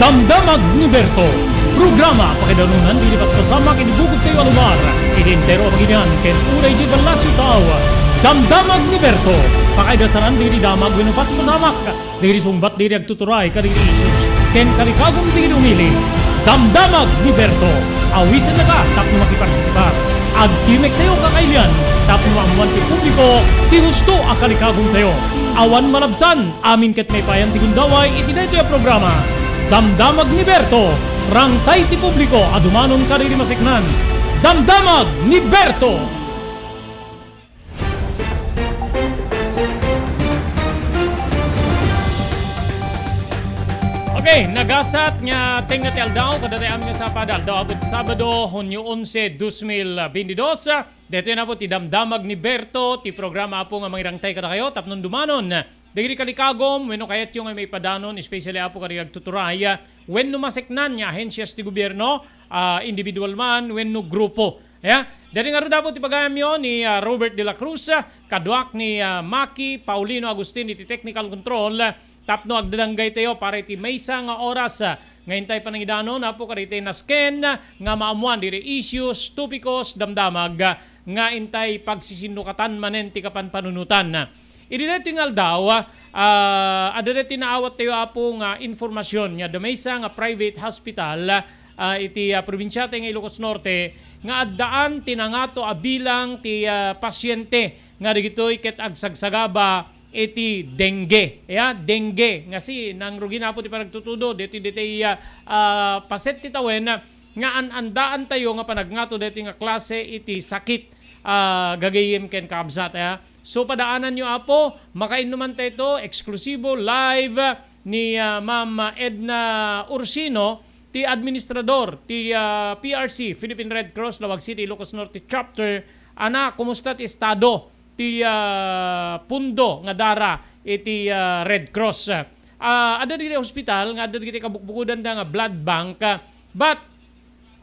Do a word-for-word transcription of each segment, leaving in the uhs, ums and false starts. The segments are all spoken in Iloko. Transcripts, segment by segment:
Damdamag ni Berto, programa pakaidanon dagiti paspasamak iti bukod tayo a lugar, iti entero a pagilian ken uray iti ballasiw tao. Damdamag ni Berto, pakaidasanan dagiti damag wenno paspasamak, dagiti sungbat dagiti agtuturay kadagiti issues ken kalikagum dagiti umili. Damdamag ni Berto, awisennaka tapno makipartisipar. Agtimek tayo kakailian tapno maammuan ti publiko ti husto a kalikagum tayo. Awan malabsan, amin ket maipayan ti gundaway iti daytoy a programa. Damdamag ni Berto, rangtay ti publiko a dumanon kadagiti maseknan. Damdamag ni Berto! Okay, nagasat nga tengnga ti aldaw, kadatayo amin nga sapad, aldaw a Sabado, Hunyo onse, dos mil beintidos. Daytoy na po ti Damdamag ni Berto, ti programa, Apo, nga mangirangtay kadakayo tapno dumanon dagiti kalikagum wenno kayatyo nga maipadanon, especially, Apo, kadagiti agtuturay, ah, wenno maseknan nga ahensias ti gobierno, ah, individual man wenno grupo. Ya, daytoy ngarud, Apo, ti pagayamyo ni, ah, Robert de la Cruz, ah, kaduak ni, ah, Maki Paulino Agustin iti technical control, tapno agdadanggay tayo para iti maysa nga oras, ah, nga intay panangidanon, Apo, kadagiti nasken nga maammuan dagiti issues, topikos, damdamag, ah, nga intay pagsisinnukaten manen ti kapanpanunotan. Idi daytoy nga aldaw, ah, adda daytoy naawat tayo, Apo, nga informasion nga adda maysa nga private hospital, ah, iti, ah, probinsia ti nga Ilocos Norte nga addaan ti nangato a bilang ti, ah, pasyente nga dagitoy ket agsagsagaba iti dengue. Ya, dengue. Nga si, nangrugi na, Apo, ti panagtutudo, ditoy, ditoy, ah, ah, paset ti tawen, ah, nga an-andaan tayo nga panagngato daytoy nga klase iti sakit, ah, gagayyem ken kabsat, ah. So, padaananyo, Apo, makainnuman tayo ito, eksklusibo, live, ah, ni, ah, Ma'am Edna Ursino, ti administrador ti, ah, P R C, Philippine Red Cross, Laoag City, Ilocos Norte Chapter. Ana, kumusta ti estado ti, ah, pundo nga dara iti, ah, Red Cross? Ah, adda dagiti hospital nga adda dagiti kabukbukudanda nga blood bank, ah, but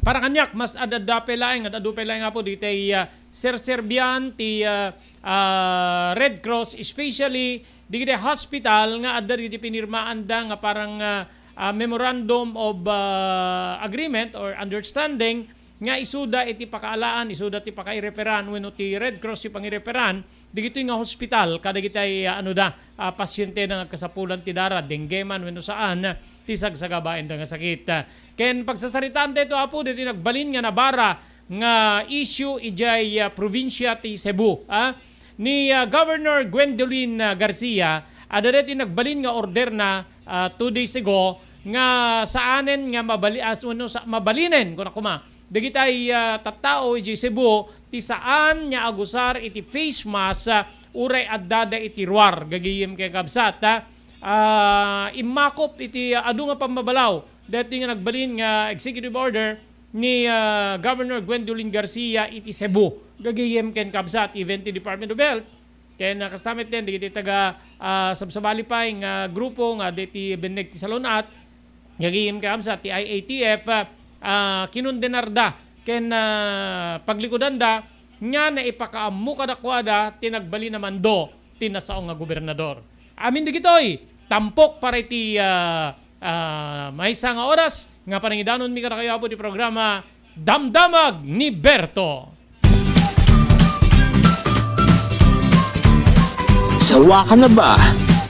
para kaniak, mas ad-adda pay laeng, ad-adu pay laeng, Apo, dagiti, ah, serserbian ti, ah, ah, Red Cross, especially dagiti hospital nga adda dagiti pinirmaanda nga parang, ah, ah, memorandum of, ah, agreement or understanding nga isuda iti pakaalaan, isuda ti pakaireferan wenno ti Red Cross ti pangireferan dagitoy nga hospital kadagiti, ah, ano da, ah, pasyente nga agkasapulan ti dara, dengue man wenno saan, ti sagsagabaenda nga sakit. Ken pagsasaritaan daytoy, Apo, ditoy nagbalin nga nabara nga issue idiay, ah, probinsia ti Cebu, ah, ni, ah, Governor Gwendolyn, ah, Garcia, adda daytoy nagbalin nga order na, ah, two days ago nga saanen nga mabali-, as, wenno sa-, mabalinen, kuna koma, dagiti, ah, tattao idiay Cebu ti saan nga agusar iti face mask, ah, uray addada iti ruar, gagayyem ken kabsat, ah. Ah, immakup iti adu nga pammabalaw daytoy nga nagbalin nga executive order ni, ah, Governor Gwendolyn Garcia iti Cebu, gagayyem ken kabsat, even ti Department of Health, ken, ah, kasta met dagiti taga, ah, sabsabali pay nga grupo nga daytoy benneg ti salun-at, gagayyem ken kabsat, ti I A T F, ah, kinundenarda ken, ah, paglikudanda nga naipakaammo kadakuada ti nagbalin a mando ti nasao nga gobernador. Amin dagitoy, tampok para iti, ah, ah, maysa nga oras nga panangidanonmi kadakayo, Apo, ti programa Damdamag ni Berto. Sawa ka na ba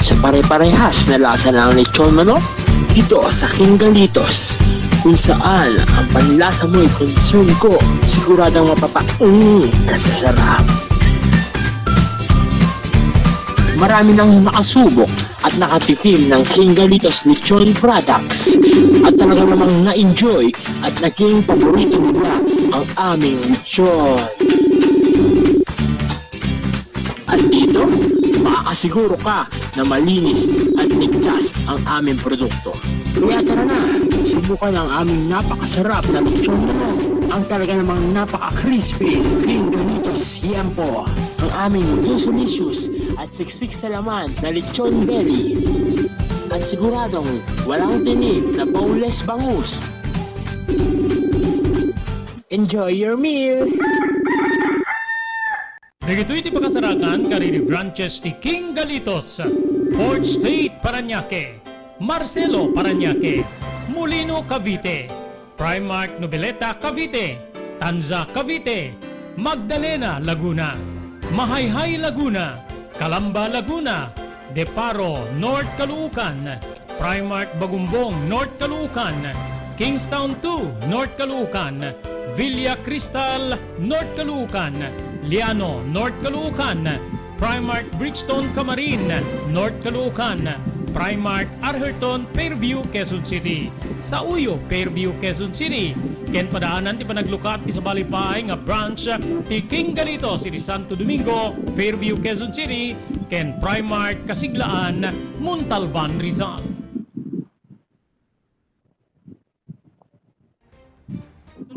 sa pare-parehas na lasa ng lechon manok? Dito sa King Galitos, kung saan ang panlasa mo'y concern ko, siguradong mapapa-, mm, kasasarap. Marami nang nakasubok at nakatikim ng King Galitos Lechon Products. At talaga namang na-enjoy at naging paborito nila ang aming lechon. At dito, makakasiguro ka na malinis at ligtas ang aming produkto. Kaya tara na, subukan ang aming napakasarap na lechon manok. Ang talaga namang napaka-crispy, King Galitos Siempo. Ang aming Juicy Licious at siksik sa laman na lechon belly. At siguradong walang tinik na boneless bangus. Enjoy your meal! Dagitoy ti pakasarakan kadagiti branches ti King Galitos, Fourth Street, Parañaque, Marcelo, Parañaque, Molino, Cavite, Primark Noveleta, Cavite, Tanza, Cavite, Magdalena, Laguna, Mahayhay, Laguna, Calamba, Laguna, De Paro, North Caloocan, Primark Bagumbong, North Caloocan, Kingstown two, North Caloocan, Villa Cristal, North Caloocan, Liano, North Caloocan, Primark Brixton, Camarin, North Caloocan, Primark Arherton, Fairview, Quezon City, Sauyo, Fairview, Quezon City, ken padaanan ti panaglukat ti sabali pay nga branch ti King Galitos iti Santo Domingo, Fairview, Quezon City, ken Primark Kasiglaan, Montalban, Rizal.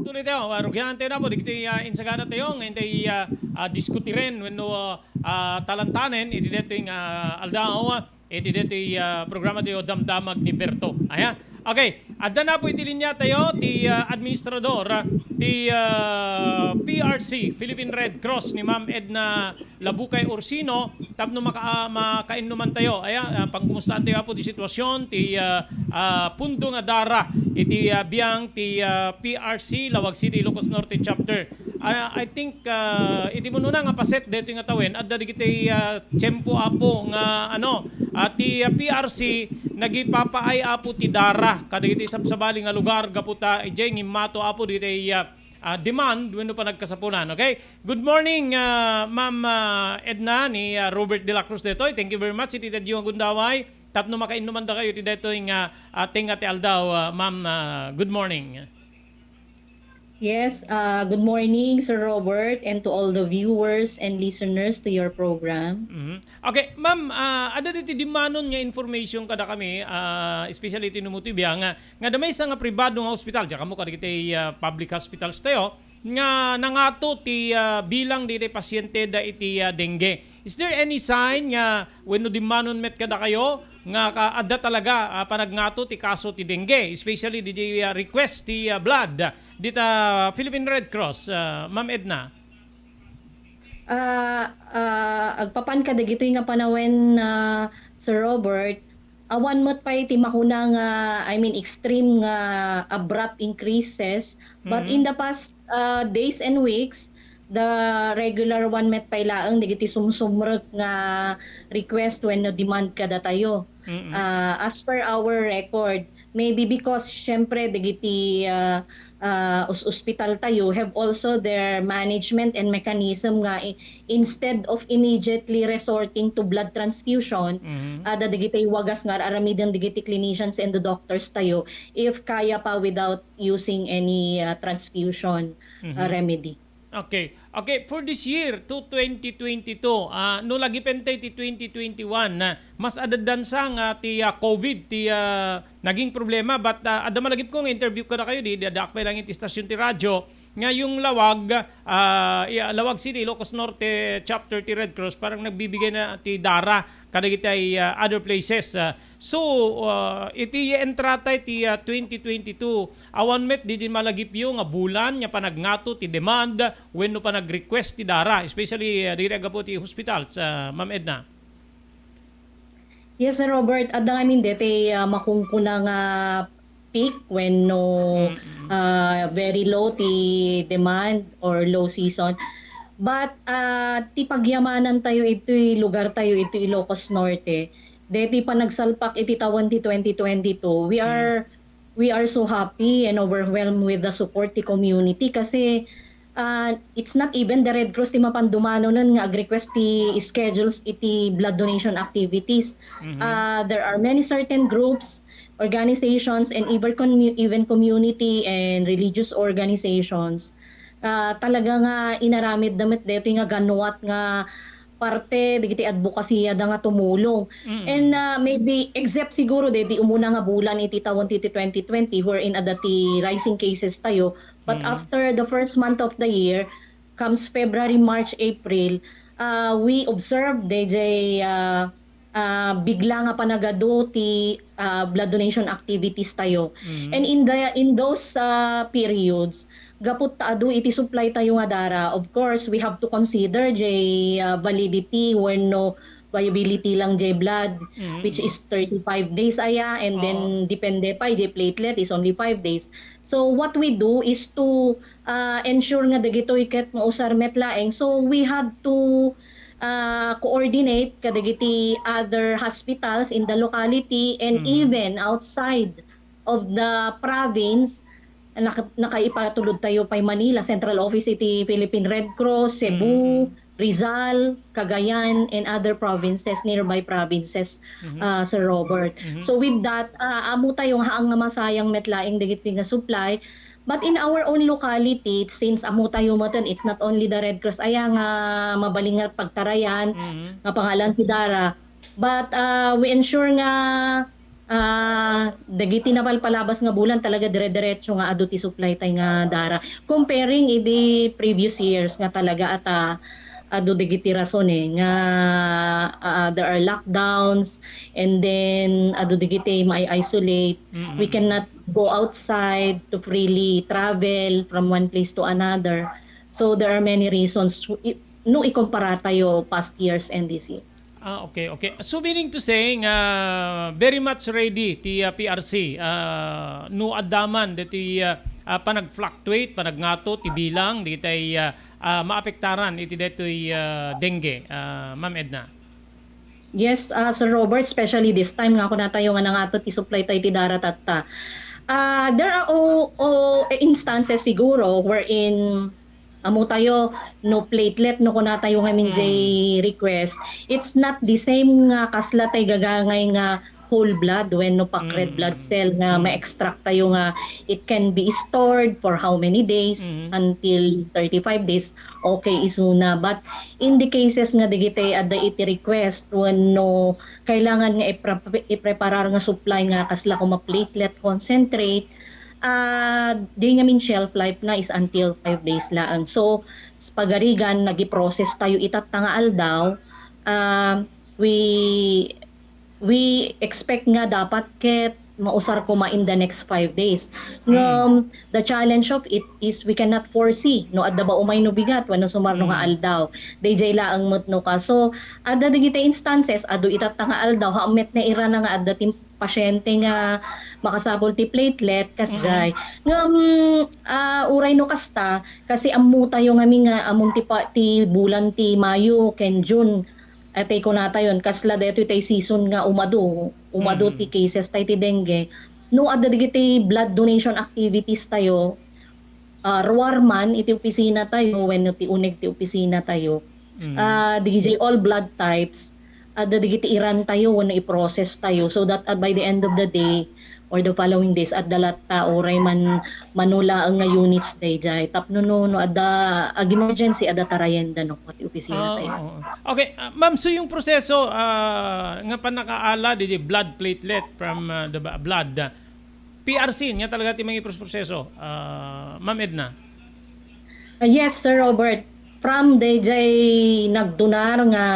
Tuloy tayo, ah, rugian tayo na po, dagiti, ah, insagana tayo, nga intay, ah, ah, diskutiren, wenno, ah, talantanen, iti daytoy nga aldaw, iti daytoy, ah, programa tayo, Damdamag ni Berto. Aya? Okay, adda na po iti linya tayo, ti, ah, administrador, ah, ti, ah, P R C, Philippine Red Cross, ni Ma'am Edna Labukay Orsino, tapno maka-, ah, makainnuman tayo. Aya, ah, pangkumustaan tayo, Apo, ti sitwasyon, ti, ah, ah, pundo nga dara, iti, ah, biang ti, ah, P R C, Laoag City, Ilocos Norte Chapter. Ah, I think, ah, iti mun-una nga paset daytoy nga tawen, adda dagiti, ah, tiempo, Apo, nga, ano, ah, ti, ah, P R C, nagipapaay, Apo, ti dara, kadagiti sabsabali nga lugar, gapu ta, idiay ngimmato, Apo, dagiti, ah, ah, demand wenno panagkasapulan. Okay? Good morning, ah, Ma'am, ah, Edna, ni, ah, Robert de la Cruz daytoy. Thank you very much iti daytoy nga gundaway. Tapno makainnuman dakayo iti daytoy nga, ah, tengnga ti aldaw, ah, Ma'am, ah, good morning. Yes, ah, good morning, Sir Robert, and to all the viewers and listeners to your program. Mhm. Okay, ma'am, ah, adda diti dimmanon nga information kadakami, ah, especially iti Numutuibia, nga, nga adda maysa nga pribado nga ospital, diak ammo kadagiti, ah, public hospitals tayo, nga nangato ti, ah, bilang diti pasienteda iti, ah, dengue. Is there any sign nga wenno dimmanon met kadakayo nga ka-, adda talaga, ah, panagnato ti kaso ti dengue, especially diti, ah, request ti, ah, blood dita Philippine Red Cross, ah, Ma'am Edna? Ah, ah, agpapan kadagitoy nga panawen, ah, Sir Robert, awan met pay ti makuna nga, I mean, extreme nga abrupt increases. But Mhm. in the past, ah, days and weeks, the regular one met pay laeng dagiti sumsumrek nga request wenno demand kadatayo. Mm-mm. Ah, as per our record, maybe because, siyempre, dagiti, ah, ah, us-, ospital tayo have also their management and mechanism nga i-, instead of immediately resorting to blood transfusion, Mhm. ah, da-, dagiti wagas nga ar-aramiden dagiti clinicians and the doctors tayo, if kaya pa without using any, ah, transfusion, ah, Mhm. remedy. Okay. Okay, for this year, to twenty twenty-two, ah, no lagipenta iti twenty twenty-one, ah, mas adaddansa nga ti, ah, COVID ti, ah, naging problema, but, ah, adda malagipko nga interview kadakayo, di, di addaak pay laeng iti stasyon ti radyo, nga yung Laoag, ah, i-, Laoag City, Ilocos Norte Chapter ti Red Cross, parang nagbibigay na ti dara kadagiti, ah, other places, ah. So, ah, iti entrata iti, ah, twenty twenty-two, awan met didi malagipyo nga bulan nga panagngato ti demand wenno panag-request ti dara, especially, ah, diri aggapu ti hospital sa Ma'am Edna? Yes, Sir Robert, adda ngamin deti, ah, makunkuna nga peak wenno, Mm-mm. ah, very low ti demand or low season. But, ah, ti pagyamanan tayo itoy lugar tayo, itoy Ilocos Norte, deti panagsalpak iti tawen ti twenty twenty-two, we Mm. are, we are so happy and overwhelmed with the support ti community kasi, ah, it's not even the Red Cross ti mapan dumanonen nga ag-request ti schedules iti blood donation activities. Mhm. Ah, there are many certain groups, organizations, and even commu-, even community and religious organizations. Ah, talaga nga inaramid da met detoy nga ganuat nga parte dagiti advocacy da nga tumulong. Mm. And, ah, maybe except siguro deti umuna nga bulan iti tawen ti, ti twenty twenty, wherein adda ti rising cases tayo. But Mm. after the first month of the year, comes February, March, April, ah, we observe dayjay, ah, ah, bigla nga panagadu ti, ah, blood donation activities tayo. Mm. And in the, in those, ah, periods, gapu ta adu iti supply tayo nga dara, of course, we have to consider jay, ah, validity wenno viability lang jay blood, Mm. which is thirty-five days aya, and then Oo. depende pa, jay platelet is only five days. So what we do is to, ah, ensure nga dagitoy ket mausar met laeng. So we have to, ah, coordinate kadagiti other hospitals in the locality and Mm. even outside of the province. Naka-, nakaipatulod tayo pay Manila, central office iti Philippine Red Cross, Cebu, Mm. Rizal, Cagayan, and other provinces, nearby provinces, Mhm. ah, Sir Robert. Mhm. So with that, ah, ammo tayo nga haang nga masayang met laeng dagiti nga supply. But in our own locality, since ammo tayo metten, it's not only the Red Cross aya nga mabalin nga pagtarayan, Mhm. nga pangalan ti dara, but, ah, we ensure nga, ah, dagiti napalpalabas nga bulan talaga dire-diretso nga adu ti supply tay nga dara. Comparing idi previous years nga talaga at, ah, adu dagiti rason, eh, nga, ah, there are lockdowns, and then adu dagiti ma-isolate. Mm-mm. We cannot go outside to freely travel from one place to another. So there are many reasons. I-, no ikumpara tayo past years and this year. Ah, okay, okay. So meaning to say nga very much ready ti, ah, P R C, ah, no adda man ditoy, ah, ah, panag-fluctuate, panagngato ti bilang ditoy, ah, ah, maapektaran iti detoy, ah, dengue, ah, Ma'am Edna? Yes, ah, Sir Robert, especially this time nga kunatayo nga nangato ti supply tayo ti dara tatta. Ah, there are o-, o-, instances siguro wherein ammo tayo, no platelet, no kunatayo ngamin Mm. jay request, it's not the same nga kasla tay gagangay nga whole blood wenno packed red Mm. blood cell nga Mm. ma-extract tayo nga it can be stored for how many days Mm. until thirty-five days, okay, isuna. But in the cases nga dagiti adda iti request wenno kailangan nga ipre-, ipreparar nga supply nga kasla koma platelet concentrate, ah, di ngamin shelf life na is until five days laeng. So, s-, pagarigan, nagi-process tayo itatta nga aldaw, ah, we, we expect nga dapat ket mausar koma in the next five days. Mm. Ngem, the challenge of it is we cannot foresee no adda ba umay no bigat wenno sumarno nga Mm. aldaw. Dayjay laeng met no kaso, adda dagiti instances, adu itatta nga aldaw, haan met nga irana nga adda ti pasyente nga makasapul ti platelet, kasjay. Mm-mm. Ngem, ah, uray no kasta, kasi ammo tayo ngamin nga ammom ti pa-, ti bulan ti Mayo ken June, atay kunatayon, kasla daytoy tay season nga umadu, umadu Mm. ti cases tay ti dengue. No adda dagiti blood donation activities tayo, ah, ruar man iti opisina tayo wenno ti uneg ti opisina tayo, Mm. ah, D J all blood types, adda dagiti iran tayo wenno i-process tayo so that, ah, by the end of the day or the following days, adda latta uray man mano laeng nga units dayjay. Tapno no, no adda ag-emergency, adda tarayenda no, ti opisina Ah, tayo. Oo. Okay, ah, ma'am, so yung proseso, ah, nga pannakaala di blood platelet from, ah, the ba-, blood, ah, P R C nga talaga ti mangiproseso, ah, Ma'am Edna? Ah, yes, Sir Robert. From dayjay nagdonar nga,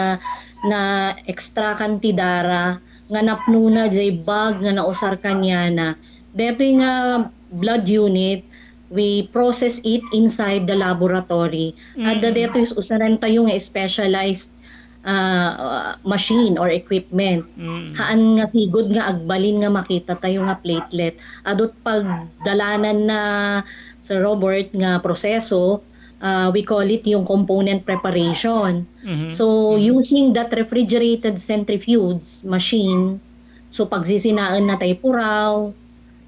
na extract-an ti dara, nga napnona jay bag nga nausar kaniana. Daytoy nga blood unit, we process it inside the laboratory. Adda Mm. daytoy usaran tayo nga specialized ah, machine or equipment. Mm. Haan nga sigud nga agbalin nga makita tayo nga platelet. Adu't pagdalananna, Sir Robert, nga proseso, ah, we call it yung component preparation. Mhm. So, Mhm. using that refrigerated centrifuge machine, so pagsisinaenna tay puraw,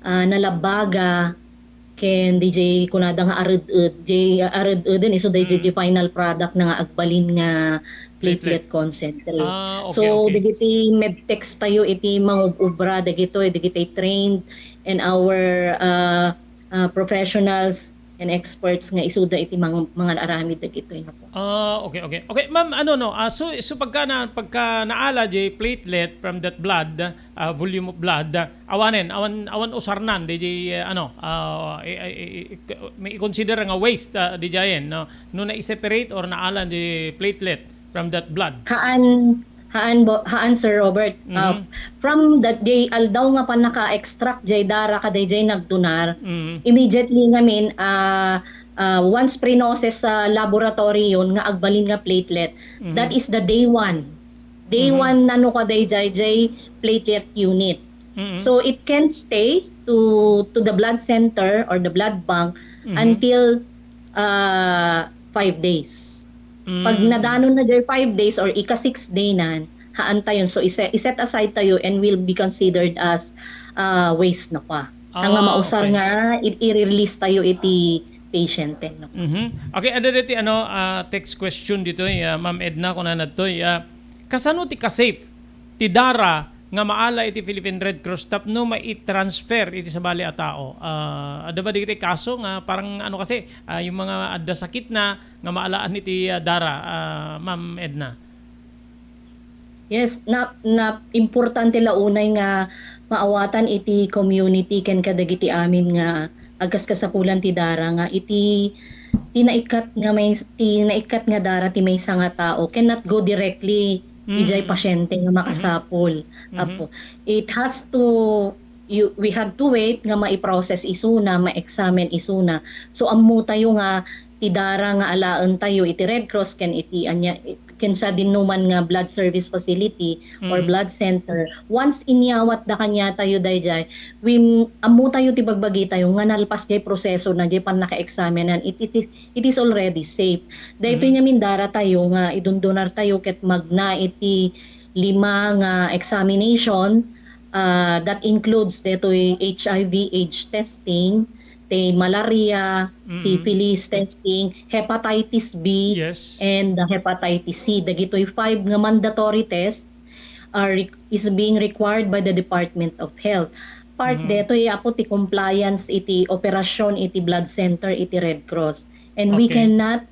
ah, nalabaga, ken D J kunada nga ared-ed, jay ared-eden isu dayjay Mm. final product na nga agbalin nga platelet Platelet. concentrate. Ah, okay, So, okay. dagiti medtechs tayo iti mangub-ubra, dagitoy, dagiti trained and our, ah, ah, professionals and experts nga isuda iti mang-, mangaaramid dagitoy. Ah, okay, okay. Okay, ma'am, ano, no, ah, so, so pagka na, pagka naala jay platelet from that blood, ah, volume of blood, ah, awanen, awan, awan usarnan, di, di, ah, ano, ah, i-, i-, i-, i-, may i-consider nga waste, ah, di jayen, no? No na-separate or naala di platelet from that blood. Haan, haan bo-, haan, Sir Robert. Ah, Mhm. from that day, aldaw nga pannaka-extract jay dara kadayjay nagdonar, Mhm. immediately ngamin, ah, ah, once prinoseso sa laboratory yon nga agbalin nga platelet, Mhm. that is the day one. Day Mhm. one na no ka dayjay, jay platelet unit. Mm-mm. So, it can stay to, to the blood center or the blood bank Mhm. until, ah, five days. Pag Mm. nadanon na jay five days or ika-six day na, haan tayon. So, ise-, iset aside tayo and will be considered as, ah, waste na kwa. Ah, nga mausar okay. nga i-, i-release tayo iti patient, eh, no? Mhm. Okay, adda ditoy, ano, ah, text question ditoy, ah, Ma'am Edna, kunana ditoy, ah, kasano ti ka-safe ti dara nga maala iti Philippine Red Cross tapno mai-transfer iti sabali a tao? Ah, adda ba dagiti kaso nga parang, ano, kasi, ah, yung mga adda sakit na nga maalaan iti, ah, dara, ah, Ma'am Edna? Yes, na, na importante la unay nga maawatan iti community ken kadagiti amin nga agkaskasapulan ti dara nga iti, ti naikkat nga may, ti naikkat nga dara ti maysa nga tao cannot go directly Mm. ijay pasyente nga Mm. makasapol. Mhm. Apo, it has to, you, we have to wait nga mai-process isuna, ma-examine isuna. So, ammo tayo nga ti dara nga alaen tayo iti Red Cross ken iti ania, ken sadinoman nga blood service facility or Mm. blood center, once inyawat da kaniatayo dayjay, we, ammo tayo ti bagbagi tayo nga nalpas jay proseso na jay pannaka-examinan, it, it, it is already safe. Daytoy Mhm. ngamin dara tayo nga idundunar tayo ket magna iti lima nga examination, ah, that includes daytoy H I V AIDS testing, ti malaria, Mm. syphilis testing, hepatitis B, Yes. and the hepatitis C. Dagitoy five nga mandatory test are re-, is being required by the Department of Health. Part Mm. detoy, apo, ti compliance iti operasyon iti blood center iti Red Cross. And we Okay. cannot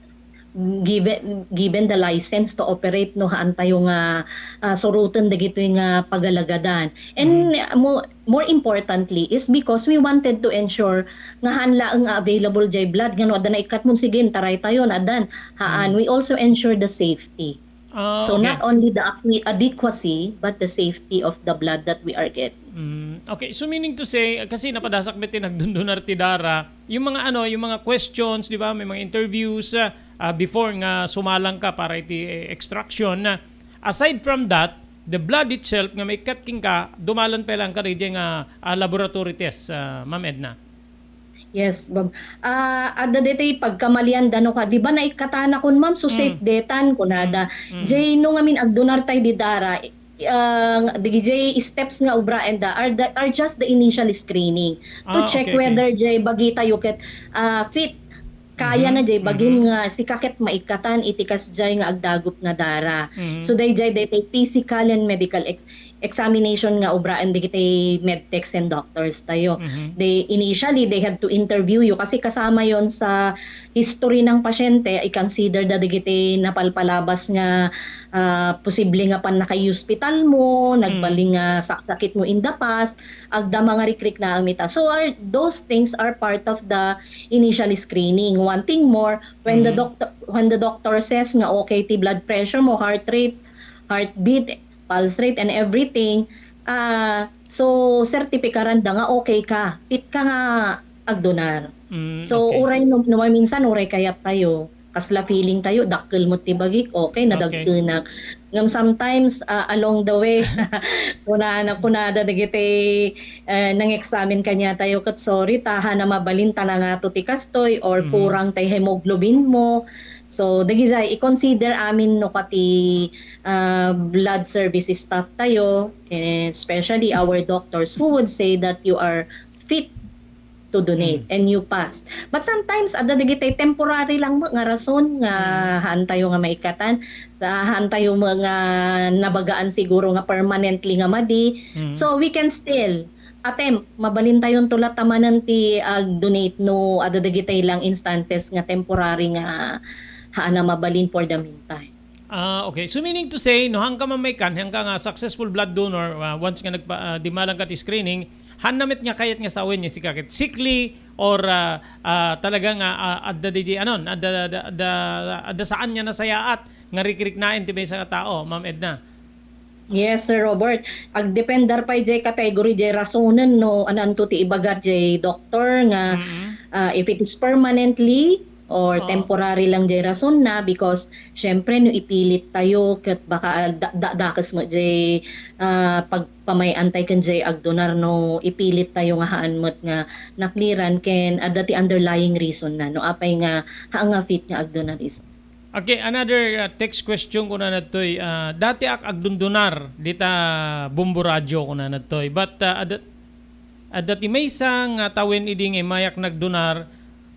given, given the license to operate no haan tayo nga, ah, suroten dagitoy nga pagalagadan. And Mhm. mo-, more importantly is because we wanted to ensure nga haan laeng nga available jay blood nga no adda naikkat mo, sige, taray tayo, addan. Haan, Mhm. we also ensure the safety. Ah, So, okay. not only the aque-, adequacy, but the safety of the blood that we are getting. Mm, okay. So, meaning to say, kasi napadasak met ti nagdundunar ti dara, yung mga ano, yung mga questions, di ba? May mga interviews, ah, ah, before nga sumalang ka para iti, eh, extraction. Ah, aside from that, the blood itself nga maikkat kenka, dumalan pa lang ka dayjay nga, ah, laboratory test, ah, Ma'am Edna. Yes, Bob. Ah, adda ditoy pagkamalian da no ka, di ba, naikkatanakon, ma'am, so Mm. safe detan, kunada. Mm. Mm. Jay, no ngamin agdunar tay di dara, ah, dagijay steps nga ubraen da are the, are just the initial screening to Ah, check okay, okay. whether jay bagi tayo ket, ah, fit. Kaya Mhm, na jay bagim mhm. nga sika ket maikkatan iti kasjay nga agdagup nga dara. Mhm. So, dayjay, daytoy physical and medical ex-, examination nga ubraen dagiti medtechs and doctors tayo. Mhm. They, initially, they had to interview you kasi kasama yon sa history ng pasyente, i-consider da dagiti napalpalabas nga, ah, posible nga pannakaihospital mo, Mm. nagbalin nga saksakit mo in the past, agda mga rikriknaem ita. So, are, those things are part of the initial screening. One thing more, when the Mm. doctor, when the doctor says nga okay ti blood pressure mo, heart rate, heartbeat, pulse rate, and everything, ah, so, sertipikaran da nga okay ka, fit ka nga agdonar. Mm, So, okay. uray no, no, minsan uray kayat tayo, kasla feeling tayo, dakkel met ti bagik, okay, Okay. nadagsenak. Ngem sometimes, ah, along the way, kunana, kunada dagiti, eh, nang-examine kaniatayo ket, "Sorry, ta, haan a mabalin ta nangato ti kastoy," or Mhm. "Kurang tay hemoglobin mo." So, dagijay, i-consider amin no pati, ah, blood service staff tayo, and especially our doctors who would say that you are fit to donate Mm. and you pass. But sometimes, adda dagiti temporary lang nga rason nga Mm. haan tayo nga maikkatan, haan tayo nga nabagaan siguro nga permanently nga madi. Mm. So, we can still attempt, mabalin tayon to la tamanen ti ag-donate no adda dagiti lang instances nga temporary nga haan a mabalin for the meantime. Ah, okay. So, meaning to say, no, haan ka man maikkan, haan ka nga successful blood donor, ah, once nga nagpa-, ah, dimalang ka ti screening, haan na met nga kayat nga sawen nga sika ket sickly or, ah, ah, talaga nga, ah, adda di, di, ano, adda, adda, adda, adda saan nga nasayaat nga rikriknaen ti maysa nga tao, Ma'am Edna? Yes, Sir Robert. Agdepender pay jay category jay rasonen no ananto ti ibagat jay doktor nga, Mm. ah, if it is permanently, or Oo. temporary lang jay rasonna, because syempre no ipilit tayo ket baka da-, da-, dakes met jay, ah, pagpamay-antay ken jay agdonar no ipilit tayo nga haan met nga na-clearan ken adda ti underlying reason na no apay nga haan nga fit nga agdonar isu. Okay, another, uh, text question kuna nadtoy, ah, dati ak agdundunar dita Bombo Radio kuna nadtoy. But, uh, adda, adda ti maysa nga tawen idi nga immayak nagdunar,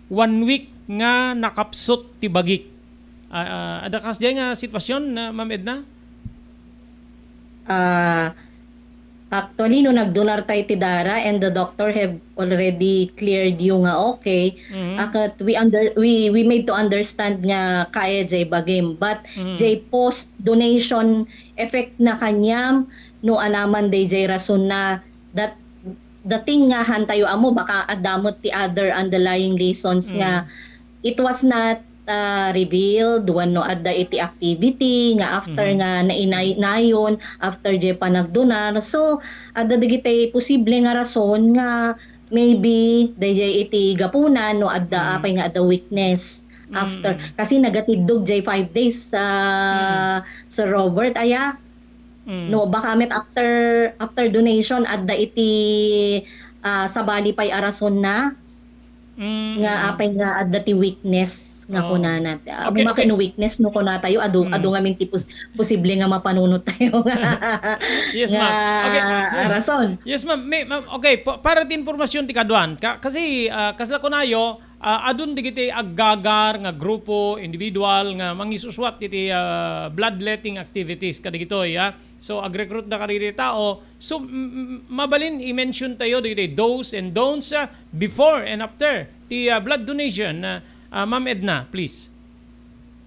one week nga nakapsut ti bagik. Ah, ah, adda kasdiay nga sitwasyon na, Ma'am Edna? Ah, actually, no nagdunar tay ti dara and the doctor have already cleared you nga okay, Mhm. akat we under-, we, we made to understand nga kaya jay bagim. But Mhm. jay post-donation effect na kaniam, no anaman day jay rason na that the thing nga hantayo amo, baka adda met ti other underlying reasons nga Mm. it was not, ah, revealed wenno adda iti activity nga after Mhm. nga nainay-, nayon, after jay panagdunar. So, adda dagiti posible nga rason nga maybe dayjay iti gapuna no adda Mm. apay nga adda weakness after. Mm. Kasi nagatiddog jay five days, ah, Mm. Sir Robert, aya? Mm. No, baka met after, after donation, adda iti, ah, sabali pay a rason na Mm. nga apay nga adda ti weakness nga Oo. kunana. Ah, Okay, maki-, okay. no weakness no kunatayo, adu-, Mm. adu ngamin ti pos-, posible nga mapanunot tayo nga, Yes, nga ma'am. Okay. Mm. rason. Yes, ma'am. May, ma'am, okay, pa-, para ti impormasyon ti kaduan. Ka-, kasi, ah, kasla kunayo, ah, adun digiti aggagar nga grupo, individual nga mangisuswat iti, ah, bloodletting activities kadagitoy, ah. So, agrecruit da kadagiti tao. So, m-, m-, mabalin i-mention tayo dagiti do's and don't's, ah, before and after ti, ah, blood donation, ah, ah, Ma'am Edna, please.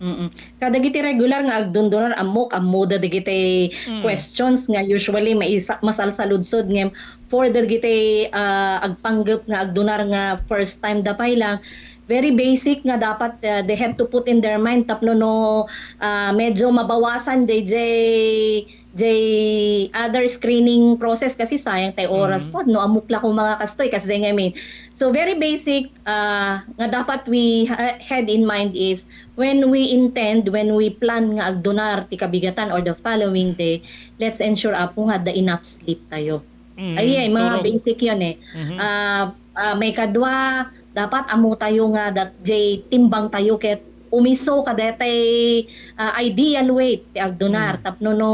Mm-mm. Kadagiti regular nga agdundunar, ammok, ammoda dagiti Mm. questions nga usually maisa-, masalsaludsod ngem for dagiti, ah, agpanggep nga agdunar nga first time da pay lang, very basic nga dapat, ah, they had to put in their mind tapno no, ah, medyo mabawasan dayjay, jay other screening process kasi sayang tay oras Mhm. pod no ammok la ko mga kastoy, kasdiay ngamin. So very basic, ah, nga dapat we ha-, had in mind is when we intend, when we plan nga agdunar ti kabigatan or the following day, let's ensure, Apo, nga adda enough sleep tayo. Mm, Ay, ay, mga turog. basic yun eh. Mhm. Ah, ah, may kadwa, dapat ammo tayo nga dat-, jay timbang tayo ket umiso kadetay, ah, ideal weight ti agdunar. Mm. Tapno no,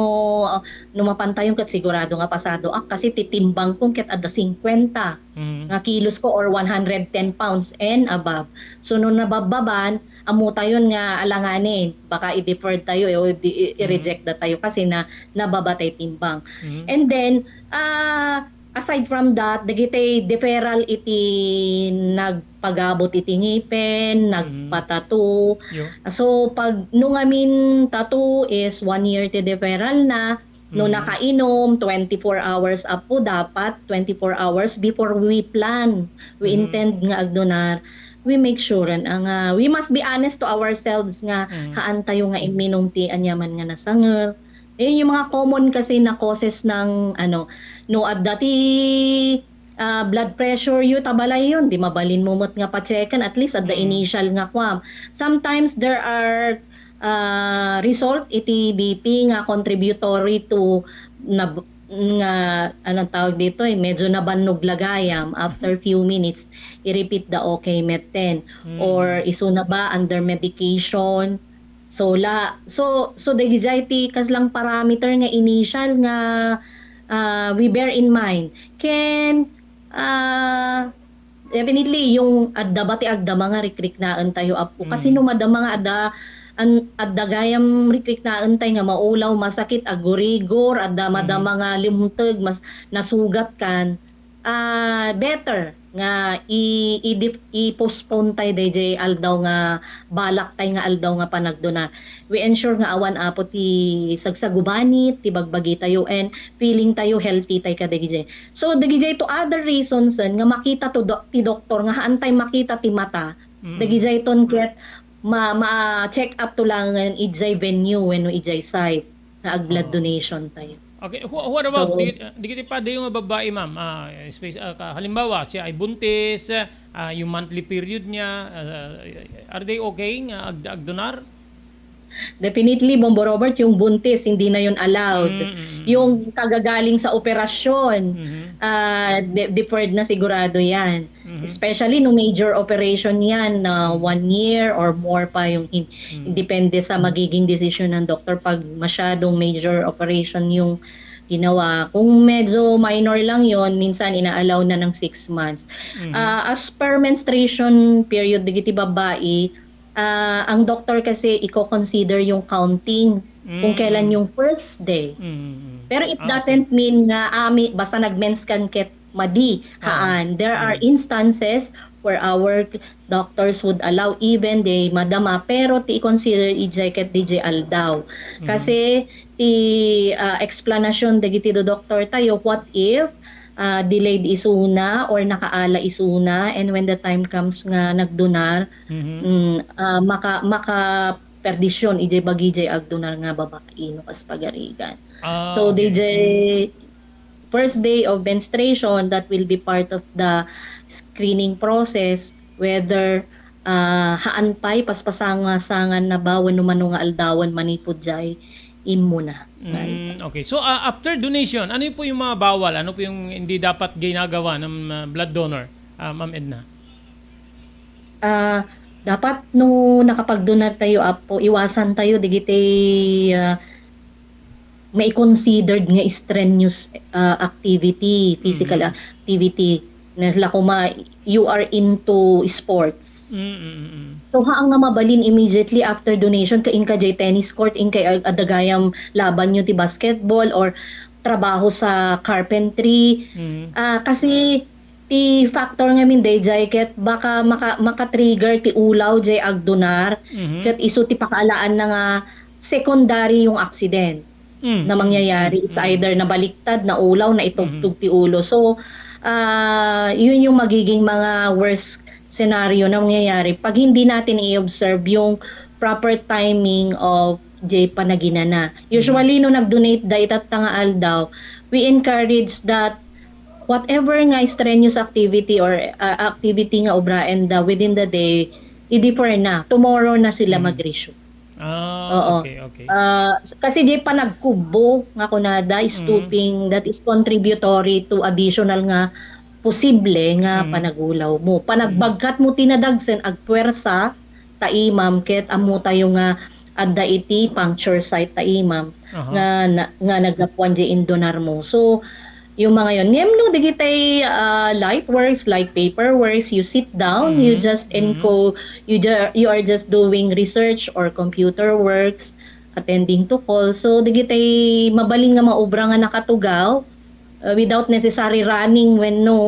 no mapan tayo ket sigurado nga pasado ak kasi ti timbang ko ket adda singkwenta Mm. nga kilos ko or one hundred ten pounds and above. So, no nababbaban, ammo tayon nga alanganin, baka i-defer tayo, eh, o di-, i-, Mm. i-reject da tayo kasi na nababa tay timbang. Mm. And then, ah, aside from that, dagiti deferral iti nagpagabut iti ngipen, Mm. nagpatato. Yo. So, pag no ngamin tato is one year ti deferral na, no Mm. nakainom, twenty-four hours, Apo, dapat twenty-four hours before we plan, we Mm. intend nga agdunar, we make sure na nga we must be honest to ourselves nga Mm. haan tayo nga imminum ti aniaman nga nasanger. Eh, yung mga common kasi na causes ng, ano, no adda ti, ah, blood pressure yo, ta balay yon, di mabalin mo met nga pa-checkan, at least adda Mm. initial nga kuam. Sometimes there are, ah, result iti B P nga contributory to na, nga, anong tawag dito eh, medyo nabannog la gayam after few minutes, i-repeat the okay met ten. Mm. Or isu na ba under medication, So, la, so, so dagijay ti kaslang parameter nga initial nga, ah, we bear in mind. Ken, ah, definitely, yung adda ba ti agdama nga rikriknaen tayo, Apo? Kasi Mm. no madama nga adda, an-, adda gayam rikriknaen tayo nga maulaw, masakit, agurigor, adda Mm. madama nga limteg, mas nasugat kan, ah, better nga i-, i-dip-, i-postpone tay dayjay aldaw nga balak tay nga aldaw nga panagdunar. We ensure nga awan, Apo, ti sagsagubanit ti bagbagi tayo and feeling tayo healthy tay kadagijay. So, dagijay to other reasons, eh, nga makita to do-, ti doktor nga haan tay makita ti mata. Mm. Dagijay ton ket ma-, ma-check up to langen ijay venue wenno ijay site nga ag-blood Oo. donation tayo. Okay, wha-, what about So, di-, di kiti padayo nga babae, ma'am? Ah, espec-, ah, ka-, halimbawa, siya ay buntis, ah, yung monthly period niya, ah, are they okay nga ag-, agdonar? Definitely, Bombo Robert, yung buntis, hindi na yun allowed. Mm, mm, mm. Yung kagagaling sa operasyon, Mhm. ah, de-, deferred na sigurado yan. Mhm. Especially no major operation yan, na one year or more pa yung in-, Mm. depende sa magiging desisyon ng doktor pag masyadong major operation yung ginawa. Kung medyo minor lang yon, minsan ina-allow na ng six months. Mhm. Ah, as per menstruation period, dagiti babae, ah, ang doktor kasi iko-consider yung counting kung Mm. kailan yung first day. Mm, mm. Pero it Ah, okay. doesn't mean nga, ah, mi-, basta nag-mens kan ket madi. Ah. Haan. There are Mm. instances where our doctors would allow even day madama, pero ti i-consider ijay ket dijay aldaw. Mm. Kasi ti, ah, explanation dagiti do doktor tayo, what if, ah, delayed isuna or nakaala isuna, and when the time comes nga nagdonar, Mhm. mm, ah, maka-, maka-perdisyon ijay bagi jay agdonar nga babae no kas pagarigan. Ah, So, okay. dijay first day of menstruation, that will be part of the screening process, whether, ah, haan pay, paspasangasangan na ba, wenno mano nga aldawen manipud jay immuna. Mm, okay. So, ah, after donation, ano po yung mga bawal? Ano po yung hindi dapat ginagawa ng, ah, blood donor, ah, Ma'am Edna? Ah, dapat no nakapagdonar tayo, Apo, iwasan tayo digiti, ah, mai-considered nga strenuous, ah, activity, physical Mm. activity. Na sila kuma, you are into sports. Mm, mm, mm. So, haang nga mabalin immediately after donation, ka inka jay tennis court, inka ag-, adda gayam laban nyo ti basketball or trabaho sa carpentry. Mm. Ah, kasi ti factor ngamin dayjay ket baka maka-, maka-trigger ti ulaw jay agdonar, Mhm. ket isu ti pakaalaan na nga secondary yung accident Mm, na mm, mangyayari. mm, It's mm. either nabaliktad, naulaw, naitugtog Mm. ti ulo. So, ah, yun yung magiging mga worst scenario na mangyayari pag hindi natin i-observe yung proper timing of jay panaginana. Usually, Mm. no nag-donate da itatta nga aldaw, we encourage that whatever nga strenuous activity or, ah, activity nga obraen da within the day, i-defer na. Tomorrow na sila Mm. mag-resume. Ah, Oo. okay, okay. Ah, kasi di pa nagkubo nga kunada, Mm. stooping, that is contributory to additional nga posible nga Mm. panagulaw mo. Panagbagkat mo ti nadagsen, agpuwersa, ta imam, ket ammo tayo nga adda iti puncture site ta imam Aha. nga na, nga naggapuan di indonar mo. So, yung mga yon. Ngem no, digitay, ah, light works, like paperworks, you sit down, you Mm, just mm. enco-, you ju-, you are just doing research or computer works, attending to calls. So, digitay mabalin nga maobra nga nakatugaw, uh, without necessary running wenno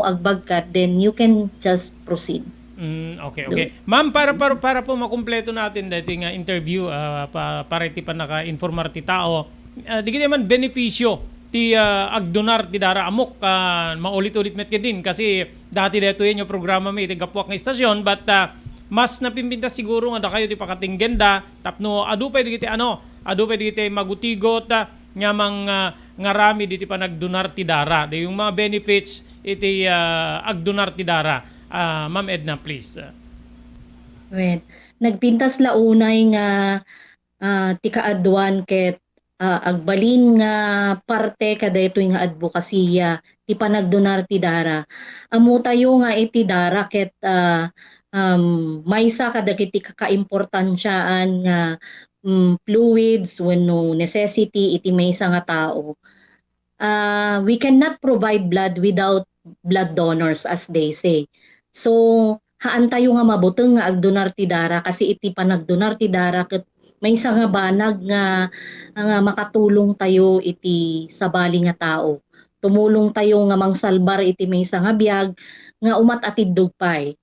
agbagkat, then you can just proceed. Mm, okay, Do- okay. Ma'am, para, para, para po makumpleto natin dati nga interview, ah, pa-, para iti pannakainformar ti tao, ah, di kiti man benepisyo ti, ah, agdonar ti dara amok, ah, maulit-ulit met kedin kasi dati daytoy nga programa mi iti gapuak nga istasyon, but, ah, mas napimpintas siguro nga dakayo ti pakatenggen da tapno adu pay dagiti ano, adu pay dagiti magutigot, ah, nga mang, ah, ngaramid iti panagdonar ti dara. Dayong mga benefits iti, ah, agdonar ti dara. Ah, Ma'am Edna, please. Wen, nagpintas la unay nga, ah, ti kaaduan ket, ah, agbalin nga parte kadaytoy nga adbokasiya ti panagdonar ti dara. Ammotayo nga iti dara ket, ah, um, maysa kadagiti kakaimportansiaan nga, mm, fluids wenno necessity iti maysa nga tao. Ah, we cannot provide blood without blood donors, as they say. So, haantayo nga mabuteng nga agdonar ti dara kasi iti panagdonar ti dara ket maysa nga banag nga, nga makatulong tayo iti sabali nga tao. Tumulong tayo nga mangsalbar iti maysa nga biag nga umat-atiddog pay.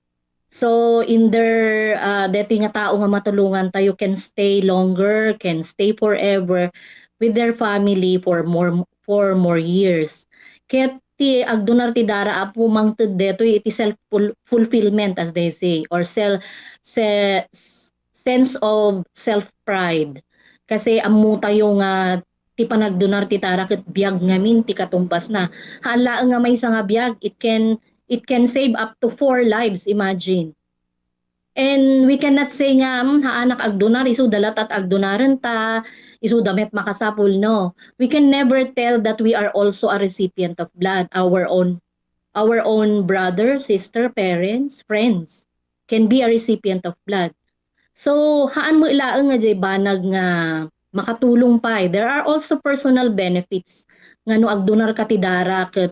So, in their, ah, detoy nga tao nga matulongan tayo can stay longer, can stay forever with their family for more, for more years. Ket ti agdonar ti dara, Apo, mangted detoy iti self ful-, fulfillment, as they say, or sel-, se-, sense of self-pride. Kasi ammo tayo nga ti panagdonar ti dara ket biag ngamin ti katumbasna. Haan laeng nga maysa nga biag, it can, it can save up to four lives, imagine. And we cannot say nga, "Hmm, haanak agdonar, isuda latta ti agdonarenta, isuda met makasapul." No. We can never tell that we are also a recipient of blood, our own, our own brother, sister, parents, friends can be a recipient of blood. So, haan met laeng nga diay banag nga makatulong pay. There are also personal benefits nga no agdonarka ti dara ket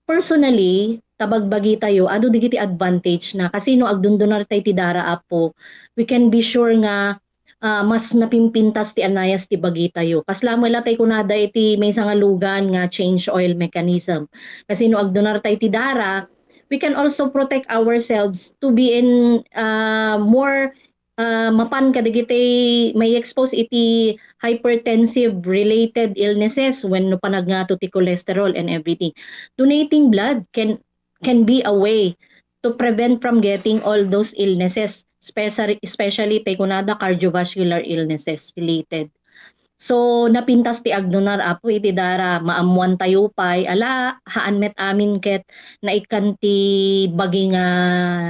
personally, ta bagbagitayo, adu dagiti advantage na. Kasi no agdondonartay ti dara, Apo, we can be sure nga, ah, mas napimpintas ti anayas ti bagitayo. Kasla met la tay kunada iti maysa nga lugan nga change oil mechanism. Kasi no agdonartay ti dara, we can also protect ourselves to be in, ah, more, ah, mapan kadagiti mai-expose iti hypertensive related illnesses wenno panagngato ti cholesterol and everything. Donating blood can, can be a way to prevent from getting all those illnesses, especially, especially tay kunada cardiovascular illnesses related. So, napintas ti agdonar, Apo, iti dara, maammuantayo pay, ala, haan met amin ket naikkan ti bagi nga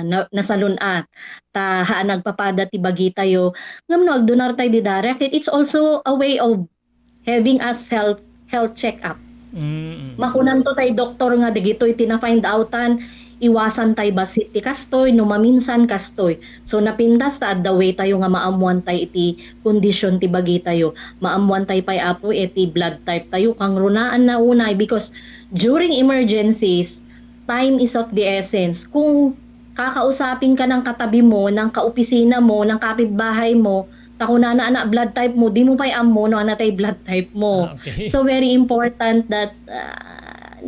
na-, nasalun-at. Ta haan agpapada ti bagitayo. Ngem no agdonartay di dara, ket it's also a way of having us health, health check-up. Mm, mm. Makunanto tay doktor nga dagitoy ti na-find outan, iwasan tay bassit ti kastoy, no maminsan kastoy. So, napintas ta adda way tayo nga maammuan tay iti kondisyon ti bagitayo. Maammuan tay pay, Apo, iti blood type tayo. Kangrunaan na unay, because during emergencies, time is of the essence. Kung kakausapin ka ng katabi mo, ng kaopisina mo, ng kapitbahay mo, ta kunana, "Anak, blood type mo," di mo pay ammo no anatay blood type mo. Ah, okay. So, very important that, ah,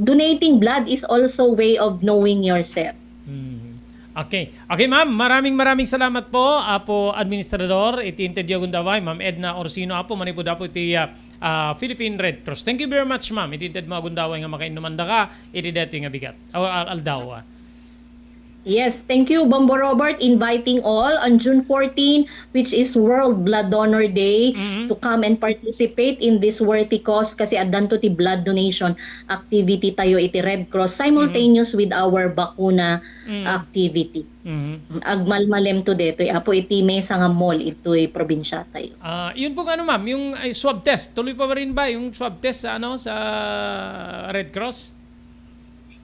donating blood is also way of knowing yourself. Hmm. Okay. Okay, ma'am. Maraming, maraming salamat po, Apo Administrador. Iti inted ti agundaway, Ma'am Edna Orsino, Apo, manipud, Apo, iti, ah, ah, Philippine Red Cross. Thank you very much, ma'am. Iti inted mo agundaway nga makainnuman daka, iti daytoy nga bigat. Aw, al-, aldaw, ah. Yes, thank you, Bombo Robert, inviting all on June fourteen, which is World Blood Donor Day, Mm-hmm. to come and participate in this worthy cause kasi addanto ti blood donation activity tayo iti Red Cross simultaneous with our bakuna Mm. activity. Mm. Agmalmalemto detoy, Apo, iti maysa nga mall itoy probinsya tayo. Ah, yun pong ano, ma'am, yung, ay, swab test. Tuloy pa ba rin ba yung swab test sa, ano, sa Red Cross?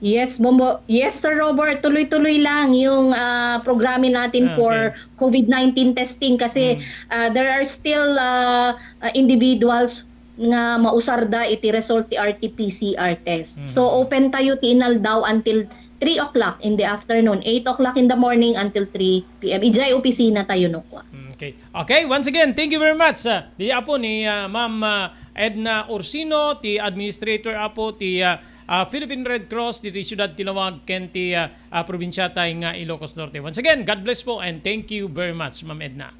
Yes, Bombo. Yes, Sir Robert. Tuloy-tuloy lang yung, ah, programme natin Ah, for okay. COVID nineteen testing kasi, Mm. ah, there are still, ah, ah, individuals nga mausarda iti result ti R T P C R test. So, Mhm. open tayo ti inaldaw until three o'clock in the afternoon, eight o'clock in the morning until three P M. Ijay opisina tayo, no, kwa. Mm, okay. Okay, once again, thank you very much, ah, di Apo ni, ah, Ma'am, ah, Edna Orsino, ti administrator, Apo, ti, ah, ah, Philippine Red Cross ditoy Siudad ti Laoag ken ti, ah, ah, probinsia tayo nga Ilocos Norte. Once again, God bless po and thank you very much, Ma'am Edna.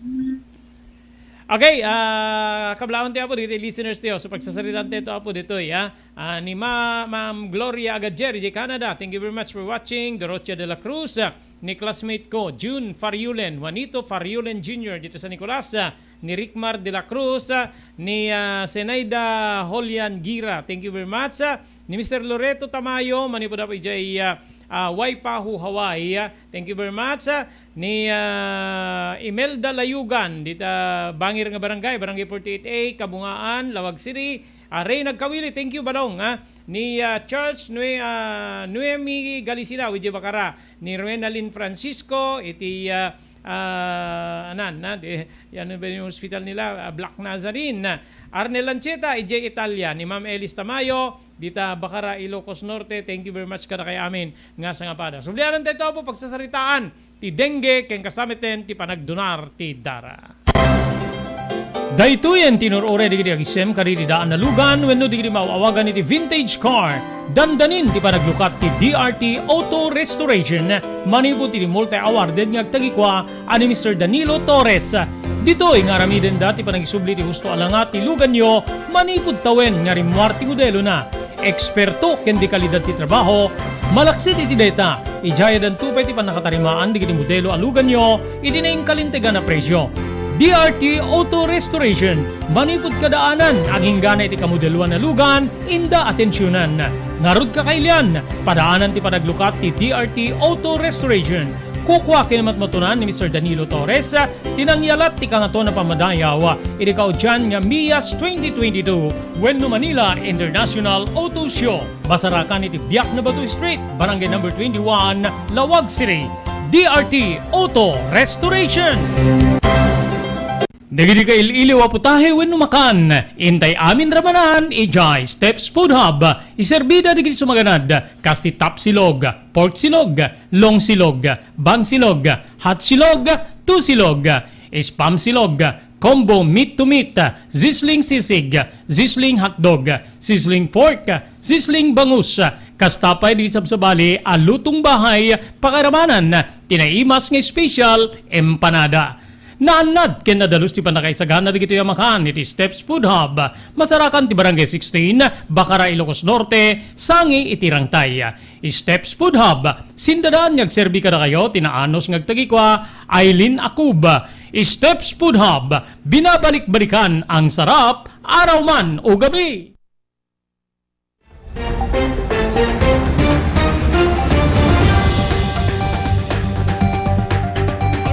Okay, ah, kablaon ti Apo, dagiti listeners tayo. So, pagsasaritaan tayo, Apo, ditoy, ah. Ah, ni Ma-, Ma'am Gloria Agadier, di Canada. Thank you very much for watching. Dorothea de la Cruz, ah, ni classmate ko, June Fariulen, Juanito Fariulen Junior, dito sa Nicolas, ah, ni Rickmar de la Cruz, ah, ni, ah, Zenaida Holian Gira. Thank you very much, ah. Ni Mister Loreto Tamayo, manipud, Apo, ijay, ah, ah, Waipahu, Hawaii, ah. Thank you very much, ah. Ni, ah, Imelda Layugan, dita Bangir nga barangay, Barangay forty-eight A, Kabungaan, Laoag City. Ah, Ray Nagkawili, thank you, Balong, ah. Ni, ah, Church Nue-, ah, Noemi Galisina, iti Bacara. Ni Ruenalyn Francisco, iti, ah, ah, anan, na, di, ano ba yung hospital nila? Ah, Black Nazarene. Arnel Lanceta, iti Italia. Ni Ma'am Elis Tamayo, dita Bacara, Ilocos Norte. Thank you very much kadakayo amin nga sangapada. Sublianan tayo, Apo, pagsasaritaan ti dengue ken kasta metten ti panagdonar ti dara. Daytoyen ti nur-uray dagiti agisem kadagiti daan a lugan wenno dagiti maaw-awagan iti vintage car. Dandanin ti panaglukat ti D R T Auto Restoration manipud iti multi-awarded nga agtagikua a ni Mister Danilo Torres. Ditoy nga aramidenda ti panagisubli ti husto a langat ti luganyo manipud tawen nga rimmuar ti modelona. Eksperto ken di kalidad ti trabaho, malaksid iti dayta, idiay addanto pay ti pannakatarimaan dagiti modelo a luganyo iti nainkalintegan a presio. D R T Auto Restoration, manipud kadaanan, agingga iti kamodeloan a lugan, inda atensionan. Ngarud, kakailian, padaanan ti panaglukat ti D R T Auto Restoration. Kukua ken matmatunan ni Mister Danilo Torres, ti nangyalat ti Kangatoan a Pammadayaw iti kaudian nga Mias twenty twenty-two wenno Manila International Auto Show. Masarakan iti Biak na Bato Street, Barangay Number twenty-one, Laoag City. D R T Auto Restoration. Dagiti kail-iliw a putahe wenno makan, intay amin ramanan idiay Steps Food Hub. Iserbida dagiti sumaganad, kas ti top silog, pork silog, long silog, bang silog, hot silog, two silog, spam silog, combo meat to meat, sizzling sisig, sizzling hotdog, sizzling pork, sizzling bangus, kasta pay di sabsabali a lutong bahay, pakairamanan ti naimas nga special empanada. Naannad ken nadalus ti pannakaisagana dagitoy a makan iti Steps Food Hub. Masarakan ti Barangay sixteen, Bacara, Ilocos Norte, sangi iti Rangtay. Steps Food Hub, sindadaan nga agserbi kadakayo ti naanus nga agtagikua, Aileen Akub. Steps Food Hub, binabalik-balikan ang sarap, araw man o gabi.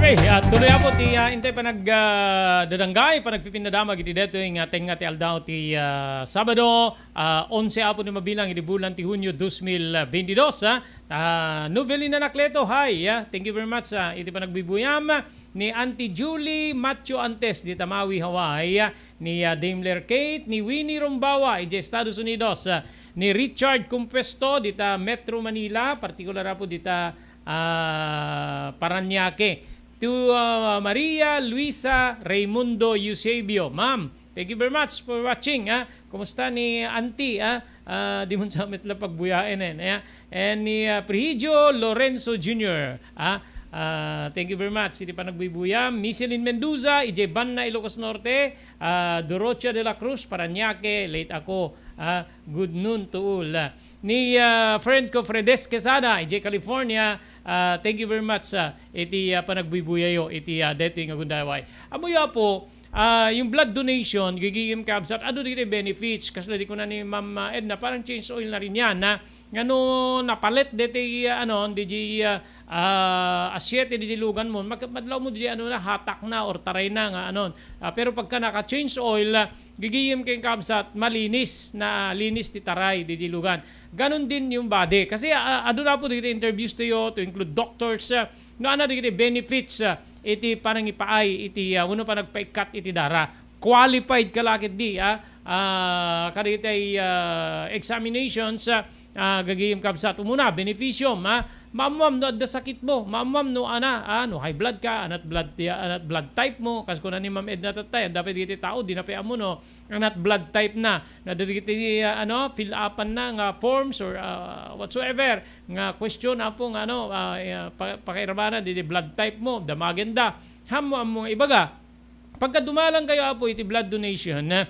Okay, ah, tuloy ako ti, ah, intay panag, ah, dadanggay, panagpipinnadamag iti detoy nga tengnga ti aldaw ti, ah, Sabado, ah, onse apo ni mabilang iti bulan ti Hunyo dos mil bentidos, ah. Ah, Novelina Anacleto, hi, ah. Thank you very much, ah, iti panagbuybuyam ni Auntie Julie Macho Antes di Tamawi, Hawaii, ah, ni, ah, Daimler Kate, ni Winnie Rombawa, iti Estados Unidos, ah, ni Richard Compuesto, dita Metro Manila, partikular apo dita, ah, Parañaque. To, ah, Maria Luisa Raimundo Eusebio. Ma'am, thank you very much for watching, ah. Kumusta ni Auntie, ah? Ah, di mo sa met la pagbuyaen, eh, ya. And ni, ah, Prihigio Lorenzo Junior, ah. Ah, thank you very much. Iti panagbuybuyam, Miselin Mendoza, idiay Banna, Ilocos Norte, ah, Dorocha de la Cruz, Parañaque, late ako, ah, good noon to all. Ah, ni, ah, friend ko, Fredes Quesada, idiay California, ah, thank you very much, ah, iti, ah, panagbuybuyayo, iti, ah, detoy nga gundaway. Ammoyo, apo, ah, yung blood donation, gigim kabsat, adu dagiti benefits, kasla di kuna ni Ma'am, ah, Edna, parang change oil na rin yan, ha? Nga no napalit deti, ah, ano, di di, ah, ah, asiete di di lugan mo, mak-, madlaw mo di ano na, hatak na or taray na nga, ano. Ah, pero pagka naka-change oil, ah, gigim ken kabsat, malinis na, linis ti taray di di lugan. Ganun din yung body. Kasi, ah, adu na po dagiti interviews tayo, to include doctors, ah, no, ano, dagiti benefits, ah, iti panangipaay, iti, ah, wenno panagpaikkat iti dara. Qualified ka la ketdi, ah, ah, kadagiti, ah, examinations, ah, ah, gagayem kabsat. Umuna, beneficium, ah, maammuam no adda sakit mo, maammuam no ana, ah, no high blood ka, anat blood, anat blood type mo, kas kuna ni Ma'am Edna tattay, adda pay dagiti tao, di na pay ammo no, anat blood type na, na dagiti, ah, ano, fill upan na nga forms or, ah, whatsoever, nga question, apo, nga, ano, ah, ah, pa-, pakairamana, di, di blood type mo, damagen da, hammo ammo nga ibaga. Pagka dumalan kayo, apo, iti blood donation, ah,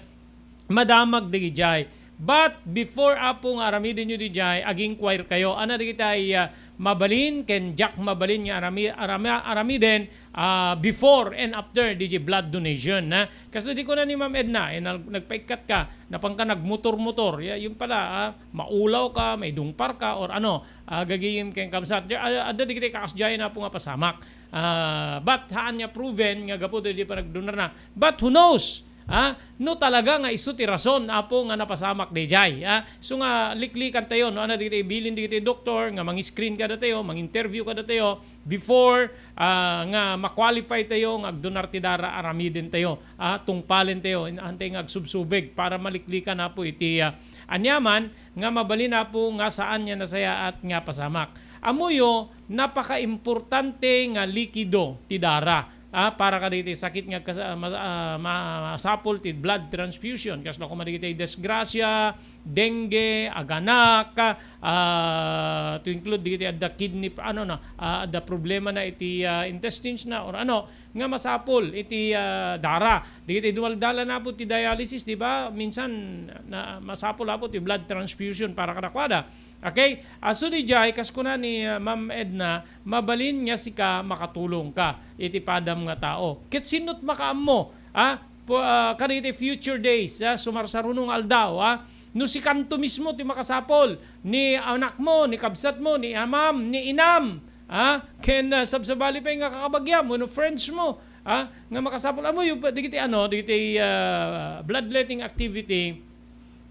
madamag dagijay. But before, apo, nga aramiden yo dijay, ag-inquire kayo. Ana dagitay, ah, mabalin ken diak mabalin nga arami-, arama-, aramiden, ah, before and after dijay blood donation, ah. Kasla di kuna ni Ma'am Edna, eh, nag-, nagpaikkat ka, napan ka nagmotor-motor. Ya, yun pala, ah, maulaw ka, maidungpar ka, or ano, ah, gagayem ken kabsat. Di, ah, adda dagiti kaasdiayen, apo, nga pasamak. Ah, but haan nga proven nga gapu dagiti panagdonarna. But who knows? Ah, no talaga nga isu ti rason, apo, nga napasamak daydiay, ah. So nga liklikan tayo, no, ana dagiti ibilin dagiti doktor nga mangi-screen kadatayo, mang-interview kadatayo before, ah, nga ma-qualify tayo nga agdonar ti dara, aramiden tayo, ah, tungpalen tayo, in-, antay nga agsubsubeg para maliklikan, apo, iti, ah, aniaman nga mabalin, apo, nga saan nga nasayaat nga pasamak. Ammoyo, napakaimportante nga likido ti dara, ah, para kadagiti sakit nga kas-, ah, ma-, ah, ma-, masapul ti blood transfusion. Kasla koma dagiti disgrasya, dengue, aganak, ah, to include dagiti adda kidney, ano na, ah, adda problema na iti, ah, intestines na or ano, nga masapul iti, ah, dara. Dagiti dumaldala na po ti dialysis, di ba? Minsan, na, masapul na po ti blood transfusion para kadakuada. Okay? Ah, so, di jay, kas kuna ni, ah, Ma'am Edna, mabalin nga sika makatulong ka iti padam nga tao. Ket sinot makaammo, ah, pu-, ah, kadagiti future days, ah, sumarsaruno nga aldaw, ah, no sikanto mismo ti makasapol, ni anakmo, ni kabsatmo, ni amam, ni inam, ah, ken, ah, sabsabali pay nga kakabagiam wenno friends mo, ah, nga makasapol. Ammoyo, dagiti, ano, dagiti, ah, bloodletting activity,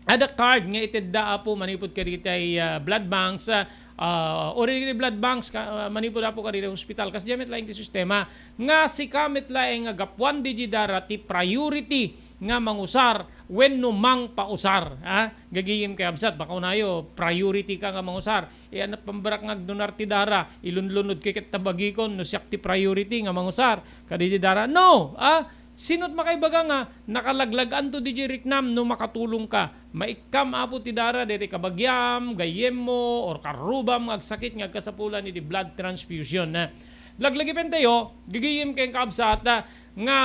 adda card nga itedda, Apo, manipud kadagiti, ah, blood banks, ah, ah, or dagiti blood banks ka, ah, manipud, Apo, kadagiti hospital. Kasdiay met laeng ti sistema nga sika met laeng nga gapuan didi dara ti priority nga mangusar wenno mangpausar, ah. Gagayem ken kabsat, baka unayo, priority ka nga mangusar. E, ania pambarak nga agdonar ti dara, ilunlunod ket ta bagikon no siak ti priority nga mangusar kadidi dara. No, ah, sinot makaibaga nga nakalaglag-anto didi riknam no makatulong ka? Maikkam, Apo, ti dara daytoy kabagiam, gayyemmo, or karrubam nga agsakit nga agkasapulan iti blood transfusion, ah. Laglagipentayo, gagayem ken kabsat, ah, nga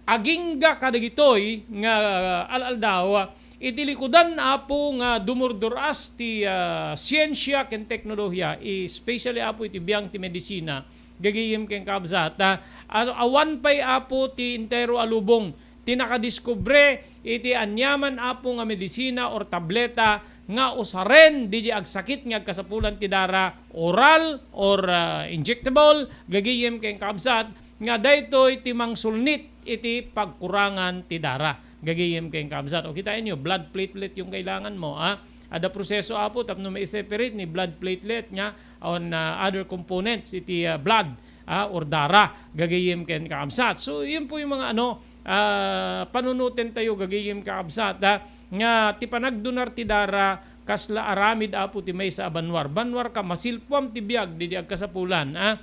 agingga kadagitoy nga al-aldaw, iti likudan, Apo, nga dumurdur-as ti, ah, siensia ken teknolohiya, especially, Apo, iti biang ti medisina, gagayem ken kabsat, ah, a-, awan pay, Apo, ti entero a lubong ti nakadiskubre iti aniaman, Apo, nga medisina or tableta nga usaren didi agsakit nga agkasapulan ti dara, oral or, ah, injectable, gagayem ken kabsat, nga daytoy ti mangsulnit iti pagkurangan ti dara. Gagayem ken kabsat. O, kitaenyo, blood platelet yung kailangan mo, ah. Adda proseso, Apo, tapno ma-separate ni blood platelet nga on, ah, other components iti, ah, blood, ah, or dara. Gagayem ken kabsat. So, yun po yung mga, ano, ah, panunotentayo, gagayem, kabsat, ah, nga ti panagdonar ti dara, kasla aramid, Apo, ti maysa a banwar. Banwar ka, masilpuam ti biag didi agkasapulan, ah.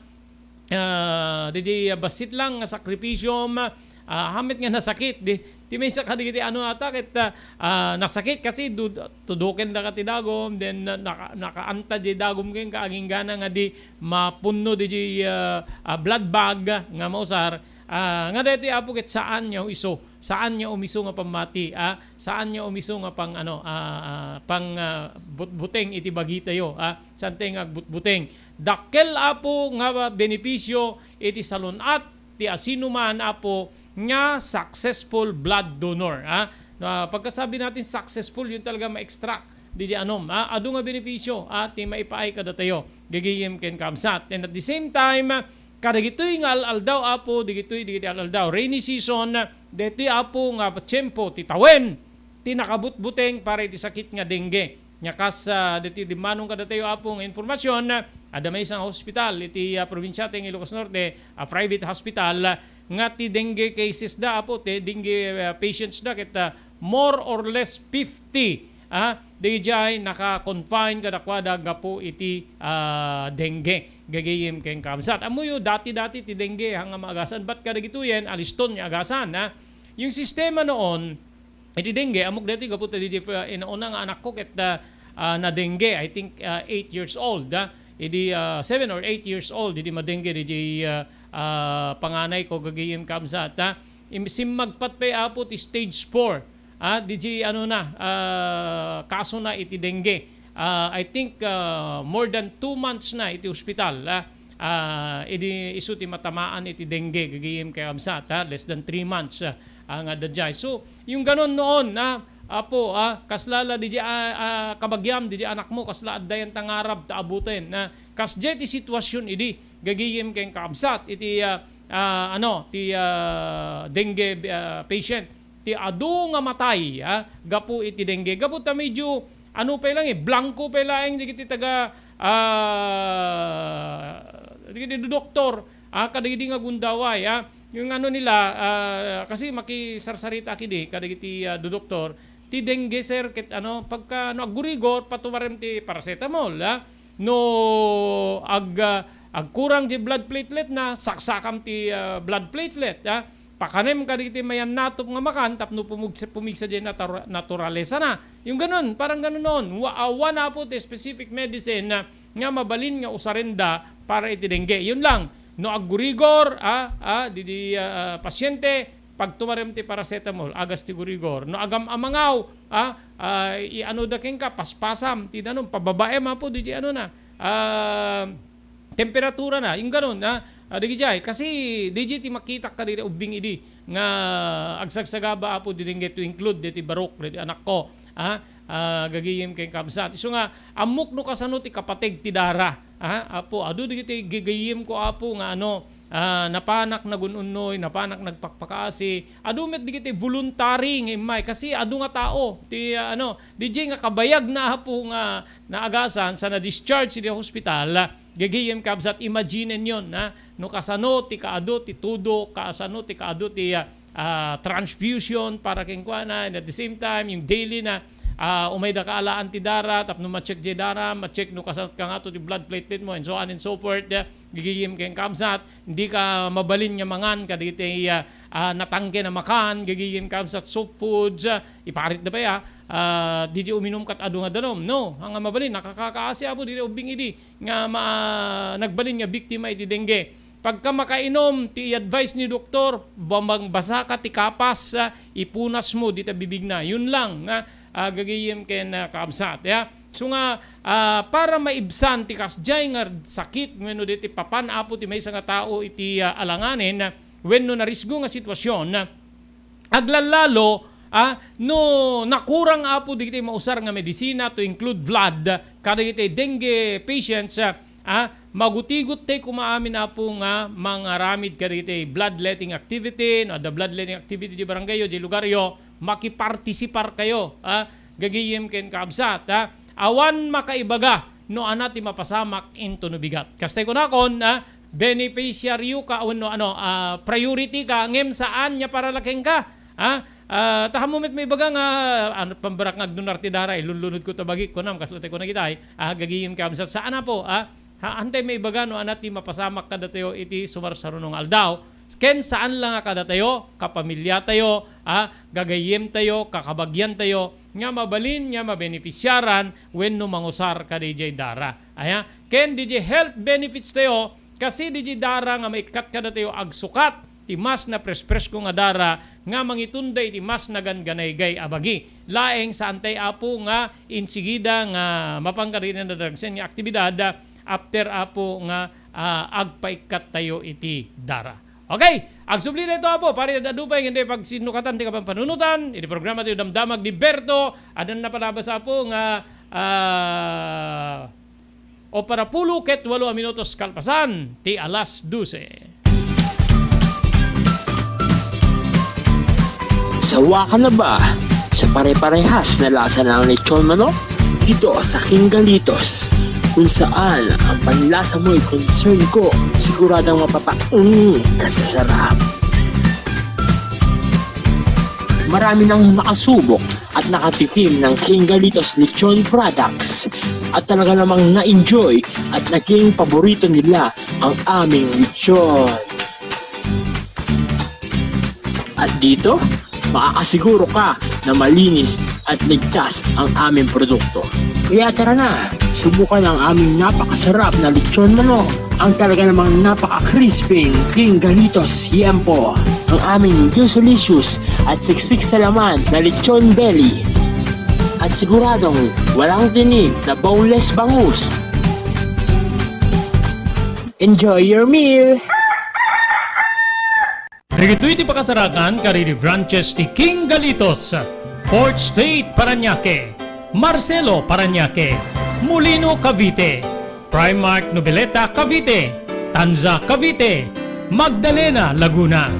Ah, didi, ah, bassit lang nga sakripisiom, ah, amin nga nasakit, di, ti maysa kadagiti ano ata ket, ah, ah, nasakit kasi du-, tuduken da ka ti dagum, then na-, naka-, nakaanta di dagum ken kaaginggana nga di mapunno didi, ah, ah, blood bag nga mausar, ah, nga daytoy, Apo, ket saan nga isu, saan nga umisu nga pammati, ah, saan nga umisu nga pang, ano, ah, ah, pang, ah, but-, buteng iti bagitayo, ah, saan tayo nga agbutbuteng. Dakkel, Apo, nga benepisyo iti salun-at ti asinoman, Apo, nga successful blood donor, ah. Na pagkasabi natin successful, yun talaga ma-extract didi anom, ah. Adu nga benepisyo, ah, ti maipaay kadatayo, gagayem ken kabsat. And at the same time, kadagitoy nga al-aldaw, Apo, digitoy, digiti al-aldaw, rainy season, daytoy, Apo, nga tiempo ti tawen, ti nakabutbuteng para iti sakit nga dengue. Nga kas, ah, ditoy dimmanon kadatayo, Apo, nga informasyon, ah, adda maysa nga hospital iti, ah, probinsia ti Ilocos Norte, a private hospital, ah, nga ti dengue cases da, Apo, ti dengue, ah, patients da, ket, ah, more or less fifty, ah, diay naka-confine kadakuada gapu iti, ah, dengue. Gagayem ken kabsat. Ammoyo, dati-dati ti dengue, haan nga maagasan, bat kadagitoyen, aliston nga agasan, ah. Yung sistema noon, iti dengue, ammok daytoy gapu ta didi, ah, inauna nga anakko ket, ah, ah, na-dengue, I think, ah, eight years old, ah. Idi, ah, seven or eight years old, idi ma-dengue didi, ah, ah, panganayko, gagayem, kabsat, ah. Im-, simmagpat pay, Apo, ti stage four, ah, didi, ano na, ah, kaso na iti dengue. Ah, I think, ah, more than two months na iti hospital, ah. Ah, idi isu ti matamaan iti dengue, gagayem ken kabsat, ah, less than three months, ah, ah, nga adda diay. So, yung ganon noon, ah, Apo, ah, kasla la didi, ah, ah, kabagiam, didi anakmo, kasla adda yan ta ngarab ta abuten, ah, kasdiay ti sitwasyon idi, gagayem ken kabsat, iti, ah, ah, ano, ti, ah, dengue, ah, patient. Ti adu nga matay, ah, gapu iti dengue. Gapu ta medyo, ano pay lang eh, blanco pay laeng dagiti taga, ah, dagiti doktor, ah, kadagidi nga gundaway, ah. Yung ano nila, ah, kasi makisarsarita kidi kadagiti, ah, doktor, ti dengue, sir, ket ano, pagka no aggurigor, patumarem ti paracetamol, ah. No ag-, ah, agkurang ti blood platelet na, saksakam ti, ah, blood platelet, ah. Pakanem kadagiti mayannatop nga makan tapno pumugsa-, pumigsa diay natura-, naturalesa na. Yung ganun, parang ganun noon. Wa-, awan, Apo, ti specific medicine na, nga mabalin nga usarenda para iti dengue. Yun lang, no aggurigor, ah, ah, didi, ah, pasyente, pagtumarem ti paracetamol, agas ti gurigor. No agam-amangaw, ah, ah, i-ano da kenka, paspasam, ti danum, pababaem, apo, di, di ano na, ah, temperatura na, yung ganun, ah, ah, dagijay. Kasi, di, di ti makitak ka diri ubbing idi, nga agsagsagaba, apo, di dengue to include, di ti barok, di anakko, ah, ah, gagayem ken kabsat. Isu nga, ammok no kasano ti kapateg ti dara, ah, apo, adu, di ti gagayem ko, apo, nga ano, ah, napanak nagun-unnoy, napanak nagpakpakaasi. Adu met digiti voluntary nga immay, kasi adu nga tao ti, ah, ano, D J nga kabayag na apo nga naagasan sa na-discharge iti hospital, gagayem kabsat, imagine-yon, ha? No kasano ti kaadu ti tudo, kasano ti kaadu ti, ah, ah, transfusion para kenkuana, and at the same time, yung daily na, ah, umayda kaalaan ti dara, tapno ma-check jay dara, ma-check no kasano kangato ti blood platelet mo, and so on and so forth, ah, gagayem ken kabsat. Hindi ka mabalin nga mangan kadagiti, ah, ah, natangken a makan, gagayem kabsat soft foods, ah, iparitda pay, ah, ah, di di uminum kat adu nga danum. No, nga mabalin, nakakakaasi apo, di di ubbing idi nga ma-, nagbalin nga biktima iti dengue. Pagka makainum, ti i-advise ni doktor, bambang basa ka ti kapas, ah, ipunas mo, di ta bibigna. Yun lang nga, ah, gagayem ken, ah, kabsat, ya. So nga, ah, para maibsan ti kasjay nga sakit, wenno di ti papan apo ti maysa nga tao iti, ah, alanganen, wenno narisgo nga sitwasyon, aglallalo, ah, no nakurang apo dagiti mausar nga medisina to include blood, kadagiti dengue patients, ah, ah, magutigot tay kuma amin apo nga mangaramid kadagiti bloodletting activity, no, adda bloodletting activity di barangay yo, di lugar yo, makipartisipar kayo, ah, gagayem ken kabsat, ah. Awan makaibaga no ania ti mapasamak intono bigat. Kastay kunakon, ah, beneficiaryo ka wenno ano, ah, priority ka ngem saan nga para la kenka. Ah, ah, ta ammom met maibaga nga, ano, pambarak nga agnunar ti dara, ilunlunod ko ta bagik, kunam, kasla ti kuna kitay, ah, gagayem kabsat, saan apo, ah, ha, antay maibaga no ania ti mapasamak kadatayo iti sumarsaruno nga aldaw, ken saan la nga kadatayo, kapamilyatayo, ah, gagayemtayo, kakabagiantayo, nga mabalin nga mabenefisiaran wenno mangusar kadaydiay dara. Aya, ken didiay health benefits tayo, kasi didiay dara nga maikkat kadatayo agsukat ti mas naprespresko nga dara nga mangitunda iti mas nagangganayngay a bagi. Laeng saantay apo nga insigida nga mapan kadagiti nadaragsen nga aktibidad after apo nga, ah, agpaikkat tayo iti dara. Okay, agsubli dayto apo, pari, adu pay nga pagsinnukatan ti kapampanunotan iti programa ti Damdamag ni Berto. Addan napalabas apo nga, ah, o para pulo ket walo a minutos kalpasan ti alas dose. Sawa ka na ba sa pare-parehas na lasa ng lechon manok? Dito sa King Galitos, kung saan ang panlasa mo'y concern ko, siguradong mapapaung ka sa sarap. Marami nang nakasubok at nakatikim ng King Galitos Lechon Products at talaga namang na-enjoy at naging paborito nila ang aming lechon. At dito, makakasiguro ka na malinis at ligtas ang aming produkto. Kaya tara na, subukan ang aming napakasarap na lechon manok, ang talaga namang napaka-crispy King Galitos Siempo, ang aming juicy-licious at siksik sa laman na lechon belly. At siguradong walang tinik na boneless bangus. Enjoy your meal! Dagitoy ti pakasarakan kadagiti branches ti King Galitos, Fourth Street, Parañaque, Marcelo, Parañaque, Molino, Cavite, Primark Noveleta, Cavite, Tanza, Cavite, Magdalena, Laguna,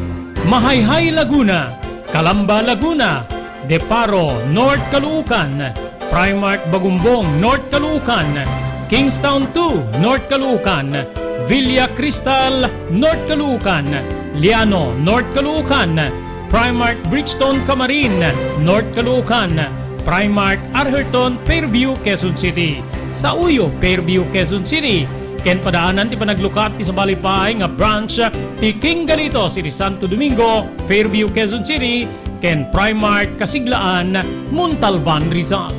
Mahayhay, Laguna, Calamba, Laguna, Deparo, North Caloocan, Primark Bagumbong, North Caloocan, Kingstown two, North Caloocan, Villa Cristal, North Caloocan, Liano, North Caloocan, Primark Bridgestone, Camarin, North Caloocan, Primark Arherton, Fairview, Quezon City, Sauyo, Fairview, Quezon City, ken padaanan ti panaglukat ti sabali pay nga branch ti King Galitos iti Santo Domingo, Fairview, Quezon City, ken Primark Kasiglaan, Montalban, Rizal.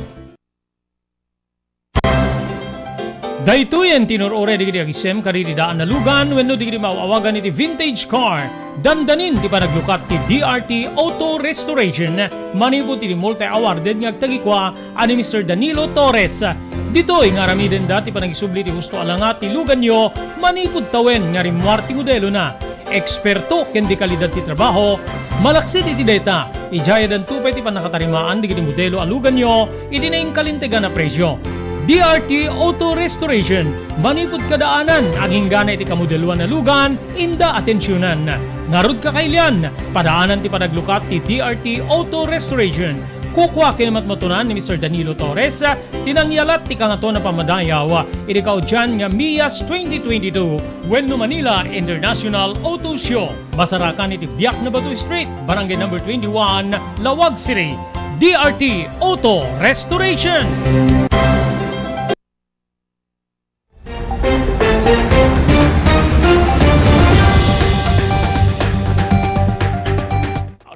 Daytoyen ti nur-uray dagiti agisem kadagiti daan a lugan wenno dagiti maaw-awagan iti vintage car. Dandanin ti panaglukat ti D R T Auto Restoration manipud iti multi-awarded nga agtagikua a ni Mister Danilo Torres. Ditoy nga aramidenda ti panagisubli ti husto a langa ti luganyo manipud tawen nga rimmuar ti modelona. Eksperto ken dekalidad ti trabaho, malaksid iti dayta, idiay addanto pay ti pannakatarimaan dagiti modelo a luganyo iti naingkalintegan a presio. D R T Auto Restoration, manipud kadaanan, aginggana iti kamodeloan a lugan, inda atensionan. Ngarud, kakailian, padaanan ti panaglukat ti D R T Auto Restoration. Kukua ken matmatunan ni Mister Danilo Torres, ti nangyalat ti Kangatoan a Pammadayaw iti kaudian nga MIAS twenty twenty-two wenno Manila International Auto Show. Masarakan iti Biak na Bato Street, Barangay Number twenty-one, Laoag City. D R T Auto Restoration.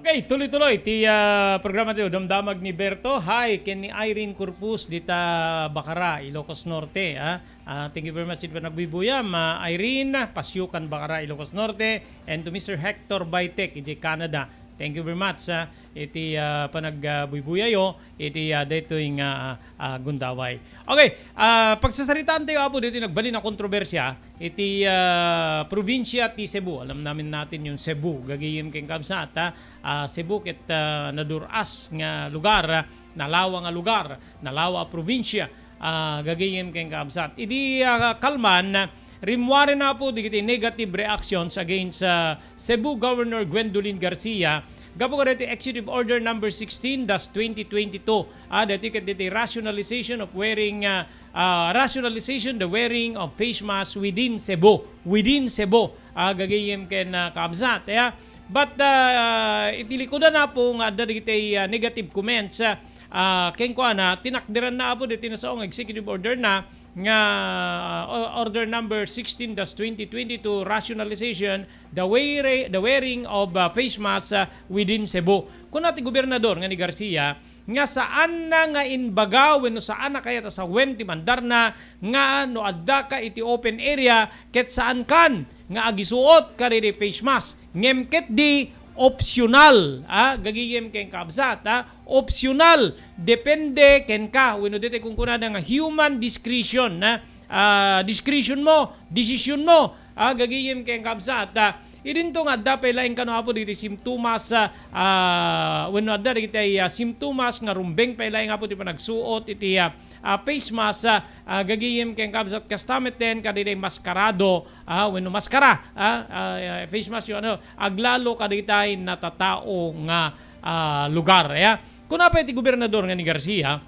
Okay, tuloy-tuloy ti, ah, programa tayo, Damdamag ni Berto. Hi, ken ni Irene Corpus dita Bacara, Ilocos Norte, ah. Ah, thank you very much iti panagbuybuyam, ah, Irene, Pasyukan, Bacara, Ilocos Norte, and to Mister Hector Baitek, iti Canada. Thank you very much, ah, iti, ah, panag, ah, buybuyayo iti, ah, daytoy nga, ah, gundaway. Okay, ah, pagsasaritaan tayo, Apo, dito nagbalin a kontrobersia iti, ah, probinsya ti Cebu. Alam namin natin yung Cebu, gagayem ken kabsat, ha? Ah, Cebu ket, ah, nadur-as nga lugar, ah, nalawa nga lugar, nalawa a probinsya, ah, gagayem ken kabsat. Idi, ah, kalman, rimmuaren, Apo, dagiti negative reactions against, ah, Cebu Governor Gwendolyn Garcia gapu kadagiti Executive Order Number sixteen dash twenty twenty-two, ah, dagiti ket dagiti rationalization of wearing, ah, ah, rationalization the wearing of face mask within Cebu, within Cebu, ah, gagayem ken, ah, kabsat, ya. But, ah, iti likudan, Apo, nga adda dagiti, ah, negative comments, ah, ah, kenkuana, tinakderanna, Apo, dagiti nasao nga executive order na nga, ah, o-, order number sixteen dash twenty twenty-two, rationalization the wear-, the wearing of, ah, face mask, ah, within Cebu. Kuna ti gobernador nga ni Garcia nga saanna nga imbaga wenno saanna kayat a sawen ti mandarna nga no addaka iti open area ket saankan nga agisuot kadagiti face mask. Ngem ketdi optional, ah, gagayem ken kabsat, ah, optional, depende kenka, wenno ditoy kunkunada nga human discretion, ah, ah, discretion mo, desisyon mo, ah, gagayem ken kabsat, ah, idinto nga adda pay laeng kano, Apo, dagiti simptomas, ah, ah, wenno adda dagiti, ah, simptomas nga rumbeng pay laeng, Apo, ti panagsuot iti, ah, ah, face mask, ah, ah, gagayem ken kabsat, kasta metten kadagiti maskarado, ah, wenno maskara, ah, ah, face mask, yung ano, aglalo kadagiti natatao nga, ah, lugar, ya. Kuna pay ti gobernador nga ni Garcia,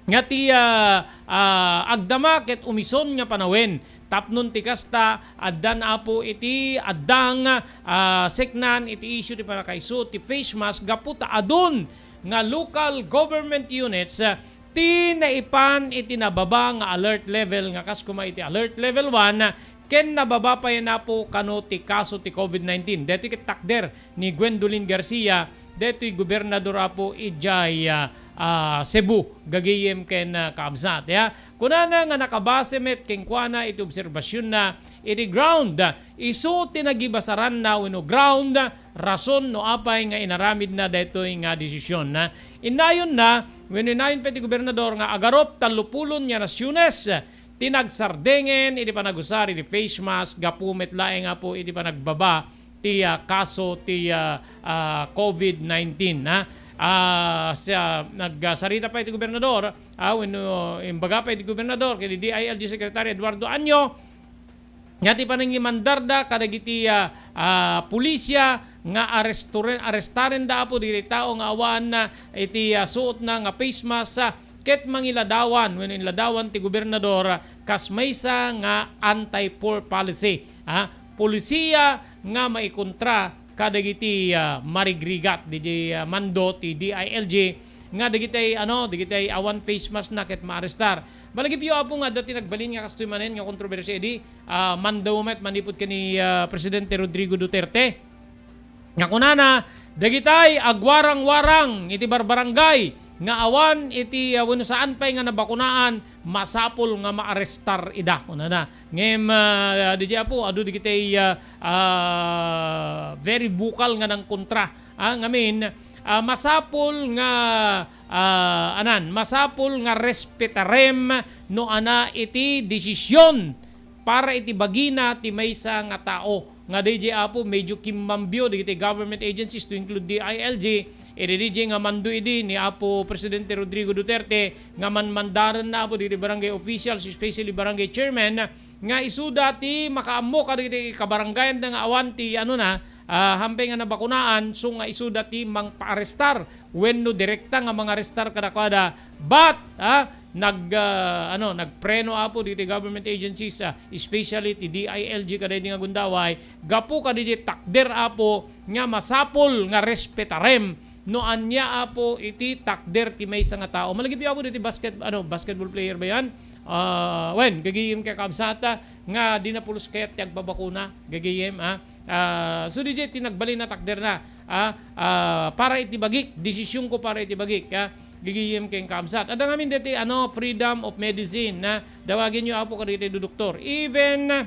nga ti, ah, ah, agdama ket umison nga panawen. Tapnon ti kasta, addan, Apo, iti addang, ah, seknan iti issue ti pannakaisuot ti face mask gapu ta adun nga local government units, ah, ti naipan iti nababa nga alert level nga kas koma iti alert level one, ken nababa pay, Apo, kano ti kaso ti covid nineteen. Daytoy ket takder ni Gwendolyn Garcia, daytoy gobernador, Apo, idiay, ah, ah, Cebu, gagayem ken, ah, kabsat, ya. Kunana nga nakabase met kenkuana iti obserbasionna iti ground, isu ti nagibasaranna wenno ground rason no apay nga inaramidna daytoy nga desisyon, na innayonna wenno innayon pay ti gobernador nga agarup tallopulo nga nasiones ti nagsardengen iti panagusar iti face mask gapu met laeng, Apo, iti panagbaba ti, ah, kaso ti, ah, ah, covid nineteen, ha. Ah, sa, nagsarita pay ti gobernador, ah, wenno imbaga pay ti gobernador ken D I L G Secretary Eduardo Año, nga ti panangimandarda kadagiti, ah, ah, pulisia nga arestoren-, arestarenda, Apo, dagiti tao nga awan, ah, iti, ah, suotna nga face mask, ah, ket mangiladawan wenno inladawan ti gobernador, ah, kas maysa nga anti-poor policy, ah, pulisiya nga maikontra kadagiti, ah, marigrigat, didi, ah, mando ti D I L G nga dagiti, ano, dagiti awan face mask na ket maarestar. Malagipyo, Apo, nga adda ti nagbalin nga kastoy manen nga kontrobersia idi, ah, mando met manipud ken ni, ah, Presidente Rodrigo Duterte. Nga kunana, dagitay agwarang-warang iti barbarangay nga awan iti, ah, wenno saan pay nga nabakunaan, masapul nga maarestar ida, kunana. Ngem, ah, D J Apo, adu dagiti, ah, ah, very vocal nga nangkontra. Ah, ngamin, ah, masapul nga, ah, anan, masapul nga respetarem no ana iti desisyon para iti bagina ti maysa nga tao. Nga D J Apo, medyo kimmambio dagiti government agencies to include D I L G, iti D J nga mando idi ni Apo Presidente Rodrigo Duterte nga manmandaranna, Apo, dagiti barangay officials, especially barangay chairman, nga isuda ti makaammo kadagiti kabarangayanda nga awan ti, ano na, ah, hampay nga nabakunaan, so nga isuda ti mangpaarestar wenno direkta nga mangarestar kadakuada. But, ah, nag, ah, ano, nagpreno, Apo, dagiti government agencies, ah, especially ti D I L G kadaydi nga gundaway, gapu kadaydi takder, Apo, nga masapul nga respetarem no ania, Apo, iti takder ti maysa nga tao. Malagipyo, Apo, diti basket-, ano, basketball player ba yan? Ah, wen, gagayem ken kakabsat, ah, nga di na pulos kayat ti agbabakuna. Gagayem, ah. Ah, so, D J, ti nagbalin a takder na, ah, ah, para iti bagik, desisyonko para iti bagik, ah, gagayem ken kakabsat. Adda ngamin deti, ano, freedom of medicine, na dawagenyo, Apo, kadagiti doktor. Even, ah,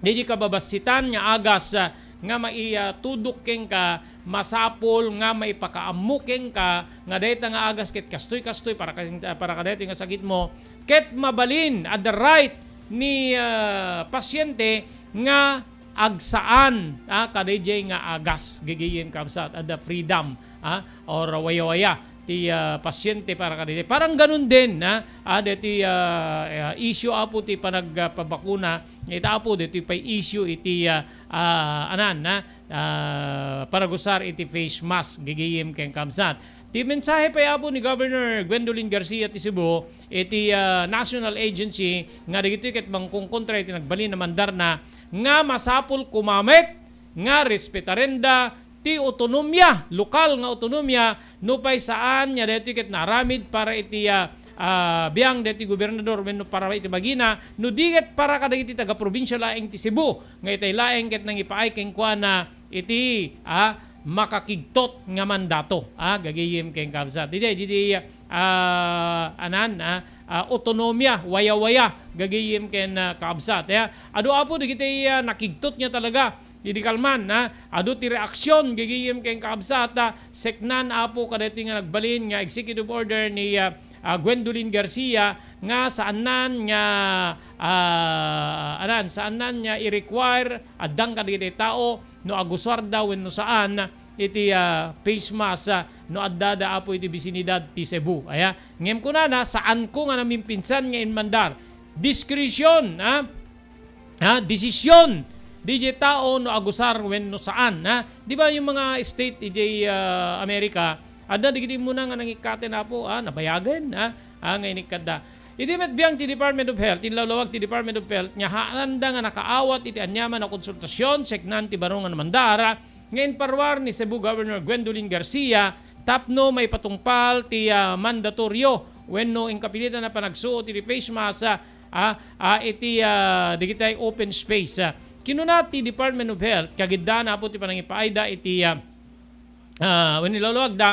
dagiti kababassitan nga agas, ah, nga maitudok kenka, masapul nga maipakaammo kenka nga dayta nga agas ket kastoy-kastoy para ka-, para kadaytoy nga sakitmo, ket mabalin, adda right ni, ah, pasyente nga agsaan, ah, kadaydiay nga agas, gagayem, kabsat, adda freedom, ah, or wayawaya ti, ah, pasyente para kadaydiay. Parang ganun din, ah, ah, deti, ah, ah, issue, Apo, ti panagpabakuna, ita, Apo, deti pay issue iti, ah, ah, anan, ah, ah, panagusar iti face mask, gagayem ken kabsat. Ti mensahe pay, Apo, ni Governor Gwendolyn Garcia ti Cebu iti, ah, National Agency nga dagitoy ket mangkongkontra iti nagbalin a mandarna nga masapul koma met nga respetarenda ti otonomia, lokal nga otonomia, no pay saan nga daytoy ket naaramid para iti, ah, ah, biang daytoy gobernador wenno para iti bagina, no di ket para kadagiti taga-probinsia laeng ti Cebu, nga itay laeng ket nangipaay kenkuana iti, ah, makakigtot nga mandato. Ah, gagayem ken kabsat. Didi, didi, ah, anan, ah, ah, otonomia, wayawaya, gagayem ken, ah, kabsat. Ya, adu, Apo, dagiti, ah, nakigtot nga talaga idi kalman, ah, adu ti reaksyon, gagayem ken kabsat, ah, seknan, Apo, kadaytoy nga nagbalin nga executive order ni, ah, ah, Gwendolyn Garcia nga saannan nga, ah, anan, saannan nga i-require addan kadagiti tao no agusarda wenno saan iti, ah, face mask, ah, no addada, Apo, iti bisinidad ti Cebu. Aya, ngem kunana, saanko nga namimpinsan nga inmandar. Diskresyon, ah, ah, desisyon daydiay tao no agusar wenno saan, ah. Di ba yung mga state idiay, ah, Amerika, adda dagiti immuna nga nangikkaten, Apo, ah, nabayagen, ah, ah, nga inikkatda. Iti met biang ti Department of Health, inlawlawag ti Department of Health nga haanda nga nakaawat iti aniaman a konsultasyon, seknan ti baro nga namandar, nga inparuar ni Cebu Governor Gwendolyn Garcia tapno maipatungpal ti, ah, mandatorio wenno inkapilitan a panagsuot iti face mask, ah, ah, ah, iti, ah, dagiti open space. Ah, kinuna ti Department of Health, kagiddan, Apo, ti panangipaayda iti, ah, ah, wenno ilawlawagda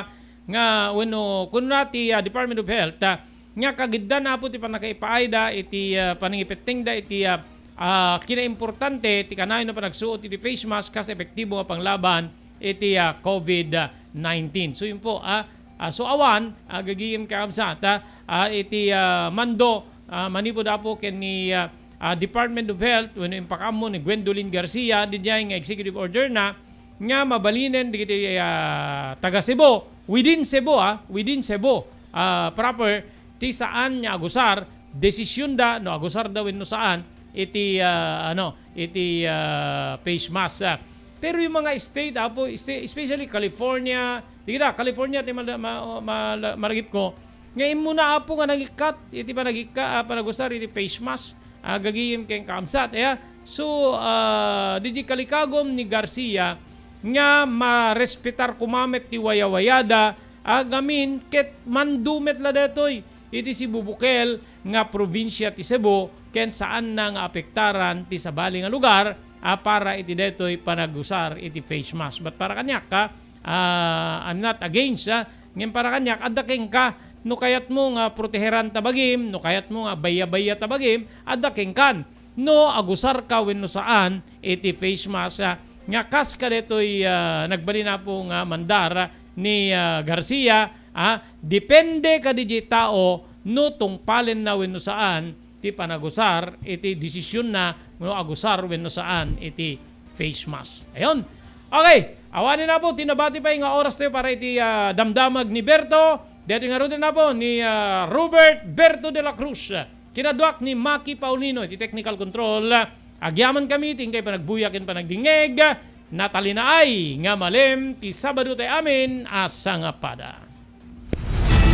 nga, wenno kununa ti, ah, Department of Health, ah, nga kagiddan, Apo, ti pannakaipaayda iti, ah, panangipettingda iti, ah, ah, kinaimportante ti kanayon a panagsuot iti face mask kas epektibo nga panglaban iti, ah, covid nineteen. So, yun po, ah, ah, so awan, ah, gagayem kakabsat, ah, ah, iti, ah, mando, ah, manipud, Apo, ken ni, ah, ah, Department of Health, wenno impakaammo ni Gwendolyn Garcia, didiay nga executive order na, nga mabalinen dagiti, ah, taga Cebu, within Cebu, ah, within Cebu, ah, proper, ti saan nga agusar, desisyonda no agusarda wenno saan iti, ah, ano, iti, ah, face mask, ah. Pero yung mga state, Apo, este-, especially California, di kita, California, ti mal-, ma-, ma-, maragip ko, nga immuna, Apo, nga nangikkat iti panagikka-, ah, panagusar iti face mask, ah, gagayem ken kakabsat, aya. So, ah, didi kalikagum ni Garcia nga marespetar koma met ti wayawayada, ah, ngamin ket mando met la daytoy iti Cebu bukel nga probinsia ti Cebu ken saanna nga apektaran ti sabali nga lugar, ah, para iti daytoy panagusar iti face mask. But para kaniak, ah, ah, I'm not against, ah, Ngem para kaniak, adda kenka, no kayatmo nga proteheran ta bagim, no kayatmo nga bayya-bayya ta bagim, adda kenkan. No agusarka wenno saan iti face mask, ah, nga kas kadaytoy, ah, nagbalin Apo nga mandar ni, ah, Garcia, ah, depende kadi diay tao no tungpalenna wenno saan ti panagusar iti desisionna no agusar wenno saan iti face mask. Ayon. Okay, awanen Apo ti nabati pay nga oras tayo para iti, ah, damdamag ni Berto. Daytoy ngaruden Apo ni, ah, Robert Berto de la Cruz. Kinaduak ni Maki Paulino iti technical control. Agyamankami ti inkay panagbuya ken panagdingngeg. Natalinaay nga malem ti Sabado tayo amin a sangapada.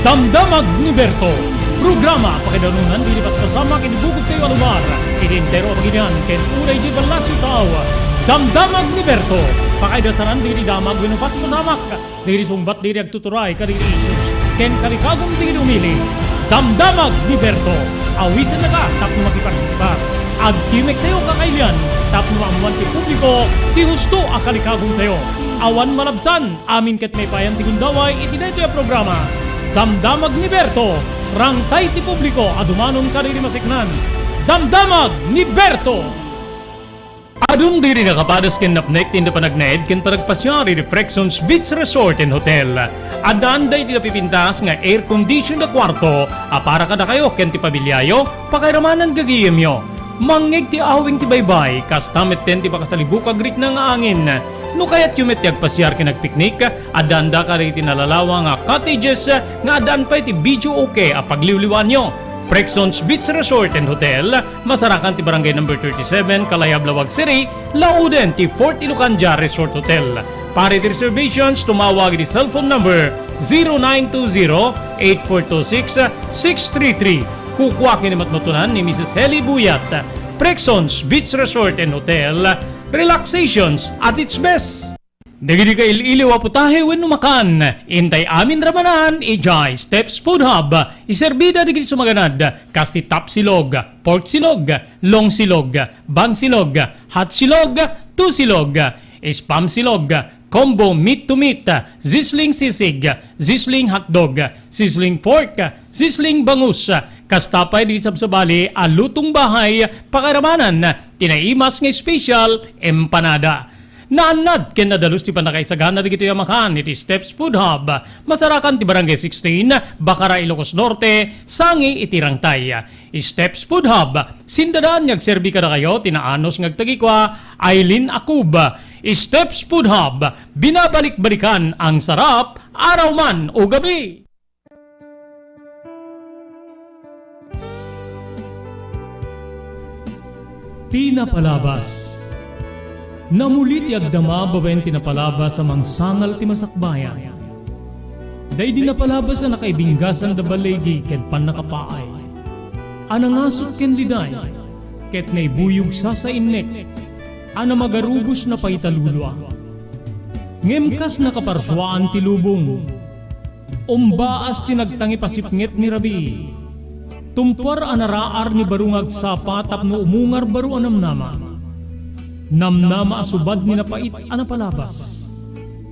Damdamag ni Berto, programa pakaidanunan dagiti paspasamak iti bukod tayo a lugar, iti entero a baginian ken uray idiay ballasiw tao. Damdamag ni Berto, pakaidasaran dagiti damag wenno paspasamak dagiti sungbat dagiti agtuturay kadagiti issues ken kalikagum dagiti umili. Damdamag ni Berto, awisennaka tapno makipartisipar. Agtimek tayo kakailian tapno maammoan ti publiko ti husto a kalikagum tayo. Awan malabsan, amin ket maipayan ti gundaway iti daytoy a programa. Damdamag ni Berto, rangtay ti publiko a dumanon kadagiti maseknan. Damdamag ni Berto! Adun diri nakapades ken napnek ti inda panagnaed ken panagpasiar iti Prexons Beach Resort and Hotel. Addaanda iti napipintas nga air condition a kuarto a para kadakayo ken ti pamiliayo, pakairamanan gagayemyo. Mangngeg ti awing ti baybay, kasta metten ti makasalibukag rikna nga angin. No kayatyo met ti agpasiar ken agpiknik, addaanda kadagiti nalalawa nga cottages nga addaan pay ti videoke a pagliwliwaanyo. Prexons Beach Resort and Hotel, masarakan ti Barangay Number thirty-seven, Kalayab, Laoag City, lauden ti Fort Ilocandia Resort Hotel. Para iti reservations, tumawag iti cellphone number zero nine two zero, eight four two six, six three three. Kukua ken ni matmatunan ni Missus Heli Buyat. Prexons Beach Resort and Hotel, relaxations at its best. Dagiti kail-iliw a putahe wenno makan, intay amin ramanan idiay Steps Food Hub. Iserbida dagiti sumaganad, kas ti tapsilog, porksilog, longsilog, bangsilog, hotsilog, tusilog, spamsilog, combo meat to meat, sizzling sisig, sizzling hotdog, sizzling pork, sizzling bangus, kasta pay dagiti sabsabali a lutong bahay, pakairamanan ti naimas nga special empanada. Naannad ken nadalus ti pannakaisagana dagitoy a makan iti Steps Food Hub. Masarakan ti Barangay sixteen, Bacara, Ilocos Norte, sangi iti Rangtay. Steps Food Hub, sindadaan nga agserbi kadakayo ti naanos nga agtagikua, Aileen Akub. Steps Food Hub, binabalik-balikan ang sarap, araw man o gabi. Ti napalabas. Namuli ti agdama babaen ti napalabas a mangsangal ti masakbayan. Daydi napalabas a nakaibinggasan da baligi ken pannakapaay. A nangasut ken liday, ket naibuyog sasainnek, a namagarubos na paitalulua. Ngem kas nakaparsuaan ti lubong, umbaas ti nagtangipasipnget ni rabii. Tumpuar a naraar ni baro nga agsapa tapno umungar baro a namnama. Namnama a subad ni napait a napalabas.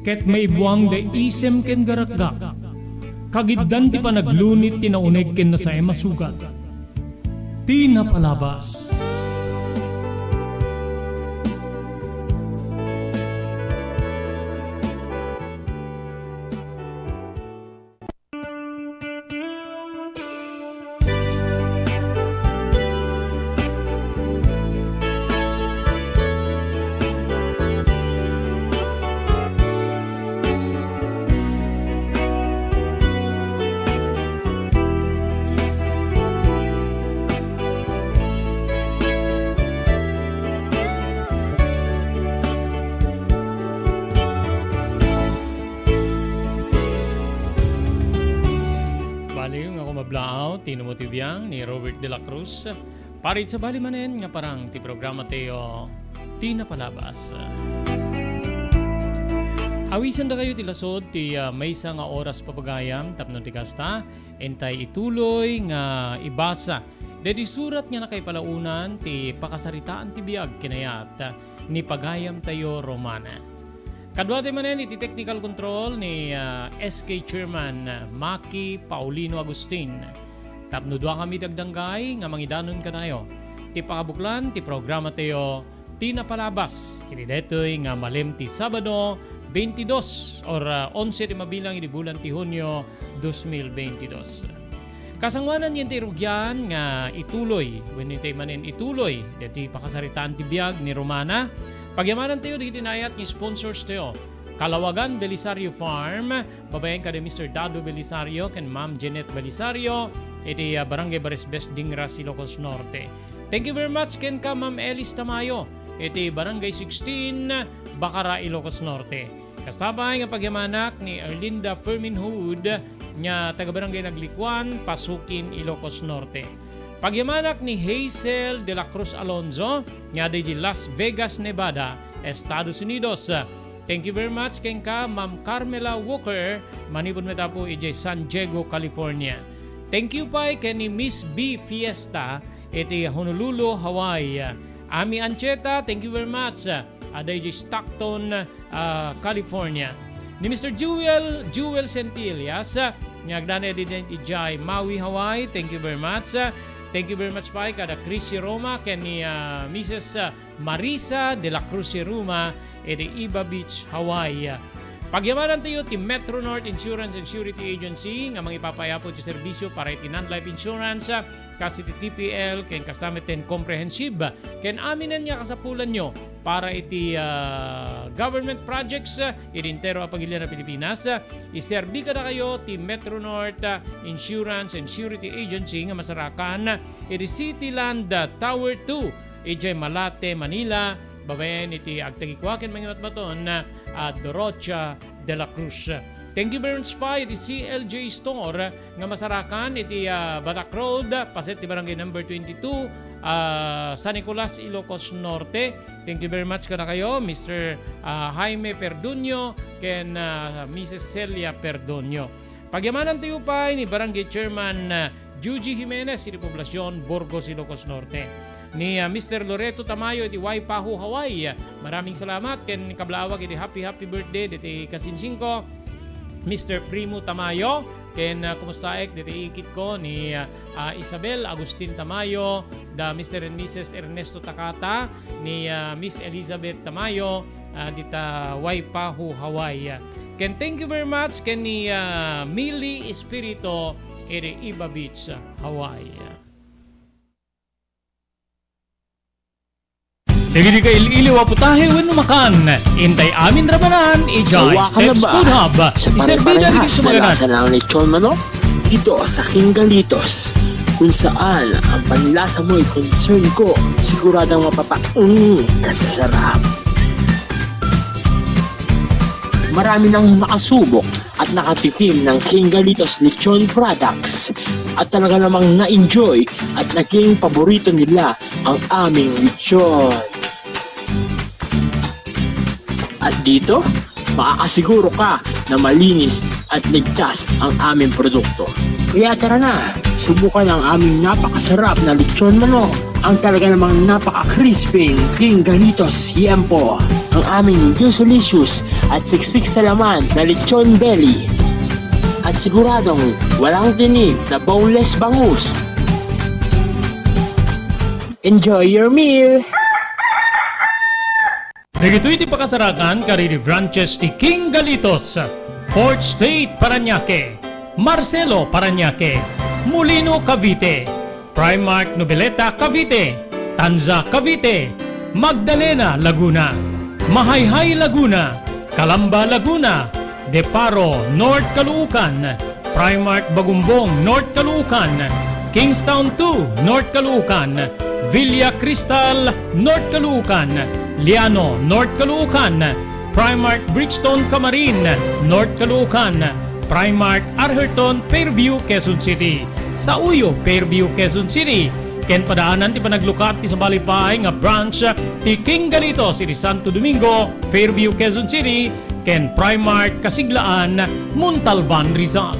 Ket maibuang da isem ken garakgak. Kagiddan ti panaglunit ti nauneg ken nasaem a sugat. Ti napalabas. Baliw nga kumablaaw, tinamo ti biang ni Robert de la Cruz. Parit, sabali manen nga parang ti programa tayo, Ti Napalabas. Awisen da kayo ti lasod ti, ah, maysa nga oras papagayam tapno ti kasta, intay ituloy nga ibasa daydi surat nga nakaipalaonan ti pakasaritaan ti biag kinayat ni pagayam tayo Romana. Kaduatayo manen iti technical control ni, ah, S K Chairman, ah, Maki Paulino Agustin. Tapno duakami dagdanggay nga mangidanon kanayo ti pakabuklan ti programatayo ti napalabas iti daytoy nga malem ti Sabado, twenty-two or, ah, onse ti mabilang iti bulan ti Hunio, dos mil veintidos. Kasangoanan yen ti rugian nga ituloy, wenno itay manen ituloy, daytoy pakasaritaan ti biag ni Romana. Pagyamanantayo dagiti naayat nga sponsors tayo. Kalawagan Belisario Farm, babaen kada Mister Dado Belisario ken Ma'am Jeanette Belisario, iti, ah, Barangay Barisbes, Dingras, Ilocos Norte. Thank you very much kenka Ma'am Elis Tamayo, iti Barangay sixteen, Bacara, Ilocos Norte. Kasta pay nga pagyamanak ni Erlinda Fermin Hood nga taga Barangay Naglikuan, Pasukin, Ilocos Norte. Pagyamanak ni Hazel de la Cruz Alonzo nga di Las Vegas, Nevada, Estados Unidos. Thank you very much kenka Ma'am Carmela Walker, manipud met apo idiay San Diego, California. Thank you pay ken ni Miss B Fiesta iti Honolulu, Hawaii. Ami Ancheta, thank you very much. Adda idiay Stockton, ah, California. Ni Mister Jewel, Jewel Centillas, ah, nga agdanay idiay Maui, Hawaii. Thank you very much. Ah, thank you very much pay kada Chrissy Roma ken ni, ah, Missus, ah, Marisa de la Cruz Roma iti Iba Beach, Hawaii. Pagyamanantayo ti Metro North Insurance and Surety Agency nga mangipapayapo ti serbisio para iti non-life insurance, ah, kas iti T P L, ken kasta met ti comprehensive, ken aminen nga kasapulanyo para iti, ah, government projects, ah, iti entero a pagilian a Pilipinas. Ah, iserbi kadakayo ti Metro North, ah, Insurance and Surety Agency nga masarakan iti City Land, ah, Tower two, idiay Malate, Manila, babaen iti agtagikua ken mangimatmaton, ah, Dorocha de la Cruz. Thank you very much pay iti C L J Store nga masarakan iti, ah, Batak Road, paset ti Barangay Number twenty-two, ah, San Nicolas, Ilocos Norte. Thank you very much kadakayo, Mister, ah, Jaime Perdonio ken, ah, Missus Celia Perdonio. Pagyamanantayo pay ni Barangay Chairman, ah, Juji Jimenez iti Poblacion, Burgos, Ilocos Norte. Ni, ah, Mister Loreto Tamayo iti Waipahu, Hawaii. Maraming salamat ken kablaawak iti happy, happy birthday diti kasinsingko, Mister Primo Tamayo, ken, ah, kumustaek diti ikitko ni, ah, ah, Isabel Agustin Tamayo, da Mister and Missus Ernesto Takata, ni, ah, Miss Elizabeth Tamayo, ah, dita Waipahu, Hawaii. Ken thank you very much ken ni, ah, Millie Espirito iti Iba Beach, Hawaii. Dagiti kail-iliw a putahe wenno makan, intay amin ramanan idiay Sawa ka na Steps ba Food Hub. Sa Iserbi da pare-parehas dagiti na sumaganan. Lasa ng lechon manok? Dito sa King Galitos, kung saan ang panlasa mo'y concern ko, siguradong mapapa-, mm, kasasarap. Marami nang nakasubok at nakatikim ng King Galitos Lechon Products at talaga namang na-enjoy at naging paborito nila ang aming lechon. At dito, makakasiguro ka na malinis at ligtas ang aming produkto. Kaya tara na, subukan ang aming napakasarap na lechon manok. Ang talaga namang napaka-crispy King Galitos Siempo. Ang aming juicy-licious at siksik sa laman na lechon belly. At siguradong walang tinik na boneless bangus. Enjoy your meal! Dagitoy ti pakasarakan kadagiti branches ti King Galitos, Fourth Street, Parañaque, Marcelo, Parañaque, Molino, Cavite, Primark, Noveleta, Cavite, Tanza, Cavite, Magdalena, Laguna, Mahayhay, Laguna, Calamba, Laguna, Deparo, North Caloocan, Primark Bagumbong, North Caloocan, Kingstown two, North Caloocan, Villa Cristal, North Caloocan, Liano, North Caloocan, Primark Bridgestone Camarin, North Caloocan, Primark Arherton, Fairview, Quezon City, Sauyo, Fairview, Quezon City, ken padaanan ti panaglukat ti sabali pay nga branch ti King Galitos iti Santo Domingo, Fairview, Quezon City, ken Primark Kasiglaan, Montalban, Rizal.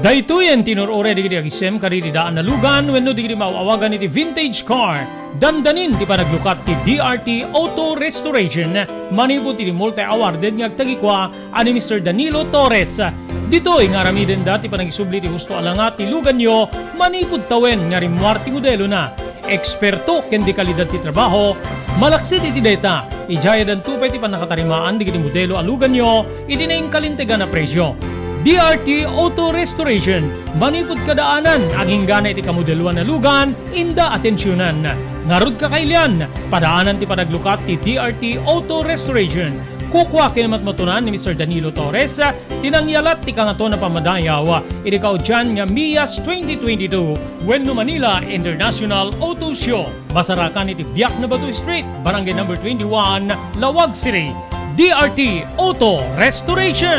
Daytoyen ti inur-uray dagiti agisem kadagiti daan a lugan wenno dagiti maaw-awagan iti vintage car. Dandanin ti panaglukat ti D R T Auto Restoration manipud iti multi-awarded nga agtagikua a ni Mister Danilo Torres. Ditoy nga aramidenda ti panagisubli ti husto a langat ti luganyo manipud tawen nga rimmuar ti modelona. Eksperto ken dekalidad ti trabaho, malaksid iti dayta, idiayadanto pay ti pannakatarimaan dagiti modelo a luganyo iti nainkalintegan a presio. D R T Auto Restoration, manipud kadaanan, aginggana iti kamodeloan a lugan, inda atensionan. Ngarud, kakailian, padaanan ti panaglukat ti D R T Auto Restoration. Kukua ken matmatunan ni Mister Danilo Torres, ti nangyalat ti Kangatoan a Pammadayaw iti kaudian nga MIAS twenty twenty-two wenno Manila International Auto Show. Masarakan iti Biak na Bato Street, Barangay Number twenty-one, Laoag City. D R T Auto Restoration.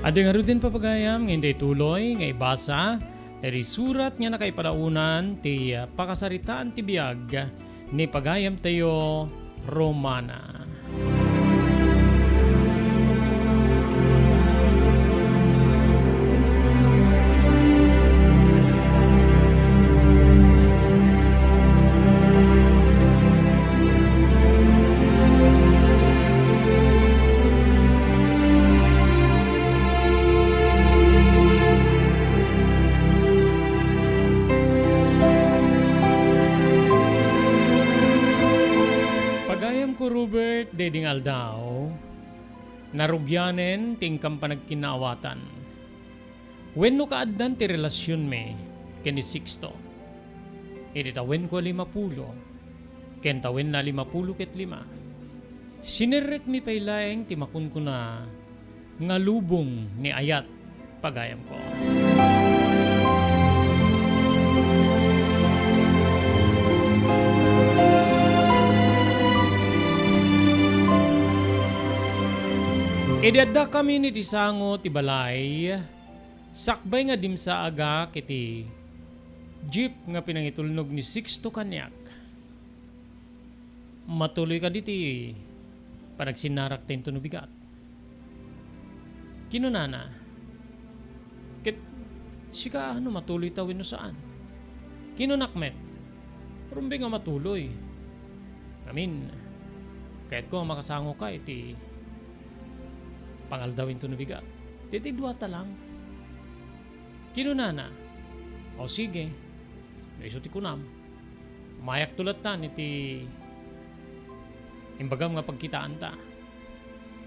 Adda ngaruden, papagayam, nga intay tuloy nga ibasa daydi surat nga nakaipadaonan ti, ah, pakasaritaan ti biag ni pagayamtayo Romana. Pagayamko, Robert, daydi nga aldaw, narugianen ti inkam panagkinnaawatan wenno kaaddan ti relasionmi ken ni Sixto. Iti tawenko a limapulo ken tawenna a limapulo ket lima, sinerrekmi pay laeng ti makunkuna nga lubong ni ayat, pagayamko. Idi addakamin iti sango ti balay, sakbay nga dimsaagak iti jeep nga pinangitulnog ni Sixto kaniak. Matuloy kadi ti panagsinnarakta intono bigat? Kinunana, ket sika, ano, matuloyta wenno saan? Kinunak met, rumbeng a matuloy. Ngamin, kayatko a makasangoka iti pangaldaw intono bigat. Daytoy duata lang. Kinunana, "O sige, no isu ti kunam, mayakto lattan iti imbagam nga pagkitaanta.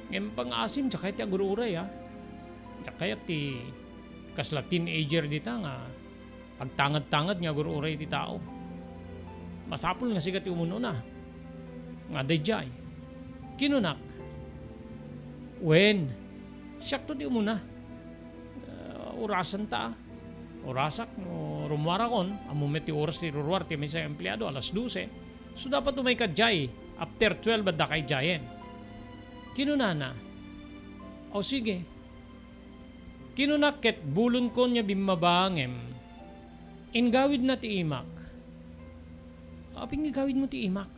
Ngem pangngaasim, diak kayat ti agur-uray, a. Diak kayat ti kasla teenager dita nga agtangad-tangad nga agur-uray iti tao. Masapul nga sika ti umun-una nga adda idiay." Kinunak, "Wen, siakto ti umuna. Ah, orasanta, a. Orasak no rummuarakon, ammom met ti oras ti iruruar ti maysa nga empleado, alas dose. So, dapat umayka idiay after twelve, addaka idiayen." Kinunana, "O, sige." Kinunak ket bulunkon nga bimmaba ngem inggawidna ti imak. "Apin nga igawidmo ti imak?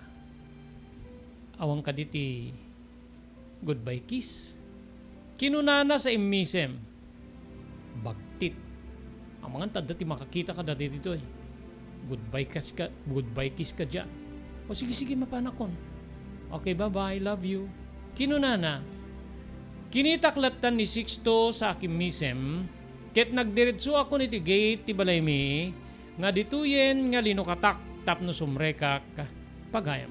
Awan kadi ti goodbye kiss?" Kinunana sa immisem, "Bagtit. Amangan ta adda ti makakita kadata ditoy. Goodbye kiss ka, goodbye kiss ka diay. O sige, sige, mapanakon. Okay, bye-bye, love you." Kinunana, kinitak lattan ni Sixto sa akimmisem, ket nagdiretsoakon iti gate ti balaymi, nga ditoyen nga linukatak tapno sumrekak, pagayam.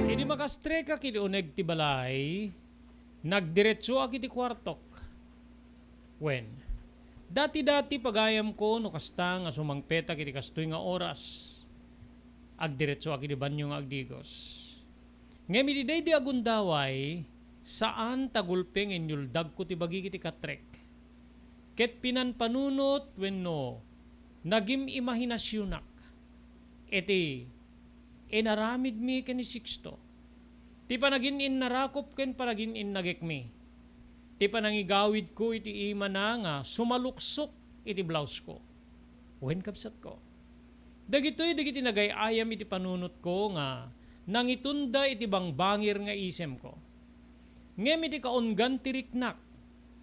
Idi makastrekak Iti uneg ti balay, nagdiretsoak iti kuartok. Wen, dati-dati pagayamko no kasta nga sumangpetak iti kastoy nga oras. Agdiretsoak iti banio nga agdigos. Ngem iti daydi a gundaway, saan ta gulpi nga inyuldagko ti bagik iti katrek. Ket pinanpanunot wenno nagim-imahinasionak iti inaramidmi ken ni Sixto, ti panagin-innarakop ken panagin-innagekmi, ti panangigawidko iti imana nga sumaluksok iti blausko. Wen, kabsatko, dagitoy dagiti nagay-ayam iti panunotko nga nangitunda iti bangbangir nga isemko. Ngem iti kaunggan ti riknak,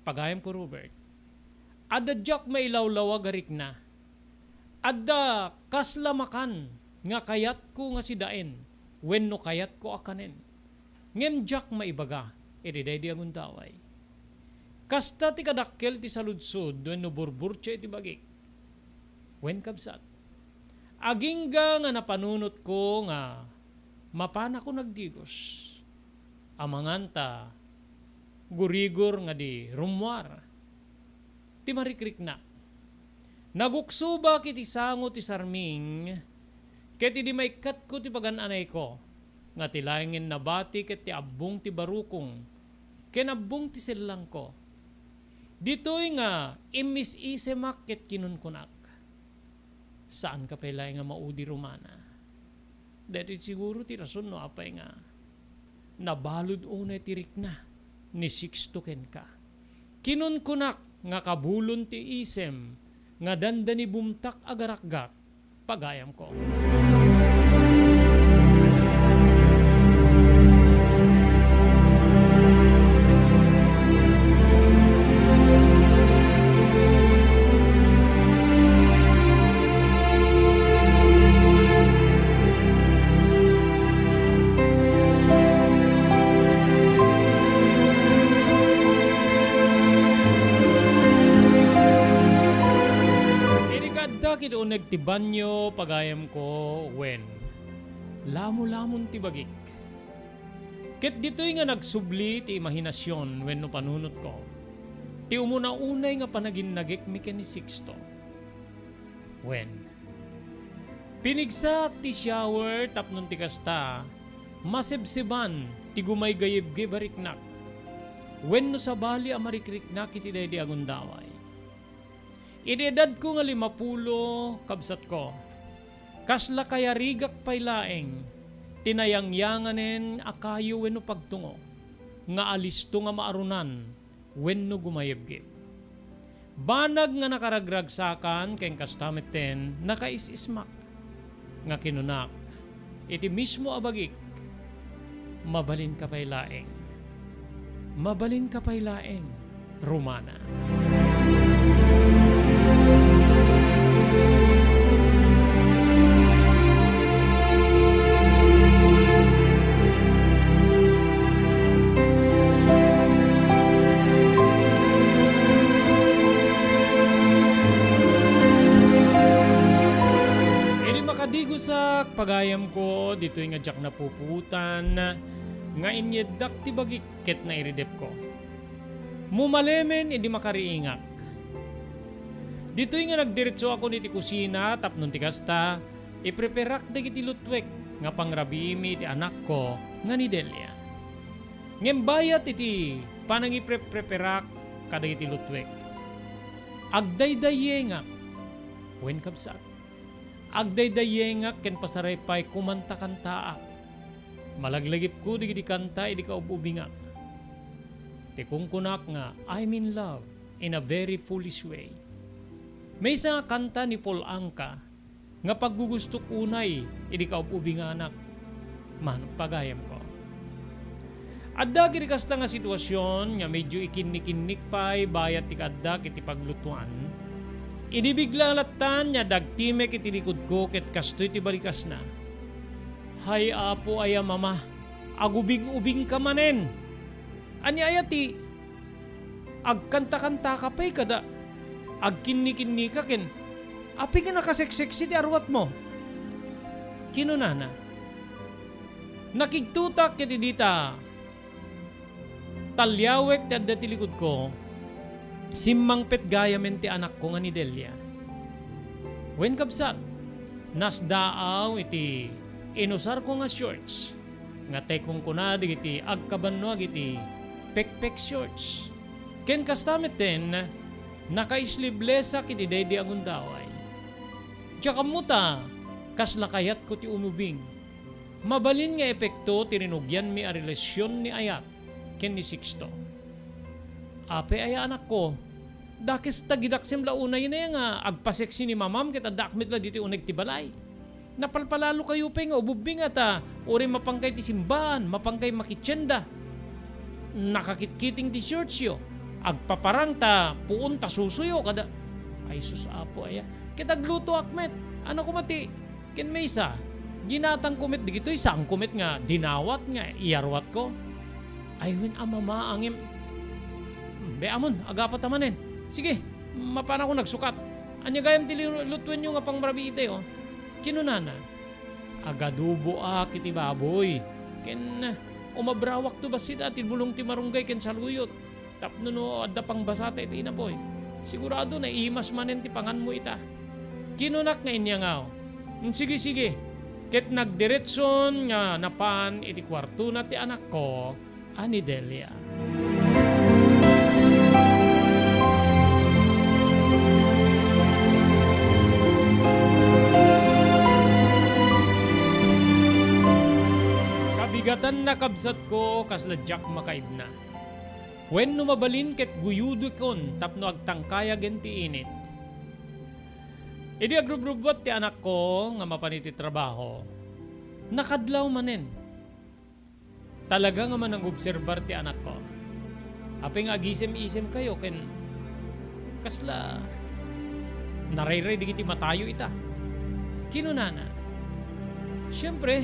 pagayamko Robert, adda diak mailawlawag a rikna. Adda kasla makan nga kayatko nga sidaen wenno kayatko a kanen. Ngem diak maibaga iti daydi a gundaway. Kasta ti kadakkel ti saludsod wenno burburtia iti bagik. Wen, kabsat, agingga nga napanunotko nga mapanakon agdigos, amangan ta gurigor nga di rummuar ti marikriknak. Naguksubak iti sango ti sarming, ket idi maikkatko ti pagan-anayko, nga ti laengen nabati ket ti abbong ti barukong ken abbong ti sellangko. Ditoy nga immis-isemak ket kinunkunak, "Saanka pay laeng a maudi, Romana?" Daytoy siguro ti rason no apay nga nabalud unay ti rikna ni Sixto kenka. Kinunkunak nga kabulon ti isem nga dandani bumtak a garakgak, pagayamko. Idi kaaddak iti uneg ti banio, pagayamko, wen, lamulamon ti bagik. Ket ditoy nga nagsubli ti imahinasion wenno panunotko, ti umuna unay nga panaginnagekmi ken ni Sixto. Wen, pinigsaak ti shower tapno ti kasta, masebseban ti gumaygayebgeb a riknak wenno sabali a marikriknak iti daydi a gundaway. Iti edadko nga limapulo, kabsatko, kasla kayarigak pay laeng ti nayangyanganen a kayo wenno pagtungo nga alisto nga maarunan wenno gumayebgeb. Banag nga nakaragragsakan ken kasta metten nakaisismak nga kinunak iti mismo a bagik, "Mabalinka pay laeng. Mabalinka pay laeng, Romana." Idi makadigosak, pagayamko, ditoy nga diak napupuotan nga inyeddak ti bagik ket nairidepko. Mumalemen idi makariingak. Ditoy nga nagdiretsoakon iti kusina tapno ti kasta, ipreparak dagiti luttuek nga pangrabiimi iti anakko nga ni Delia. Ngem bayat iti panangiprepreparak kadagiti luttuek, agdaydayyengak. Wen, kabsat, agdaydayyengak ken pasaray pay kumantakantaak. Malaglagipko dagiti kanta idi kaub-ubingak. Ti kunkunak nga, "I'm in love in a very foolish way." Maysa nga kanta ni Paul Anka nga paggugustok unay idi kaub-ubinganak man pagayamko. Adda ket kasta nga situasion nga medyo ikinnikinnik pay bayat ti kaaddak iti paglutuan. Idi bigla lattan nga dagtimek iti likudko ket kastoy ti balikasna, "Hay Apo aya, Mama, agubing-ubingka manen! Ania aya ti agkantakantaka pay kada agkinnikinnika ken apay nga nakasekseksi ti aruatmo?" kinunana. Nakigtotak ket idi ta taliawek ti adda ti likudko, simmangpet gayamen ti anakko nga ni Delia. Wen, kabsat, nasdaaw iti inusarko nga shorts nga ta kunkuna dagiti agkabannuag iti pekpek shorts. Ken kasta metten, nakaisliblesa iti daydi a gundaway. Diak ammo ta kasla kayatko ti umubing. Mabalin nga epekto ti rinugianmi a relasion ni Ayat ken ni Sixto. Apay aya, anakko, dakes ta gidaksem la unay nga agpaseksi ni mamam ket addaak met la ditoy uneg ti balay. Napalpalalo kayo pay nga ububing ta uray mapankay ti simbaan, mapankay makitienda. Nakakitkiting ti shortsyo. Agpaparang ta puon ta susuyo kada. Ay sus, Apo aya. Ket aglutoak met. Ania koma ti ken maysa, ginatangko met dagitoy, saanko met nga dinawat nga iyaruatko. Ay wen a mama, ngem, hmm, be amon, agapata manen. Sige, mapanakon agsukat. Ania gayam ti lu-, lutuenyo nga pangmarabiitayo? Kinunana, agaduboak iti baboy, ken umabrawakto bassit a ti bulong ti marunggay ken saluyot. Tapno no adda pangbasata iti inapuy, sigurado naimas manen ti panganmo ita. Kinunak nga iniangaw, "Mm, sige, sige." Ket nagdiretson nga napan iti kuartona ti anakko a ni Delia. Kabigatanna, kabsatko, kasla diak makaibna. Wenno mabalin ket guyudekon tapno agtangkayagen ti init. Idi agrubrubbuat ti anakko nga mapan iti trabaho, nakadlaw manen. Talaga nga manangobserbar ti anakko. Apay nga agisem-isemkayo ken kasla narayray dagiti matayo ita? Kinunana, "Siempre,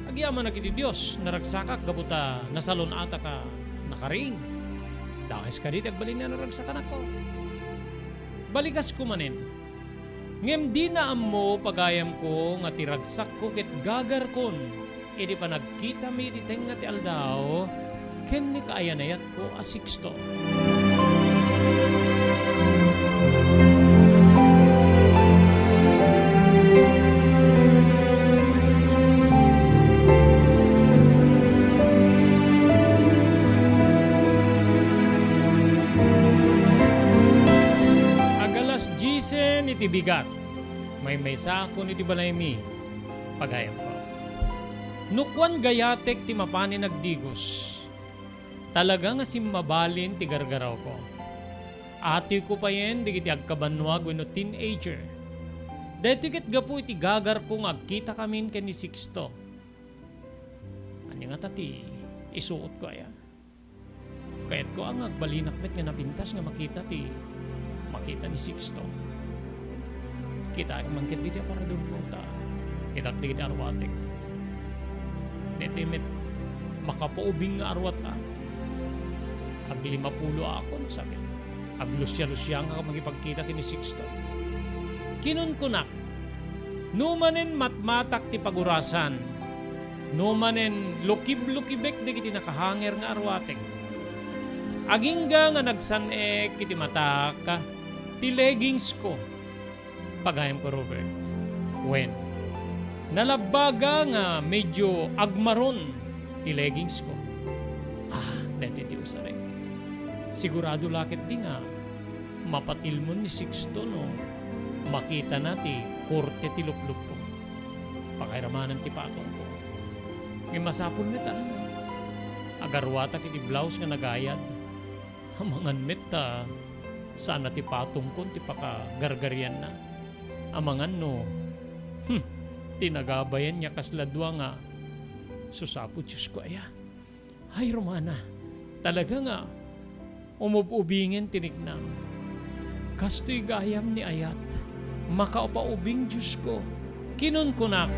agyamanak iti Dios, naragsakak gapu ta nasalun-atak a nakariing. Dakes kadi ti agbalin a naragsakanakko." Balikasko manen. Ngem dina ammo, pagayamko, nga ti ragsakko ket gagarkon iti panagkitami iti tengnga ti aldaw ken ni kaayanayatko a Sixto. Agalas diesen iti bigat. Maymaysakon iti balaymi, pagayamko. No kuan gayatek ti mapanen agdigos, talaga nga simmabalin ti gargarawko. Atuyko payen dagiti agkabannuag wenno teenager. Daytoy ket gapu iti gagarko nga agkitakamin ken ni Sixto. Ania ngata ti isuotko aya? Kayatko a nga agbalinak met nga napintas nga makita ti, makita ni Sixto. Kitaek man ketdi ti aparadorko ta kitak dagiti arwatek. Daytoy met makapaubing nga arwat a. Aglimapulo akon sa ket aglusialusiangak a mangipagkita ken ni Sixto. Kinunkunak, "No manen matmatak ti pagurasan, no manen lukiblukibek dagiti nakahanger nga arwatek, agingga nga nagsan-ek iti matak ti leggingsko, pagayamko, Robert. Wen, nalabbaga nga medio agmaron ti leggingsko. Ah, daytoy ti usarek. Sigurado la ketdi nga mapatilmon ni Sixto no makitana ti korte ti lupluppo. Pakairamanan ti patongko. Ngem masapul met a nga agarwatak iti blouse nga nagayad. Amangan met ta saan a ti patongkon ti pakagargarianna. Amangan no, hmm, ti nagabayan nga kasla dua nga susapo, Diosko aya." Ay, Romana, talaga nga umub-ubingen ti riknam. Kastoy gayam ni Ayat, makapaubing Diosko, kinunkunak.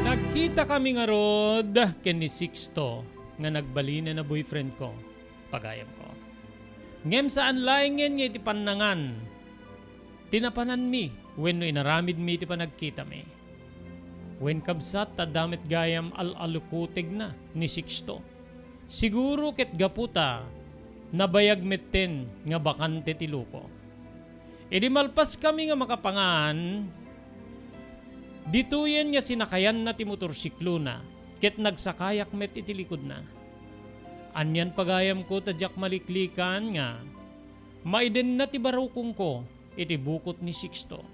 Nagkita Kami ngarud ken ni Sixto nga nagbalinen a boyfriend ko, pagayamko. Ngem saan laengen nga iti pannangan ti napananmi wenno inaramidmi iti panagkitami. Wen kabsat, ta adda met gayam al-alukutegna ni Sixto. Siguro ket gapu ta nabayag metten nga bakante ti loko. Idi malpaskami nga makapangan, ditoyen nga sinakayanna ti motorsiklona ket nagsakayak met iti likudna. Anian pagayamko ta diak maliklikan nga maidenna ti barukongko iti bukot ni Sixto.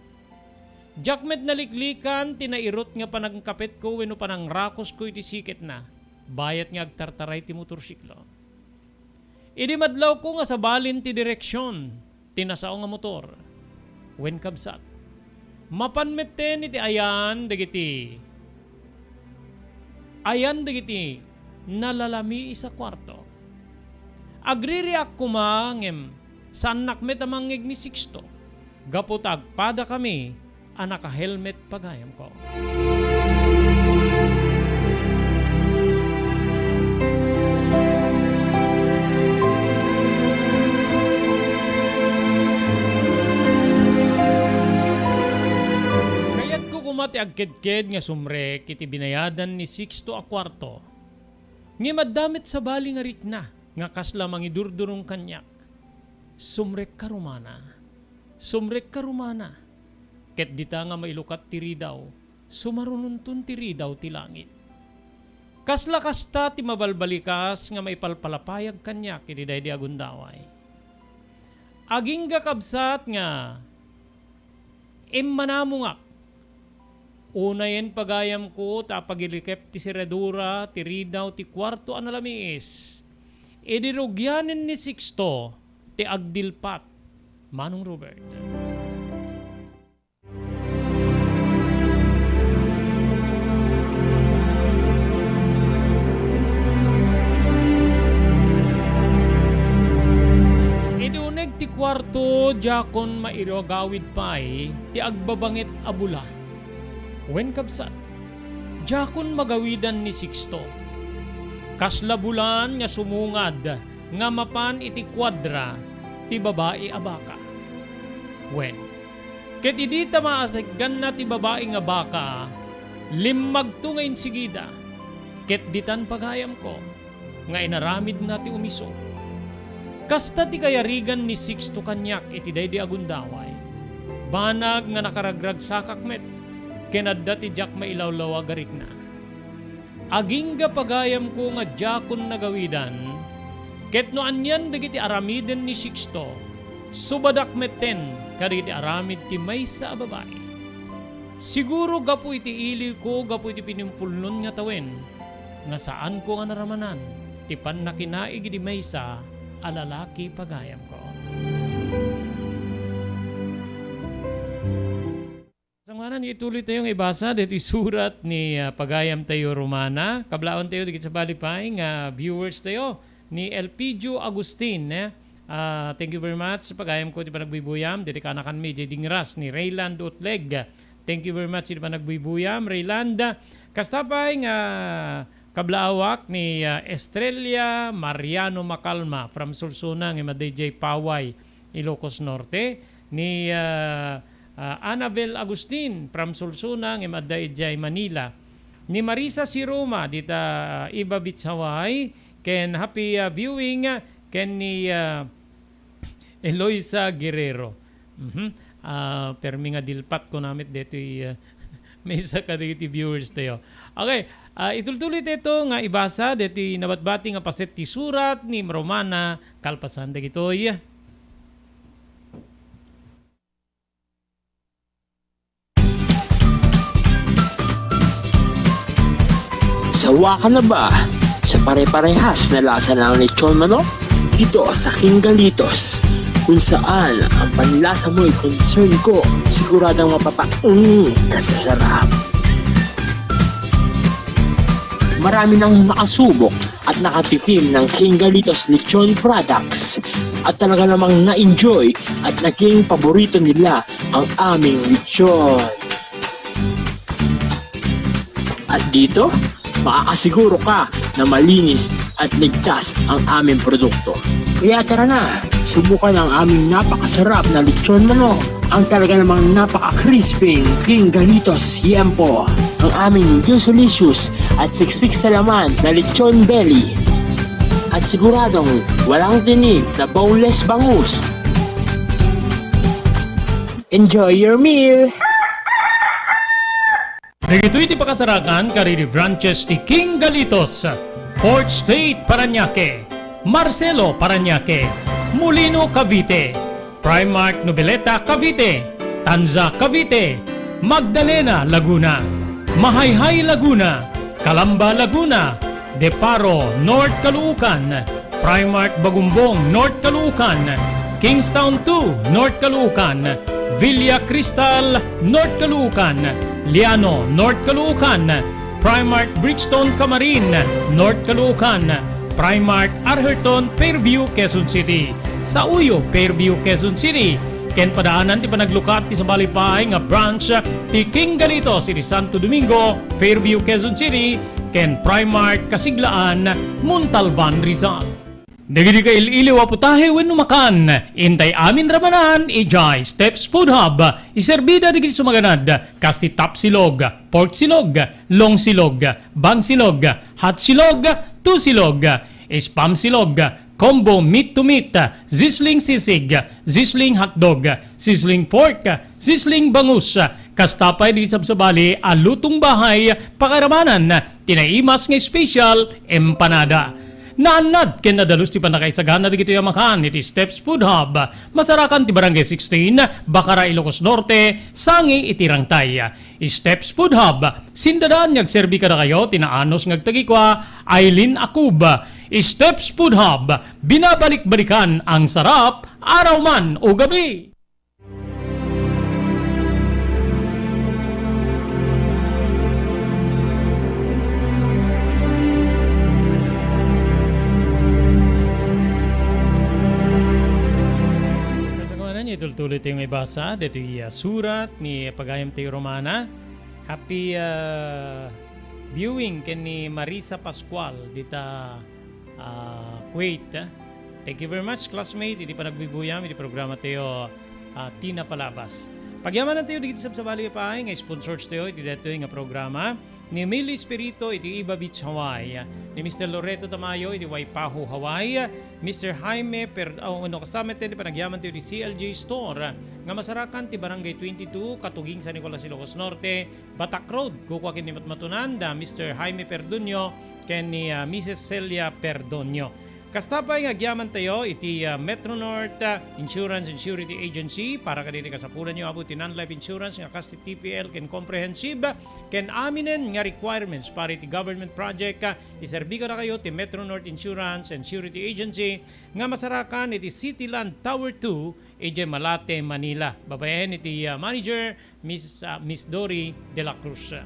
Diak met naliklikan ti nairut nga panangkapetko wenno panangrakosko iti siketna, bayat nga agtartaray ti motorsiklo. Idi madlawko nga sabalin ti direksion ti nasao nga motor, wen kabsat, mapan metten iti ayan dagiti, ayan dagiti nalalamiis a kuarto. Agririak koma ngem saannak met a mangngeg ni Sixto gapu ta agpadakami a naka-helmet, pagayamko. Kayatko koma ti agkedked nga sumrek iti binayadan ni Sixto a kuarto. Ngem adda met sabali nga rikna nga kasla mangidurdurong kaniak. Sumrekka rumana. Sumrekka rumana. Ket dita nga mailukat ti ridaw, sumarunonton ti ridaw ti langit. Kasla kasta ti mabalbalikas nga maipalpalapayag kaniak iti daydi a gundaway. Agingga kabsat nga immanamongak. Unayen pagayamko ta apagilikep ti seradura ti ridaw ti kuarto a nalamiis. Idi rugianen ni Sixto ti agdilpat, Manong Robert. Idi uneg ti kuarto, diakon mairagawid pay ti agbabanget a bula. Wen kabsat, diakon magawidan ni Sixto. Kasla bulan nga sumungad nga mapan iti kuadra ti babai a baka. Wen, ket idi ta maasegganna ti babai nga baka, limmagto nga insigida, ket ditan pagayamko nga inaramidna ti umiso. Kasta ti kayarigan ni Sixto kaniak iti daydi a gundaway. Banag nga nakaragragsakak met, ken adda ti diak mailawlawag a rikna. Agingga pagayamko nga diakon nagawidan, ket no anian dagiti aramiden ni Sixto, subadak metten kadagiti aramid ti maysa a babai. Siguro gapu iti iliwko, gapu iti pinimpulnon nga tawen, nga saanko nga naramanan ti pannakinaig idi maysa a lalaki pagayamko. Sangoanan, ituloy tayo nga ibasa ditoy surat ni, ah, pagayam tayo Romana. Kablawan tayo dagiti sabali pay nga viewers tayo ni Elpidio Agustin, eh. Ah, thank you very much, pagayamko ti panagbuybuyam. Ditoy kaanakanmi, diay dingras ni Rayland Utleg. Thank you very much iti panagbuybuyam, Rayland. Kasta pay nga kablaawak ni, ah, Estrella Mariano Macalma from Solsona nga adda idiay Paway, Ilocos Norte, ni, ah, ah, Annabel Agustin from Solsona nga adda idiay Manila, ni Marisa Siroma dita, ah, Iba Beach, Hawaii, ken happy, ah, viewing, ah, ken ni, ah, Eloisa Guerrero. Mhm. Ah, permi nga dilpat ko namit detoy, ah, maysa kadagiti viewers tayo. Okay, ah, itultuloy tayo nga ibasa detoy nabatbati nga paset ti surat ni Romana kalpasan dagitoy. Sawa ka na ba sa pare-parehas na lasa ng lechon manok? Dito sa King Galitos, kung saan ang panlasa mo'y concern ko, siguradong mapapaung ka sa sarap. Marami nang nakasubok at nakatikim ng King Galitos Lechon products at talaga namang na-enjoy at naging paborito nila ang aming lechon. At dito, makakasiguro ka na malinis at ligtas ang aming produkto. Kaya tara na, subukan ang aming napakasarap na lechon manok, ang talaga namang napaka-crispy King Galitos Yempo, ang aming juicelicious at siksik sa laman na lechon belly. At siguradong walang tinik na boneless bangus. Enjoy your meal! Dagitoy ti pakasarakan kadagiti branches ti King Galitos, Fourth Street, Parañaque, Marcelo, Parañaque, Molino, Cavite, Primark, Noveleta, Cavite, Tanza, Cavite, Magdalena, Laguna, Mahayhay, Laguna, Calamba, Laguna, Deparo, North Caloocan, Primark Bagumbong, North Caloocan, Kingstown two, North Caloocan, Villa Cristal, North Caloocan, Liano, North Caloocan, Primark Bridgestone Camarin, North Caloocan, Primark Arherton, Fairview, Quezon City, Sauyo, Fairview, Quezon City, ken padaanan ti panaglukat ti sabali pay nga branch ti King Galitos iti Santo Domingo, Fairview, Quezon City, ken Primark Kasiglaan, Montalban, Rizal. Dagiti kail-iliw a putahe wenno makan, intay amin ramanan idiay Steps Food Hub. Iserbida dagiti sumaganad, kas ti top silog, pork silog, long silog, bang silog, hot silog, two silog, spam silog, combo meat to meat, sizzling sisig, sizzling hotdog, sizzling pork, sizzling bangus, kasta pay dagiti sabsabali a lutong bahay, pakaramanan ti naimas nga special empanada. Naannad ken nadalus ti pannakaisagana dagitoy a makan iti Steps Food Hub, masarakan ti Barangay sixteen, Bacara, Ilocos Norte, sangi iti Rangtay. Steps Food Hub, sindadaan nga agserbi kadakayo ti naanus nga agtagikua, Aileen Akub. Steps Food Hub, binabalik-balikan ang sarap, araw man o gabi. Kasangoanan, itultuloy tayo nga ibasa ditoy, ah, surat ni pagayam tayo Romana. Happy, ah, viewing ken ni Marisa Pascual dita, ah, Kuwait. Thank you very much, classmate, iti panagbuybuyam iti programa tayo, ah, Tina Palabas. Pagyamanan tayo dagiti sabsabali pay nga sponsors tayo iti daytoy nga programa. Ni Mil Espirito iti Iba Beach, Hawaii. Ni Mister Loreto Tamayo iti Waipahu, Hawaii. Mister Jaime Per-, oh, no, kasta met ti panagyaman tayo iti C L J Store nga masarakan ti Barangay twenty-two, Katuging, San Nicolas, Ilocos Norte. Batak Road, kukua ken ni matmatunan da Mister Jaime Perdoño ken ni, ah, Missus Celia Perdoño. Kasta pay nga agyaman tayo iti, ah, Metro North, ah, Insurance and Surety Agency para kadagiti kasapulanyo, apo ti non-life insurance nga kas ti T P L ken comprehensive, ken aminen nga requirements para iti government project, ah, iserbi kadakayo ti Metro North Insurance and Surety Agency nga masarakan iti City Land Tower two, idiay Malate, Manila. Babaen iti, ah, manager, Miss, ah, Miss Dory de la Cruz.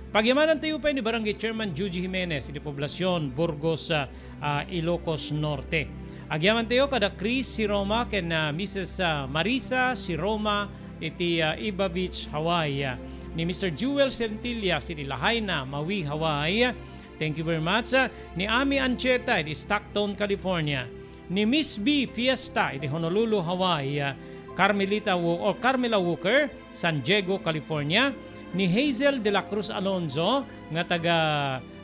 Pagyamanan tayo pay ni Barangay Chairman Juji Jimenez iti Poblacion, Burgos, ah, ah, Ilocos Norte. Agyaman tayo kada Chris Siroma ken, ah, Missus, ah, Marisa Siroma iti, ah, Iba Beach, Hawaii. Ni Mister Jewel Centillas iti Lahaina, Maui, Hawaii. Thank you very much. Ah, ni Ami Ancheta iti Stockton, California. Ni Miss B Fiesta iti Honolulu, Hawaii, ah, Carmelita Wo-, or Carmela Walker, San Diego, California, ni Hazel de la Cruz Alonzo nga taga,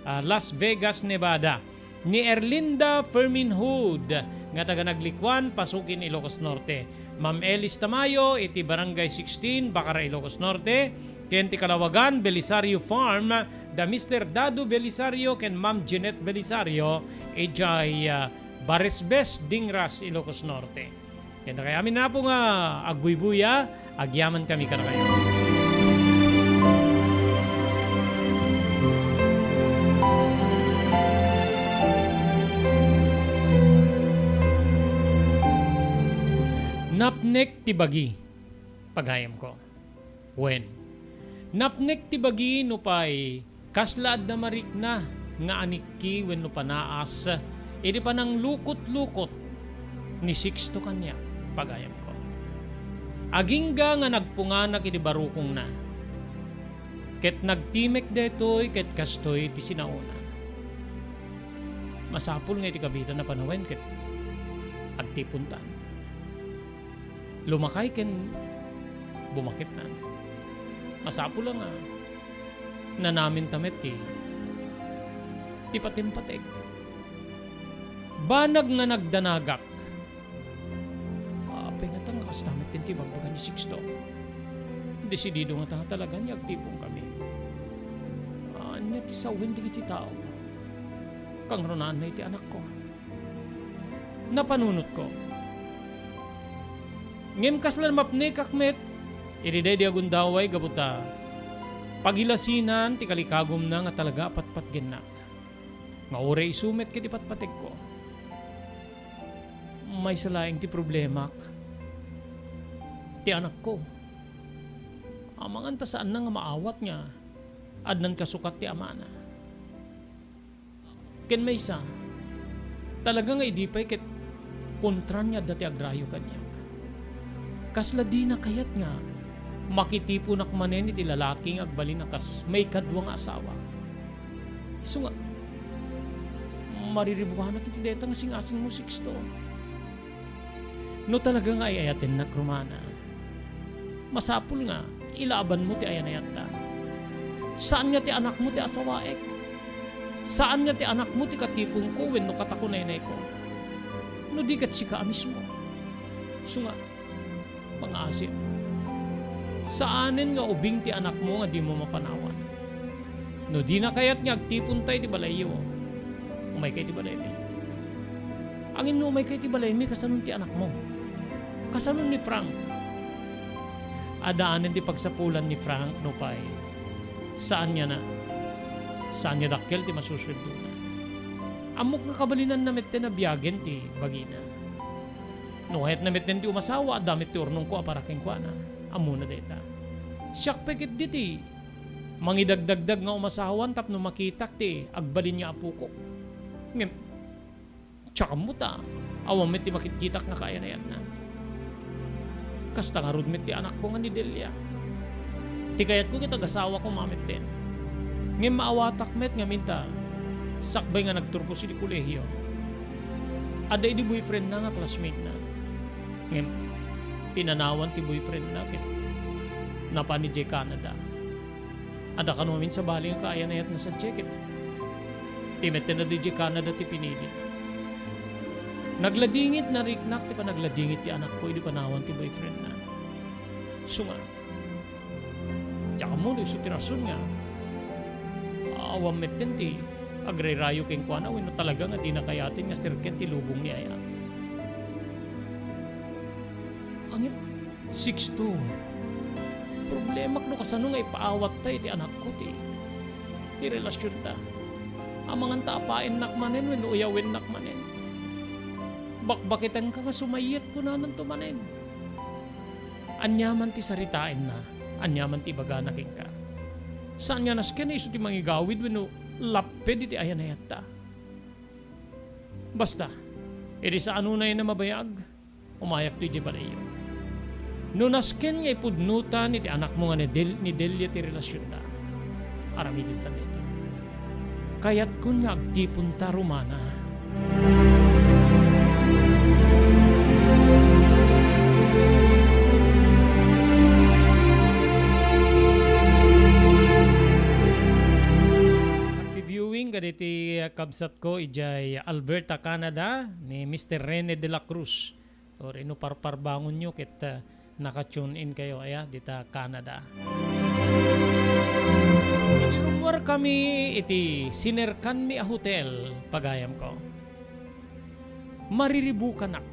ah, Las Vegas, Nevada, ni Erlinda Fermin Hood nga taga Naglikuan, Pasukin, Ilocos Norte, Ma'am Elis Tamayo iti Barangay sixteen, Bacara, Ilocos Norte, ken ti Kalawagan Belisario Farm, da Mister Dado Belisario ken Ma'am Jeanette Belisario, idiay, ah, Baresbes, Dingras, Ilocos Norte. Ken dakayamin napo nga agbuybuya, agyaman kami kadakayo. Napnek ti bagi, pagayamko. Wen, napnek ti bagi nupay kasla adda marikna nga anikki wenno panaas iti pananglukot-lukot ni Sixto kaniak, pagayamko. Agingga nga nagpunganak iti barukongna, Ket nagtimek daytoy ket kastoy ti sinaona. Masapul nga iti kabitan a panawen ket agtipontan. Lumakay ken bumaketnan. Masapul a nga nanaminta met ti, ti patimpateg. Banag nga nagdanagak. Apay ngata nga kasta met ti ibagbaga ni Sixto? Desidido ngata nga talaga nga agtiponkami. Ania ti sawen dagiti tao? Kangrunaan na iti anakko. Napanunotko. Ngem kasla mapnekak met, idi daydi a gundaway gapu ta pagilasinan ti kalikagumna nga talaga a patpatgennak. Nga uray isu met ket ipatpategko. Maysa laeng ti problemak, ti anakko. Amangan ta saanna nga maawat nga adnan kasukat ti amana. Ken maysa, talaga nga idi pay ket kontra nga adda ti agrayo kaniak. Kasla dina kayat nga makitiponak manen iti lalaki nga agbalin a kas maikadua nga asawa. Isu nga, mariribuanak iti dayta nga singasingmo, Sixto. No talaga nga ay-ayatennak, Romana, masapul nga ilabanmo ti ayanayatta. Saan nga ti anakmo ti asawaek. Saan nga ti anakmo ti katiponko wenno katako naynayko. No di ket sika a mismo. Isu nga, Pangasim. Saanen nga ubing ti anakmo nga dimo mapanawan. No dina kayat nga agtiponta iti balayyo, umayka iti balaymi. Ngem no umayka iti balaymi, kasanon ti anakmo? Kasanon ni Frank? Adaanen ti pagsapulan ni Frank nupay saan nga na, saan nga dakkel ti masusueldona. Ammok nga kabalinanna metten a biagen ti bagina. No kayatna metten ti umasawa, adda met ti urnongko a para kenkuana. Ammona dayta. Siak pay ketdi ti mangidagdagdag nga umasawan tapno makitak ti agbalin nga apokok. Ngem, tsaka ammo ta, awan met ti makitkitak nga kaayanayatna. Kasta ngarud met ti anakko nga ni Delia. Ti kayatko ket agasawako metten. Ngem maawatak met ngamin ta sakbay nga nagturpos iti kolehio, adda idi boyfriendna nga classmate-na. Ngem pinanawan ti boyfriendna ket napan idiay Canada. Adda kano amin sabali nga kaayanayatna sadiay ket ti metten a idiay Canada ti pinilina. Nagladingit, nariknak ti panagladingit ti anakko idi panawan ti boyfriendna. Isu nga, diak ammo no isu ti rason nga awan metten ti agrayrayo kenkuana wenno talaga nga dina kayaten nga sirken ti lubong ni Ayat. Ngem, Sixto, problemak no kasano nga ipaawatta iti anakko ti, ti relasionta. Amangan ta apaennak manen wenno uyawennak manen. Bakbaketanka nga sumayyat kunananto manen. Aniaman ti saritaenna, aniaman ti ibagana kenka. Saan nga nasken isu ti mangigawid wenno lapped iti ayanayatta. Basta, idi saan unay a mabayag, umayakto idiay balayyo. No nasken nga ipudnotan iti anakmo nga ni Del-, ni Delia ti relasionda, aramidenta dayta. Kayatkon nga agtiponta, Romana. Happy viewing kaditi kabsatko idiay Alberta, Canada, ni Mister Rene de la Cruz. Or ino parparbangonyo ket, ah, naka-tune in kayo, aya, dita Canada. Idi rummuar kami iti sinerkanmi a hotel, pagayamko. Mariribukanak.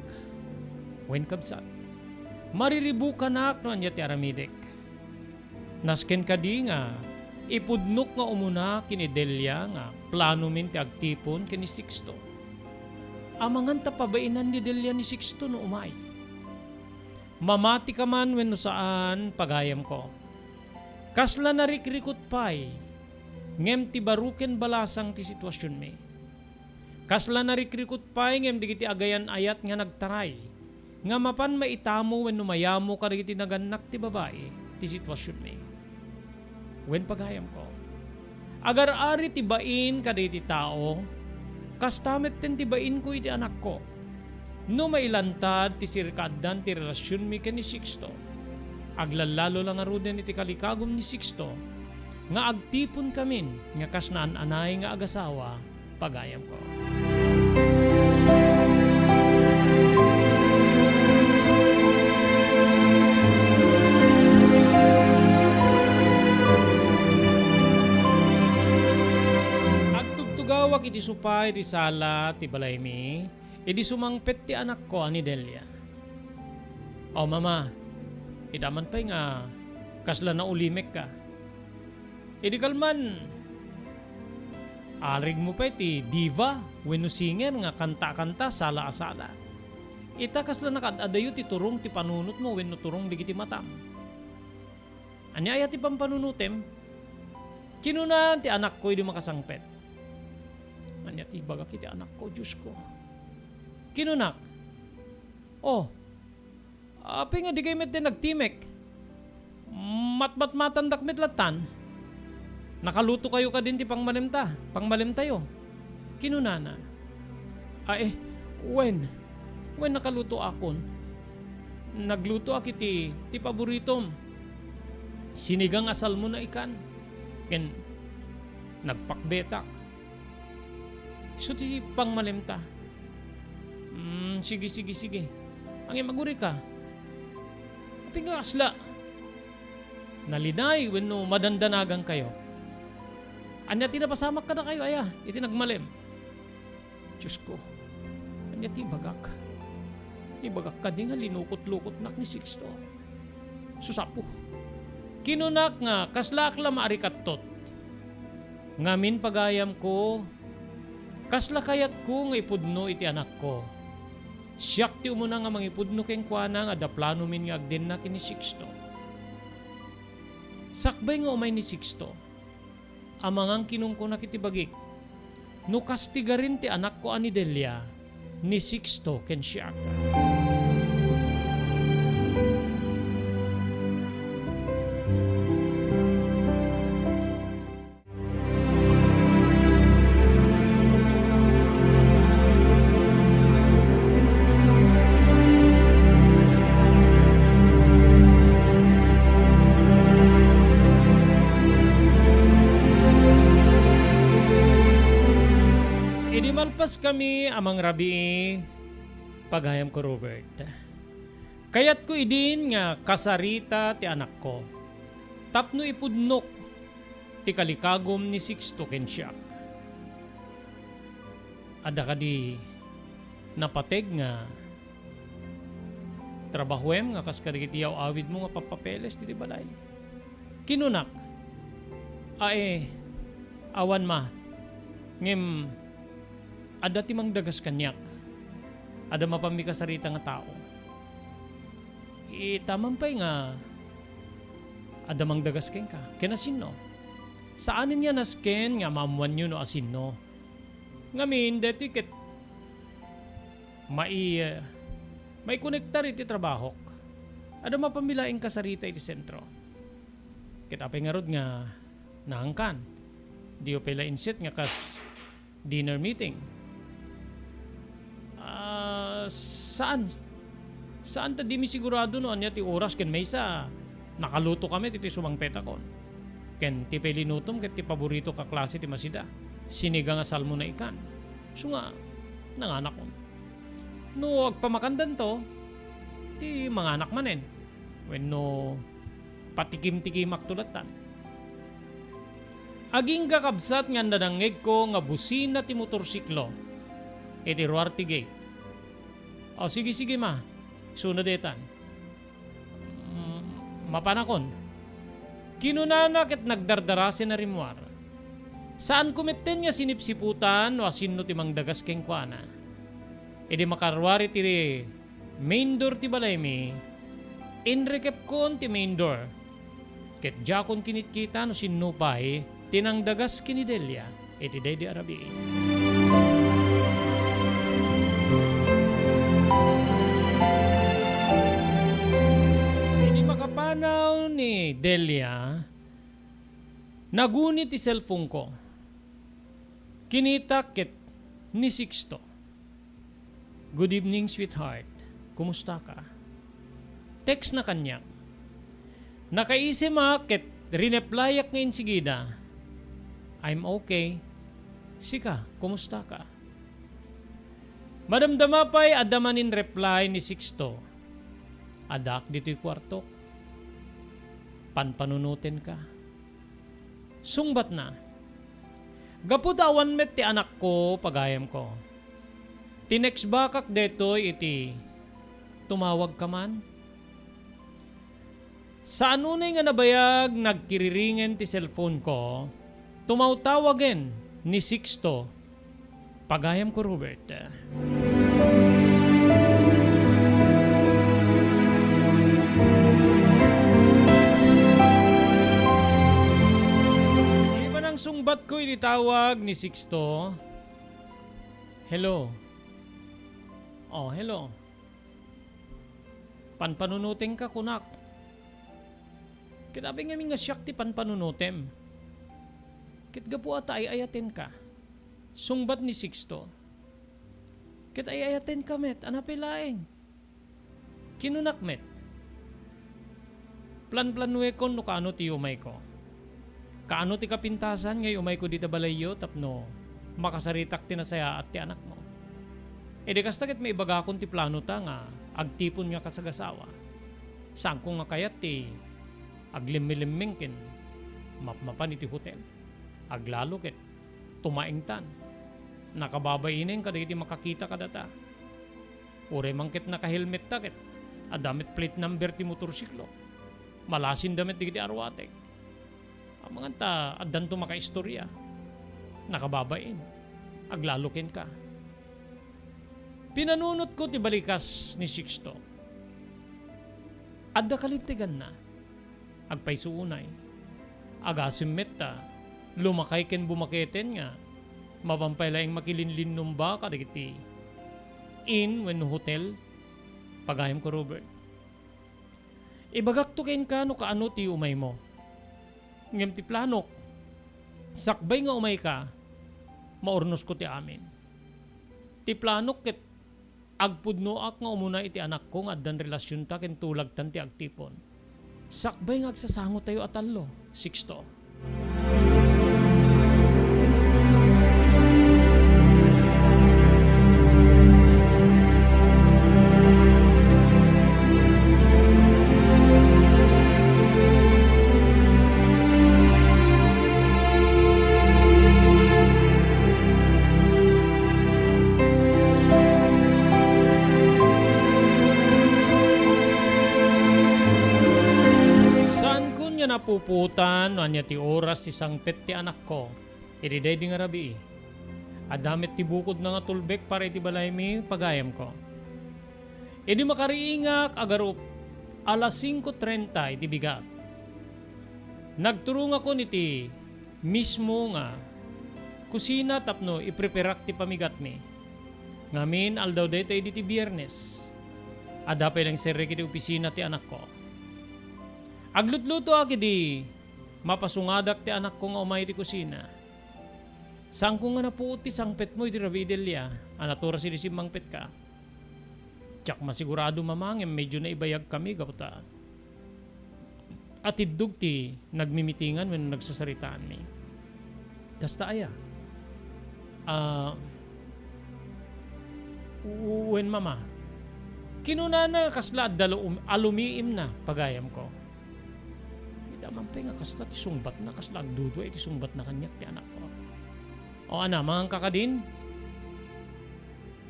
Wen, kabsat. Mariribukanak no ania ti aramidek. Nasken kadi nga ipudnok nga umuna ken ni Delia nga planomin ti agtipon ken ni Sixto. Amangan ta pabainan ni Delia ni Sixto no umay. Mamati ka man wenno saan, pagayamko. Kasla narikrikut pay, ngem ti baro ken balasang ti situasionmi. Kasla narikrikut pay ngem dagiti agayan-ayat nga nagtaray nga mapan maitamo wenno mayamo kadagiti nagannak ti babai ti situasionmi. Wen, pagayamko, agar-ari ti bain kadagiti tao, kasta metten ti bainko iti anakko. No mailantad ti sirkaaddan ti relasionmi ken ni Sixto, aglallalo la ngaruden iti kalikagum ni Sixto nga agtiponkamin nga kas naan-anay nga agasawa, pagayamko. Agtugtugawak iti supay ti sala ti balaymi, idi sumangpet ti anakko a ni Delia. "O, Mama, ita man pay nga kasla naulimekka. Idi kalman, arigmo pay ti diva wenno singer nga kanta a kanta, sala a sala. Ita, kasla nakaad-adayo ti turong ti panunotmo wenno turong dagiti matam. Ania aya ti pampanunotem?" Kinuna ti anakko idi makasangpet. Ania ti ibagak iti anakko, Diosko? Kinunak, "O, apay nga dikay met ti nagtimek? Matmatmatandak met lattan. Nakalutokayo kadin ti pangmalemta, pangmalemtayo?" Kinunana, "Ay, wen, wen, nakalutoakon. Naglutoak iti ti paboritom. Sinigang a salmon a ikan. Ken nagpakbetak. Isu ti pangmalemta." "Mm, sige, sige, sige. Ngem agurika. Apay nga kasla? Nalinay wenno madandanagankayo? Ania ti napasamak kadakayo aya iti nagmalem?" Diosko, ania ti ibagak? Ibagak kadi nga linukotlukotnak ni Sixto? Susapo. Kinunak nga kaslaak la maarikattot. Ngamin, pagayamko, kasla kayatko nga ipudno iti anakko. Siak ti umuna nga mangipudno kenkuana nga adda planomin nga agdenna ken ni Sixto. Sakbay nga umay ni Sixto, amangan kinunkunak iti bagik no kastigarin ti anakko a ni Delia ni Sixto ken siak. Idi malpaskami a mangrabii, pagayamko Robert, kayatko idin nga kasarita ti anakko tapno ipudnok ti kalikagum ni Sixto ken siak. Adda kadi napateg nga trabahoem nga kas kadagiti yaw-awidmo nga pappapeles iti balay? Kinunak, "Ay, awan, Ma. Ngem adda ti mangdagas kaniak. Adda mapanmi kasarita nga tao." "Ita man pay nga adda mangdagas kenka. Ken asinno?" "Saanen nga nasken nga maammoanyo no asinno. Ngamin, daytoy ket mai-, maikonektar iti trabahok. Adda mapanmi laeng kasarita iti sentro. Ket apay ngarud nga naangkan? Diyo pay la inset nga kas dinner meeting?" "Ah, saan. Saan ta dimi sigurado no ania ti oras ken maysa, nakaluto kami iti sumangpetakon. Ken ti pay linutom ket ti paboritok a klase ti masida, sinigang a salmon a ikan. Isu nga, nanganakon. No agpamakandanto, ti manganak manen. Wenno patikimtikimakto lattan." Agingga kabsat nga nadangngegko nga busina ti motorsiklo iti ruar ti gate. "O, sige, sige, Ma. Isuna daytan. Mm, mapanakon." Kinunana ket nagdardarasen a rimmuar. Saanko metten nga sinipsiputan no asinno ti mangdagas kenkuana. Idi makaruar iti main door ti balaymi, inrikepkon ti main door, ket diakon kinitkita no sinno pay ti nangdagas ken ni Delia iti daydi a rabii. Idi makapanaw ni Delia, Naguni ti cellphone-ko. Kinitak ket ni Sixto. "Good evening, sweetheart. Kumusta ka?" Text na kaniak. Nakaisem a ket rineplyak nga insigida, "I'm okay. Sika, kumusta ka?" Madamdama pay adda manin reply ni Sixto. Addaak ditoy kuartok. Panpanunotenka. Sungbatna, "Gapu ta awan met ti anakko, pagayamko. Tinextbackak daytoy iti tumawagka man." Saan unay nga nabayag, nagkiriringen ti cellphone-ko, tumawtawagen ni Sixto, pagayamko, Robert. Idi panangsungbatko iti tawag ni Sixto, "Hello." "Oh, hello. Panpanunotenka, kunak. Ket apay ngamin nga siak ti panpanunotem? Ket gapu a ta ay-ayatenka." Sungbat ni Sixto, "Ket ay-ayatenka met, a napay laeng?" Kinunak met, "Planplanuekon no kaano ti umayko. Kaano ti kapintasan nga umayko dita balayyo tapno makasaritak ti nasayaat ti anakmo. Idi kasta ket maibagakon ti planota nga agtipon nga kasagasawa. Saanko nga kayat ti aglimmilimmin ken mapmapan iti hotel. Aglalo ket tumaengtan. Nakababainen kadagiti makakita kadata. Uray man ket naka-helmetta ket adda met plate number ti motorsiklo. Malasinda met dagiti aruatek. Amangan ta addanto makaistorya. Nakababain. Aglalo kenka." Pinanunotko ti balikas ni Sixto. Adda kalinteganna. Agpayso unay. Agasem met ta lumakay ken bumaketen nga mapan pay laeng makilinlinnumba kadagiti inn wenno hotel, pagayamko, Robert. Ibagakto kenka no kaano ti umaymo. Ngem ti planok, sakbay nga umayka, maurnosko ti amin. Ti planok ket agpudnoak nga umuna iti anakko nga addan relasionta ken tulagtan ti agtipon. Sakbay nga agsasangotayo a tallo, Sixto. Saankon nga napupuotan no ania ti oras ti sangpet ti anakko idi daydi nga rabii. Adda met ti bukodna nga tulbek para iti balaymi, pagayamko. Idi makariingak, agarup, alas singko trenta iti bigat. Nagturongakon iti mismo nga kusina tapno ipreparak ti pamigatmi. Ngamin, aldaw dayta idi ti Biernes. Adda pay laeng serrek iti opisina ti anakko. Aglutlutoak idi mapasungadak ti anakko nga umay iti kusina. Saanko nga napuot ti sangpetmo iti rabii, Delia. Anat oras idi simmangpetka? Diak masigurado, Mama, ngem medyo naibayagkami gapu ta atiddog ti nagmimitingan wenno nagsasaritaanmi. Kasta aya? Ah, wen, Mama. Kinunana kasla adda lu-, a lumiimna, pagayamko. Ita man pay nga kasta ti sungbatna, kasla agdudua iti sungbatna kaniak ti anakko. O, ana, manganka kadin?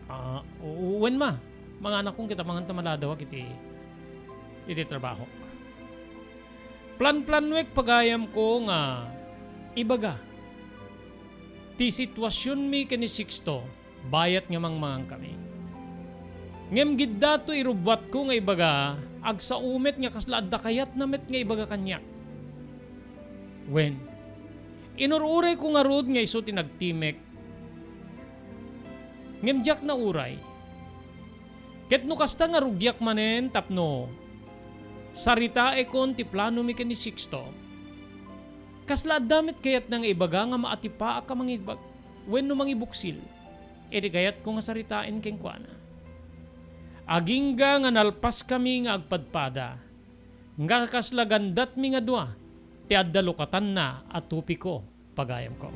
Ah, u-, wen, Ma. Manganakon ket amangan ta maladawak iti, iti trabahok. Planplanuek, pagayamko, nga ibaga ti situasionmi ken ni Sixto bayat nga mangmangankami. Ngem giddato irubbuatko nga ibaga, agsao met nga kasla adda kayatna met nga ibaga kaniak. Wen, inur-urayko ngarud nga isu ti nagtimek, ngem diak nauray. Ket no kasta nga rugiak manen tapno saritaekon ti planomi ken ni Sixto, Kasla adda met kayatna nga ibaga nga maatipaak a mangibag wenno mangibuksil iti kayatko nga saritaen kenkuana. Agingga nga nalpaskami nga agpadpada, nga kasla gandatmi nga dua ti adda lukatanna a tupiko, pagayamko.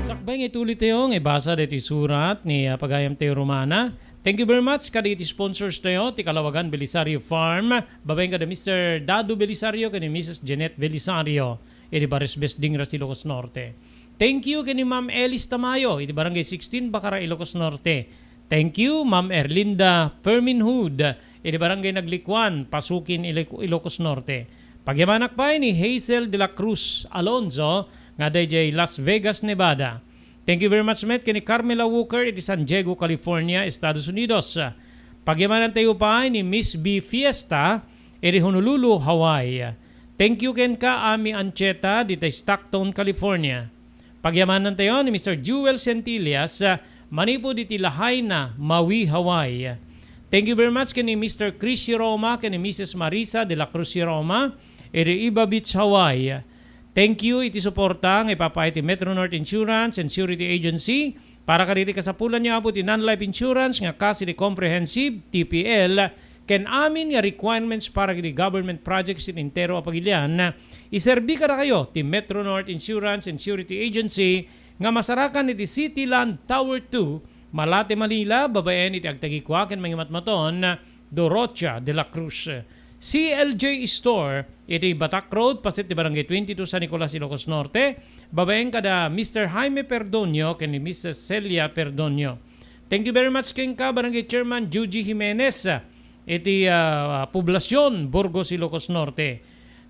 Sakbay nga ituloy tayo nga ibasa daytoy surat ni, ah, pagayam tayo Romana. Thank you very much kadagiti sponsors tayo, ti Kalawagan Belisario Farm, babaen kada Mister Dado Belisario ken ni Missus Jeanette Belisario, iti Bares Besding, Ilocos Norte. Thank you ken ni Ma'am Elis Tamayo, iti Barangay sixteen, Bacara, Ilocos Norte. Thank you, Ma'am Erlinda Perminhud, iti Barangay Naglikuan, Pasukin, Ilic-, Ilocos Norte. Pagyamanak pay ni Hazel de la Cruz Alonzo, nga adda idiay Las Vegas, Nevada. Thank you very much met ken ni Carmela Walker iti San Diego, California, Estados Unidos. Pagyamanan tayo pay ni Miss B Fiesta iti Honolulu, Hawaii. Thank you kenka, Ami Ancheta, dita Stockton, California. Pagyamanan tayo ni Mister Jewel Centillas, ah, manipud iti Lahaina, Maui, Hawaii. Thank you very much ken ni Mister Chris Roma ken ni Missus Marisa de la Cruz Roma, iti Iba Beach, Hawaii. Thank you iti suporta nga ipapaay ti Metro North Insurance and Surety Agency para kadagiti kasapulanyo, Apo, ti non-life insurance nga kas iti comprehensive, T P L, ken amin nga requirements para iti government projects iti entero a pagilian. Iserbi kadakayo ti Metro North Insurance and Surety Agency nga masarakan iti City Land Tower two, Malate, Manila, babaen iti agtagikua ken mangimatmaton, Dorocha de la Cruz. C L J Store iti Batak Road, paset ti Barangay twenty-two San Nicolas, Ilocos Norte, babaen kada Mister Jaime Perdonio ken ni Missus Celia Perdonio. Thank you very much kenka, Barangay Chairman Juji Jimenez, iti, ah, Poblacion, Burgos, Ilocos Norte.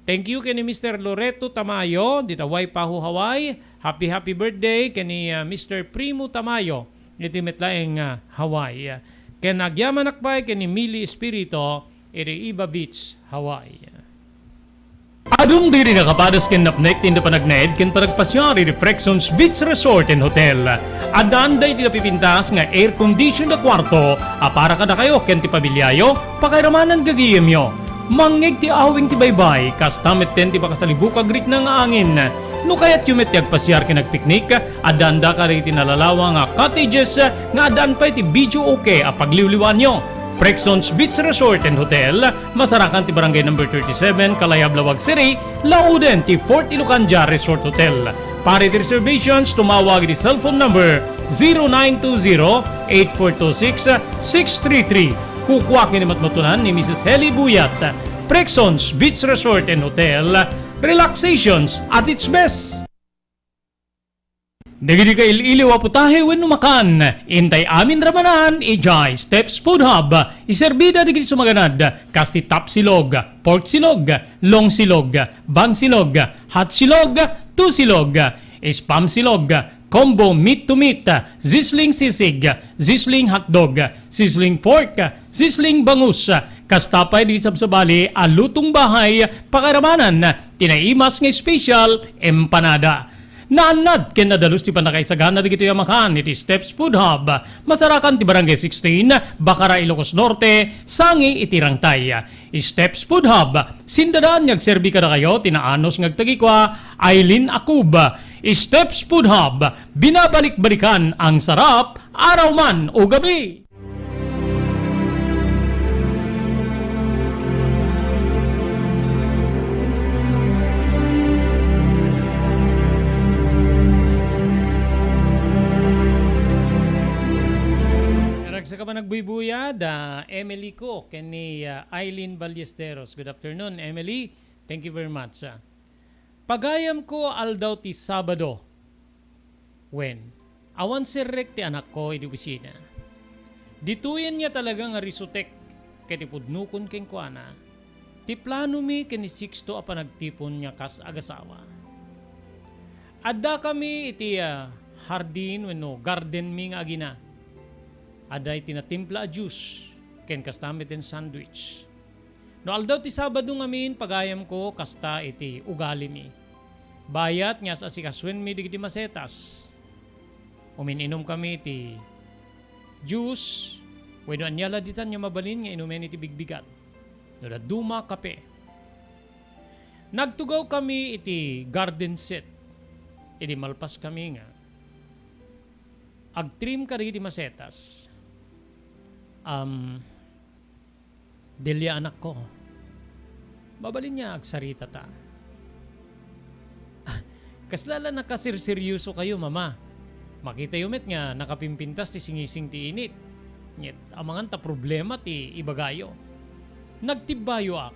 Thank you ken ni Mister Loreto Tamayo, dita Waipahu, Hawaii. Happy, happy birthday ken ni, ah, Mister Primo Tamayo, iti met laeng, ah, Hawaii. Ken agyamanak pay ken ni Mili Espirito, iti Iba Beach, Hawaii. Adun diri nakapadas ken napnek ti inda panagnaed ken panagpasiar iti Prexons Beach Resort and Hotel. Addaan daydi napipintas nga air condition a kuarto a para kadakayo ken ti pamiliayo, pakairamanan gagayemyo. Mangngeg ti awing ti baybay, kasta metten ti makasalibuk a agrikna nga angin. No kayatyo met ti agpasiar ken agpiknik, addaanda kadagiti nalalawa nga cottages nga addaan pay ti videoke a pagliwliwaanyo. Prexons Beach Resort and Hotel, masarakan ti Barangay Number thirty-seven, Kalayab, Laoag City, lauden ti Fort Ilocandia Resort Hotel. Para iti reservations, tumawag iti cellphone number zero nine two zero, eight four two six, six three three. Kukua ken ni matmatunan ni Missus Heli Buyat. Prexons Beach Resort and Hotel, relaxations at its best. Dagiti kail-iliw a putahe wenno makan, intay amin ramanan idiay Steps Food Hub. Iserbida dagiti sumaganad, kas ti tapsilog, porksilog, longsilog, bangsilog, hotsilog, tusilog, spam silog, combo meat to meat, sizzling sisig, sizzling hotdog, sizzling pork, sizzling bangus. Kasta pay dagiti sabsabali a lutong bahay, pakairamanan ti naimas nga special empanada. Naannad ken nadalus ti pannakaisagana dagitoy a makan iti Steps Food Hub. Masarakan ti Barangay sixteen, Bacara, Ilocos Norte, sangi iti Rangtay. Steps Food Hub, sindadaan nga agserbi kadakayo ti naanus nga agtagikua, Aileen Akub. Steps Food Hub, binabalik-balikan ang sarap, araw man o gabi. Naragsak a panagbuybuyad, ah, Emily ko, ken ni, ah, Eileen Ballesteros. Good afternoon, Emily. Thank you very much, ah. Pagayamko, aldaw ti Sabado. Wen, awan serrek ti anakko idi opisina. Ditoyen nga talaga nga risutek ket ipudnokon kenkuana ti planomi ken ni Sixto a panagtipon nga kas agasawa. Addakami iti, ah, hardin wenno gardenmi nga agina. Adda iti natimpla a juice ken kasta met ti sandwich. No aldaw ti Sabado ngamin, pagayamko, kasta iti ugalimi. Bayat nga as-asikasuenmi dagiti masetas. Umin-inumkami iti juice, wenno ania la ditan nga mabalin nga inumen iti bigbigat. dadduma, kape. Nagtugawkami iti garden seat. Idi malpaskami nga agtrim kadagiti masetas. Am, Delia, anakko, mabalin nga agsaritata. Ah, kasla la nakaserseryosokayo, Mama. Makitayo met nga nakapimpintas ti singising ti init. Ngem amangan ta problema ti ibagayo. Nagtibbayoak.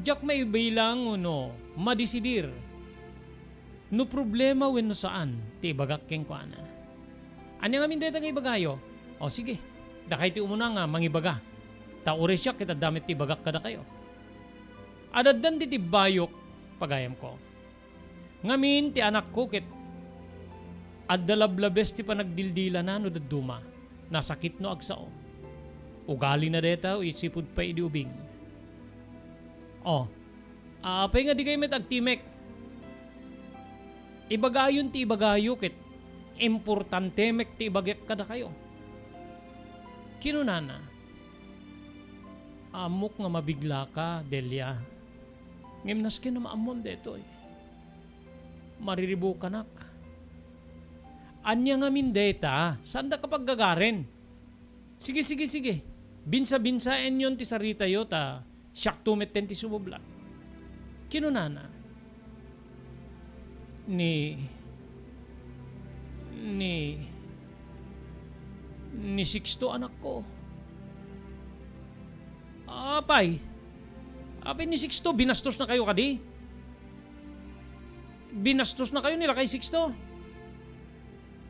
Diak maibilang wenno madesidir no problema wenno saan ti ibagak kenkuana. Ania ngamin dayta nga ibagayo? O, sige, dakay ti umuna nga mangibaga. Ta uray siak ket adda met ti ibagak kadakayo. Adaddan ti tibbayok, pagayamko. Ngamin ti anakko ket adda lablabes ti panagdildilana no dadduma. Nasakit no agsao. Ugalina dayta isipud pay idi ubing. O, apay nga dikay met agtimek? Ibagayon ti ibagayo ket importante met ti ibagak kadakayo. Kinunana, "Ammok nga mabiglaka, Delia. Ngem nasken a maammoam daytoy. Mariribukanak." Ania ngamin dayta? Saandaka paggagaren? Sige, sige, sige. Binsa-binsaenyon ti saritayo ta siakto metten ti sumublat. Kinunana, "Ni, ni, ni Sixto, anakko." "Apay? Apay ni Sixto? Binastosnakayo kadi? Binastosnakayo ni lakay Sixto?"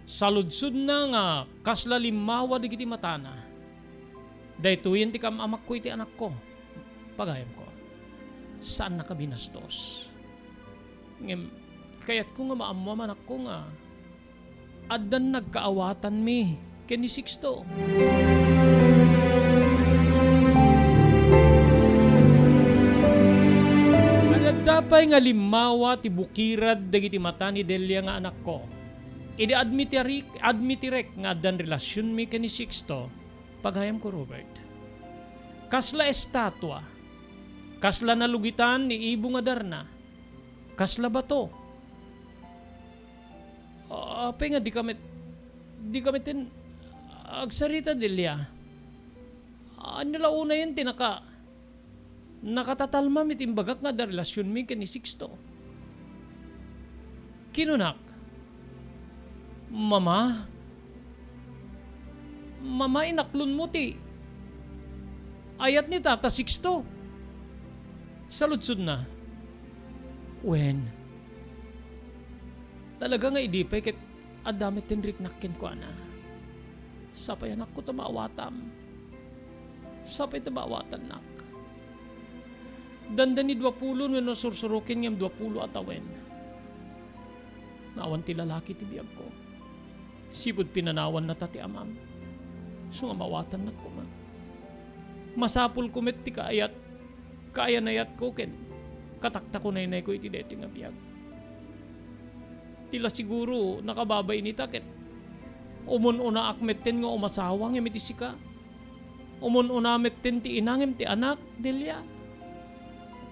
Saludsodna nga kasla limmawa dagiti matana. "Daytoyen ti kaam-amakko iti anakko, pagayamko. Saannaka binastos. Ngem kayatko nga maammoam, anakko, nga addan nagkaawatanmi ken ni Sixto." Adda pay nga limmawa ti bukirad dagiti mata ni Delia nga anakko. Idi admitirik-, admitirek nga addan relasionmi ken ni Sixto, pagayamko, Robert, kasla estatua, kasla nalugitan ni Ibo nga darna, kasla bato. Apay nga dika met, dika met agsarita, Delia? Ania la unayen ti naka-, nakatatalmam iti imbagak nga adda relasionmi ken ni Sixto? Kinunak, "Mama, Mama, inaklonmo ti ayat ni Tata Sixto." Saludsodna, "Wen, talaga nga idi pay ket adda met ti riknak kenkuana. Sapay, anakko, ta maawatam. Sapay ta maawatannak. Dandani dua pulo wenno sursuroken ngem dua pulo a tawen. Naawan ti lalaki ti biagko. Sipud pinanawannata ti amam. Isu nga maawatannak koma. Masapulko met ti kaayat, kaayanayatko ken kataktakunaynayko iti daytoy nga biag. Ti la siguro nakababain ita ket umun-unaak metten nga umasawa ngem iti sika. Umun-una metten ti ina ngem ti anak, Delia."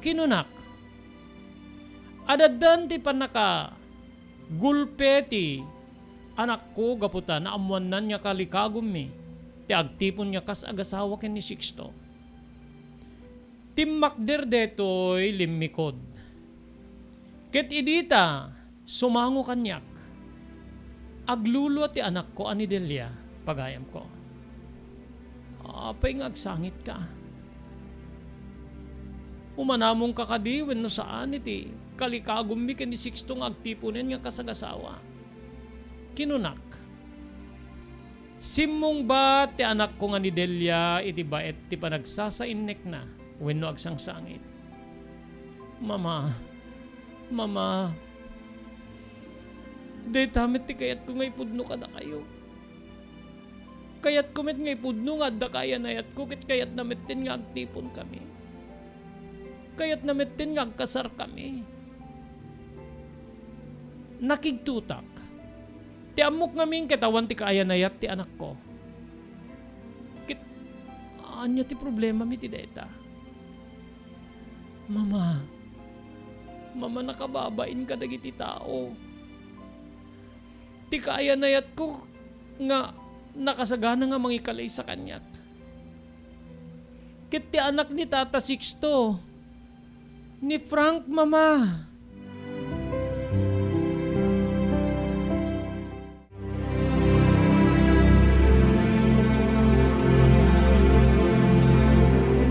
Kinunak, "Adaddan ti pannakagulpe ti anakko gapu ta naammoannan nga kalikagummi ti agtipon nga kas agasawa ken ni Sixto." Timmakder daytoy limmikod. Ket idi ta sumango kaniak, aglulua ti anakko a ni Delia, pagayamko. Apay nga agsangitka? Umanamonka kadi wenno saan iti kalikagummi ken ni Sixto nga agtiponen nga kasagasawa? Kinunak. Simmungbat ti anakko nga ni Delia iti baet ti panagsasainnekna wenno agsangsangit. "Mama, Mama, dayta met ti kayatko nga ipudno kadakayo. Kayatko met nga ipudno nga adda kaayanayatko ket kayatna metten nga agtiponkami. Kayatna metten nga agkasarkami." Nakigtotak. Ti ammok ngamin ket awan ti kaayanayat ti anakko. Ket ania ti problemam iti dayta? Mama, Mama, nakababain kadagiti tao. Ti kaayan-ayatko nga nakasagana nga mangikalisa kaniak. Ket ti anak ni Tata Sixto, ni Frank, Mama.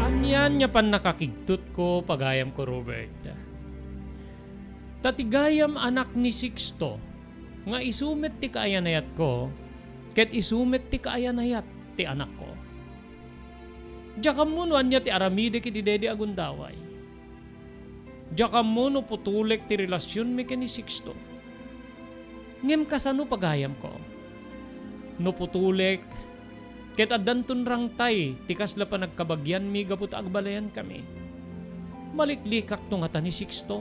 Anian nga pannakakigtutko, pagayamko Robert. Ta ti gayam anak ni Sixto, nga isu met ti kaayan-ayatko, ket isu met ti kaayan-ayat ti anakko. Diak ammo no ania ti aramidek iti daydi a gundaway. Diak ammo no putolek ti relasionmi ken ni Sixto. Ngem kasano, pagayamko? No putolek, ket addanton rangtay ti kasla panagkabagianmi gapu ta agbalayankami, maliklikakto ngata ni Sixto?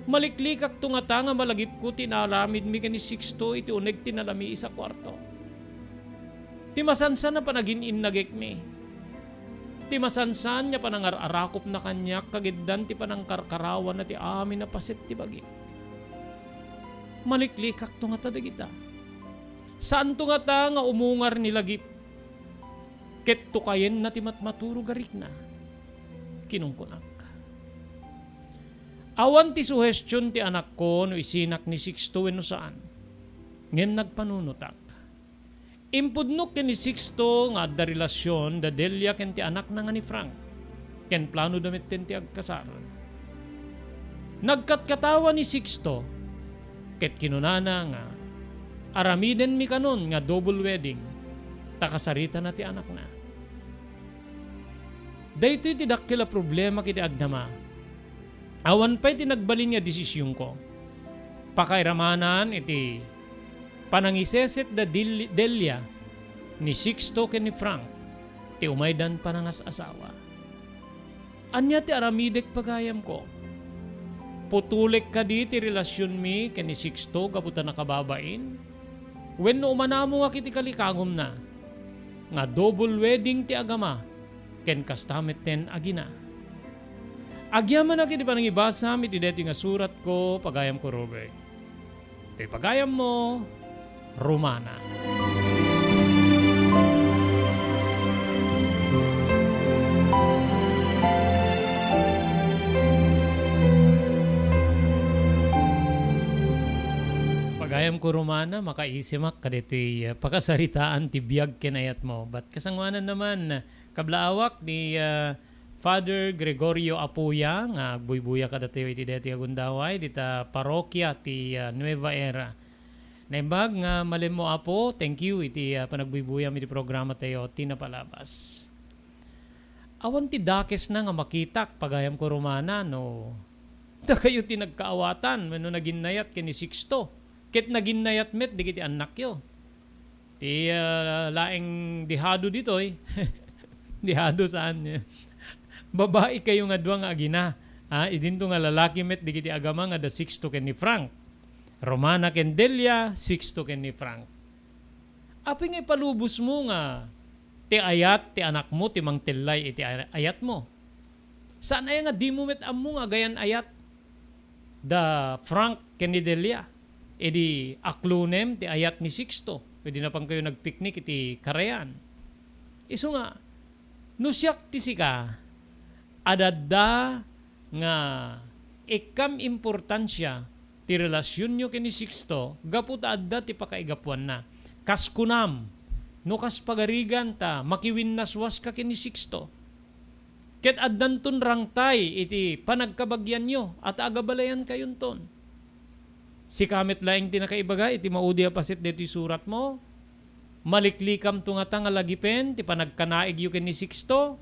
Maliklikakto ngata nga malagipko ti naaramidmi ken ni Sixto iti uneg ti nalamiis a kuarto? Ti masansan a panagin-innagekmi, ti masansan nga panangar-arakopna kaniak kagiddan ti panangkarkarawana ti amin a paset ti bagik. Maliklikakto ngata dagita. Saanto ngata nga umungar ni Lagip ket tukayenna ti matmaturog a rikna? Kinunkunak. Awan ti suhestion ti anakko no isinak ni Sixto wenno saan. Ngem nagpanunotak. Impudnok ken ni Sixto nga adda relasion da Delia ken ti anakna nga ni Frank, ken planoda metten ti agkasar. Nagkatkatawa ni Sixto, ket kinunana nga, "Aramidenmi kanon nga double wedding, ta kasaritana ti anakna." Daytoy ti dakkel a problema iti agdama. Awan pay ti nagbalin nga desisionko. Pakairamanan iti panangiseset da Dil-, Delia ni Sixto ken ni Frank ti umaydan panangas-asawa. Ania ti aramidek, pagayamko? Putolek kadi ti relasionmi ken ni Sixto gapu ta nakababain? Wenno umanamongak iti kalikagumna nga double wedding ti agama ken kasta metten agina? Agyamanak iti panangibasam iti daytoy nga suratko, pagayamko Robert. Toy pagayammo, Romana. Pagayamko Romana, makaisimak kadaytoy, uh, pakasaritaan ti biag ken ayatmo. But kasangoanan naman, kablaawak ni, uh, Father Gregorio Apuya nga agbuybuya kadatayo iti daytoy a gundaway, dita parokia ti, uh, Nueva Era. Naimbag nga malemmo, Apo, thank you iti, ah, panagbuybuyaam iti programatayo, Ti Napalabas. Awan ti dakesna nga makitak, pagayamko Romana, no dakayo ti nagkaawatan wenno naginnayat ken ni Sixto, ket naginnayat met dagiti annakyo. Ti, ah, laeng dihado ditoy, dihado saan, eh. Babai kayo nga dua nga agina, ah, idinto nga lalaki met dagiti agama nga da Sixto ken ni Frank. Romana ken Delia, Sixto ken ni Frank. Apay nga ipalubosmo nga ti ayat ti anakmo ti mangtellay iti ay-, ayatmo? Saan aya nga dimo met ammo nga agayan-ayat da Frank ken ni Delia idi aklonem ti ayat ni Sixto idi napankayo nagpiknik iti karayan? Isu nga, no siak ti sika, adda nga ikkam importansia ti relasionyo ken ni Sixto gapu ta adda ti pakaigapuanna. Kas kunam, no kas pagarigan ta makiwinnaswaska ken ni Sixto, ket addanton rangtay iti panagkabagianyo a ta agabalayankayonton. Sika met laeng ti nakaibaga iti maudi a paset daytoy suratmo. Maliklikamto ngata nga lagipen ti panagkanaigyo ken ni Sixto?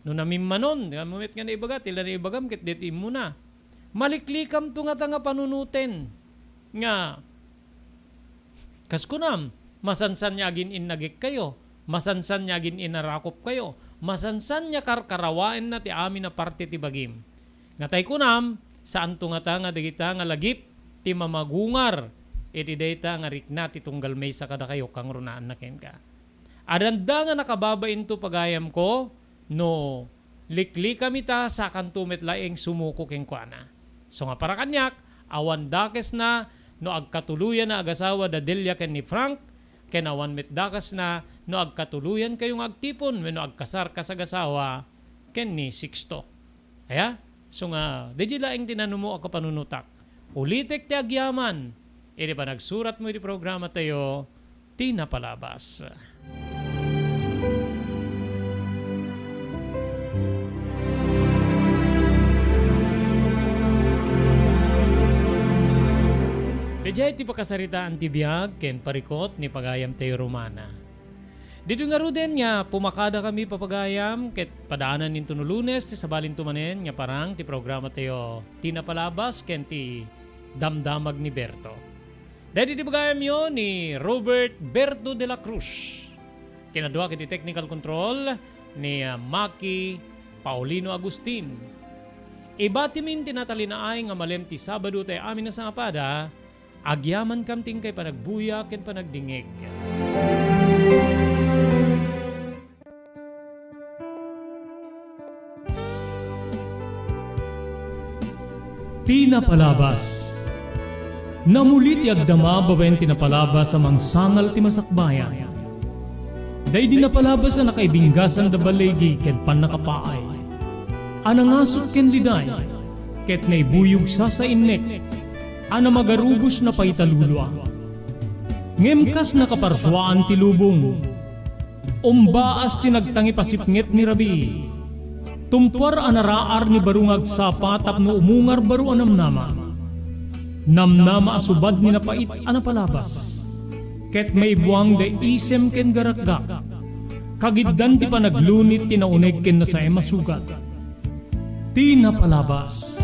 No namimmanon, ammom met nga naibaga, ti la naibagam ket daytoy immuna. Maliklikamto ngata nga panunoten nga, kas kunam, masansan nga agin-innagekkayo, masansan nga agin-inarakopkayo, masansan nga karkarawaenna ti amin a parte ti bagim. Nga tay kunam, saanto ngata nga dagita nga lagip ti mamagungar iti dayta nga rikna ti tunggal maysa kadakayo, kangrunaanna kenka. Adanda nga nakababainto, pagayamko, no Liklikam ita, sakanto met laeng sumuko kenkuana. So nga para kaniak, awan dakesna no agkatuloyan a agasawa da Delia ken ni Frank, ken awan met dakesna no agkatuloyankayo nga agtipon wenno agkasarkas agasawa ken ni Sixto. Aya? So nga, daydi laeng ti nanumo a kapanunotak. Ulitek ti agyaman iti panagsuratmo iti programatayo, Ti Napalabas. Daydiay ti pakasaritaan ti biag ken parikut ni pagayamtayo Romana. Ditoy ngaruden nga pumakadakami, papagayam, ket padaanan ninto no Lunes ti sabalinto manen nga parang ti programatayo, Ti Napalabas ken ti Damdamag ni Berto. Daydi ti pagayamyo ni Robert Berto de la Cruz. Kinadua iti technical control ni, ah, Maki Paulino Agustin. Ibatimin ti natalinaay nga malem ti Sabado tayo amin a sangapada, agyamankam ti inkay panagbuya ken panagdingngeg. Ti Napalabas. Namuli ti agdama babaen ti napalabas a mangsangal ti masakbayan. Daydi napalabas a nakaibinggasan da baligi ken pannakapaay, a nangasut ken liday, ket naibuyog sasainnek, a namagarubos napaitalulua. Ngem kas nakaparsuaan ti lubong, umbaas ti nagtangipasipnget ni rabii. Tumpuar a naraar ni baro nga agsapa tapno umungar baro a namnama. Namnama a subad ni napait a napalabas. Ket maibuang da isem ken garakgak. Kagiddan ti panaglunit ti nauneg ken nasaem a sugat. Ti Napalabas.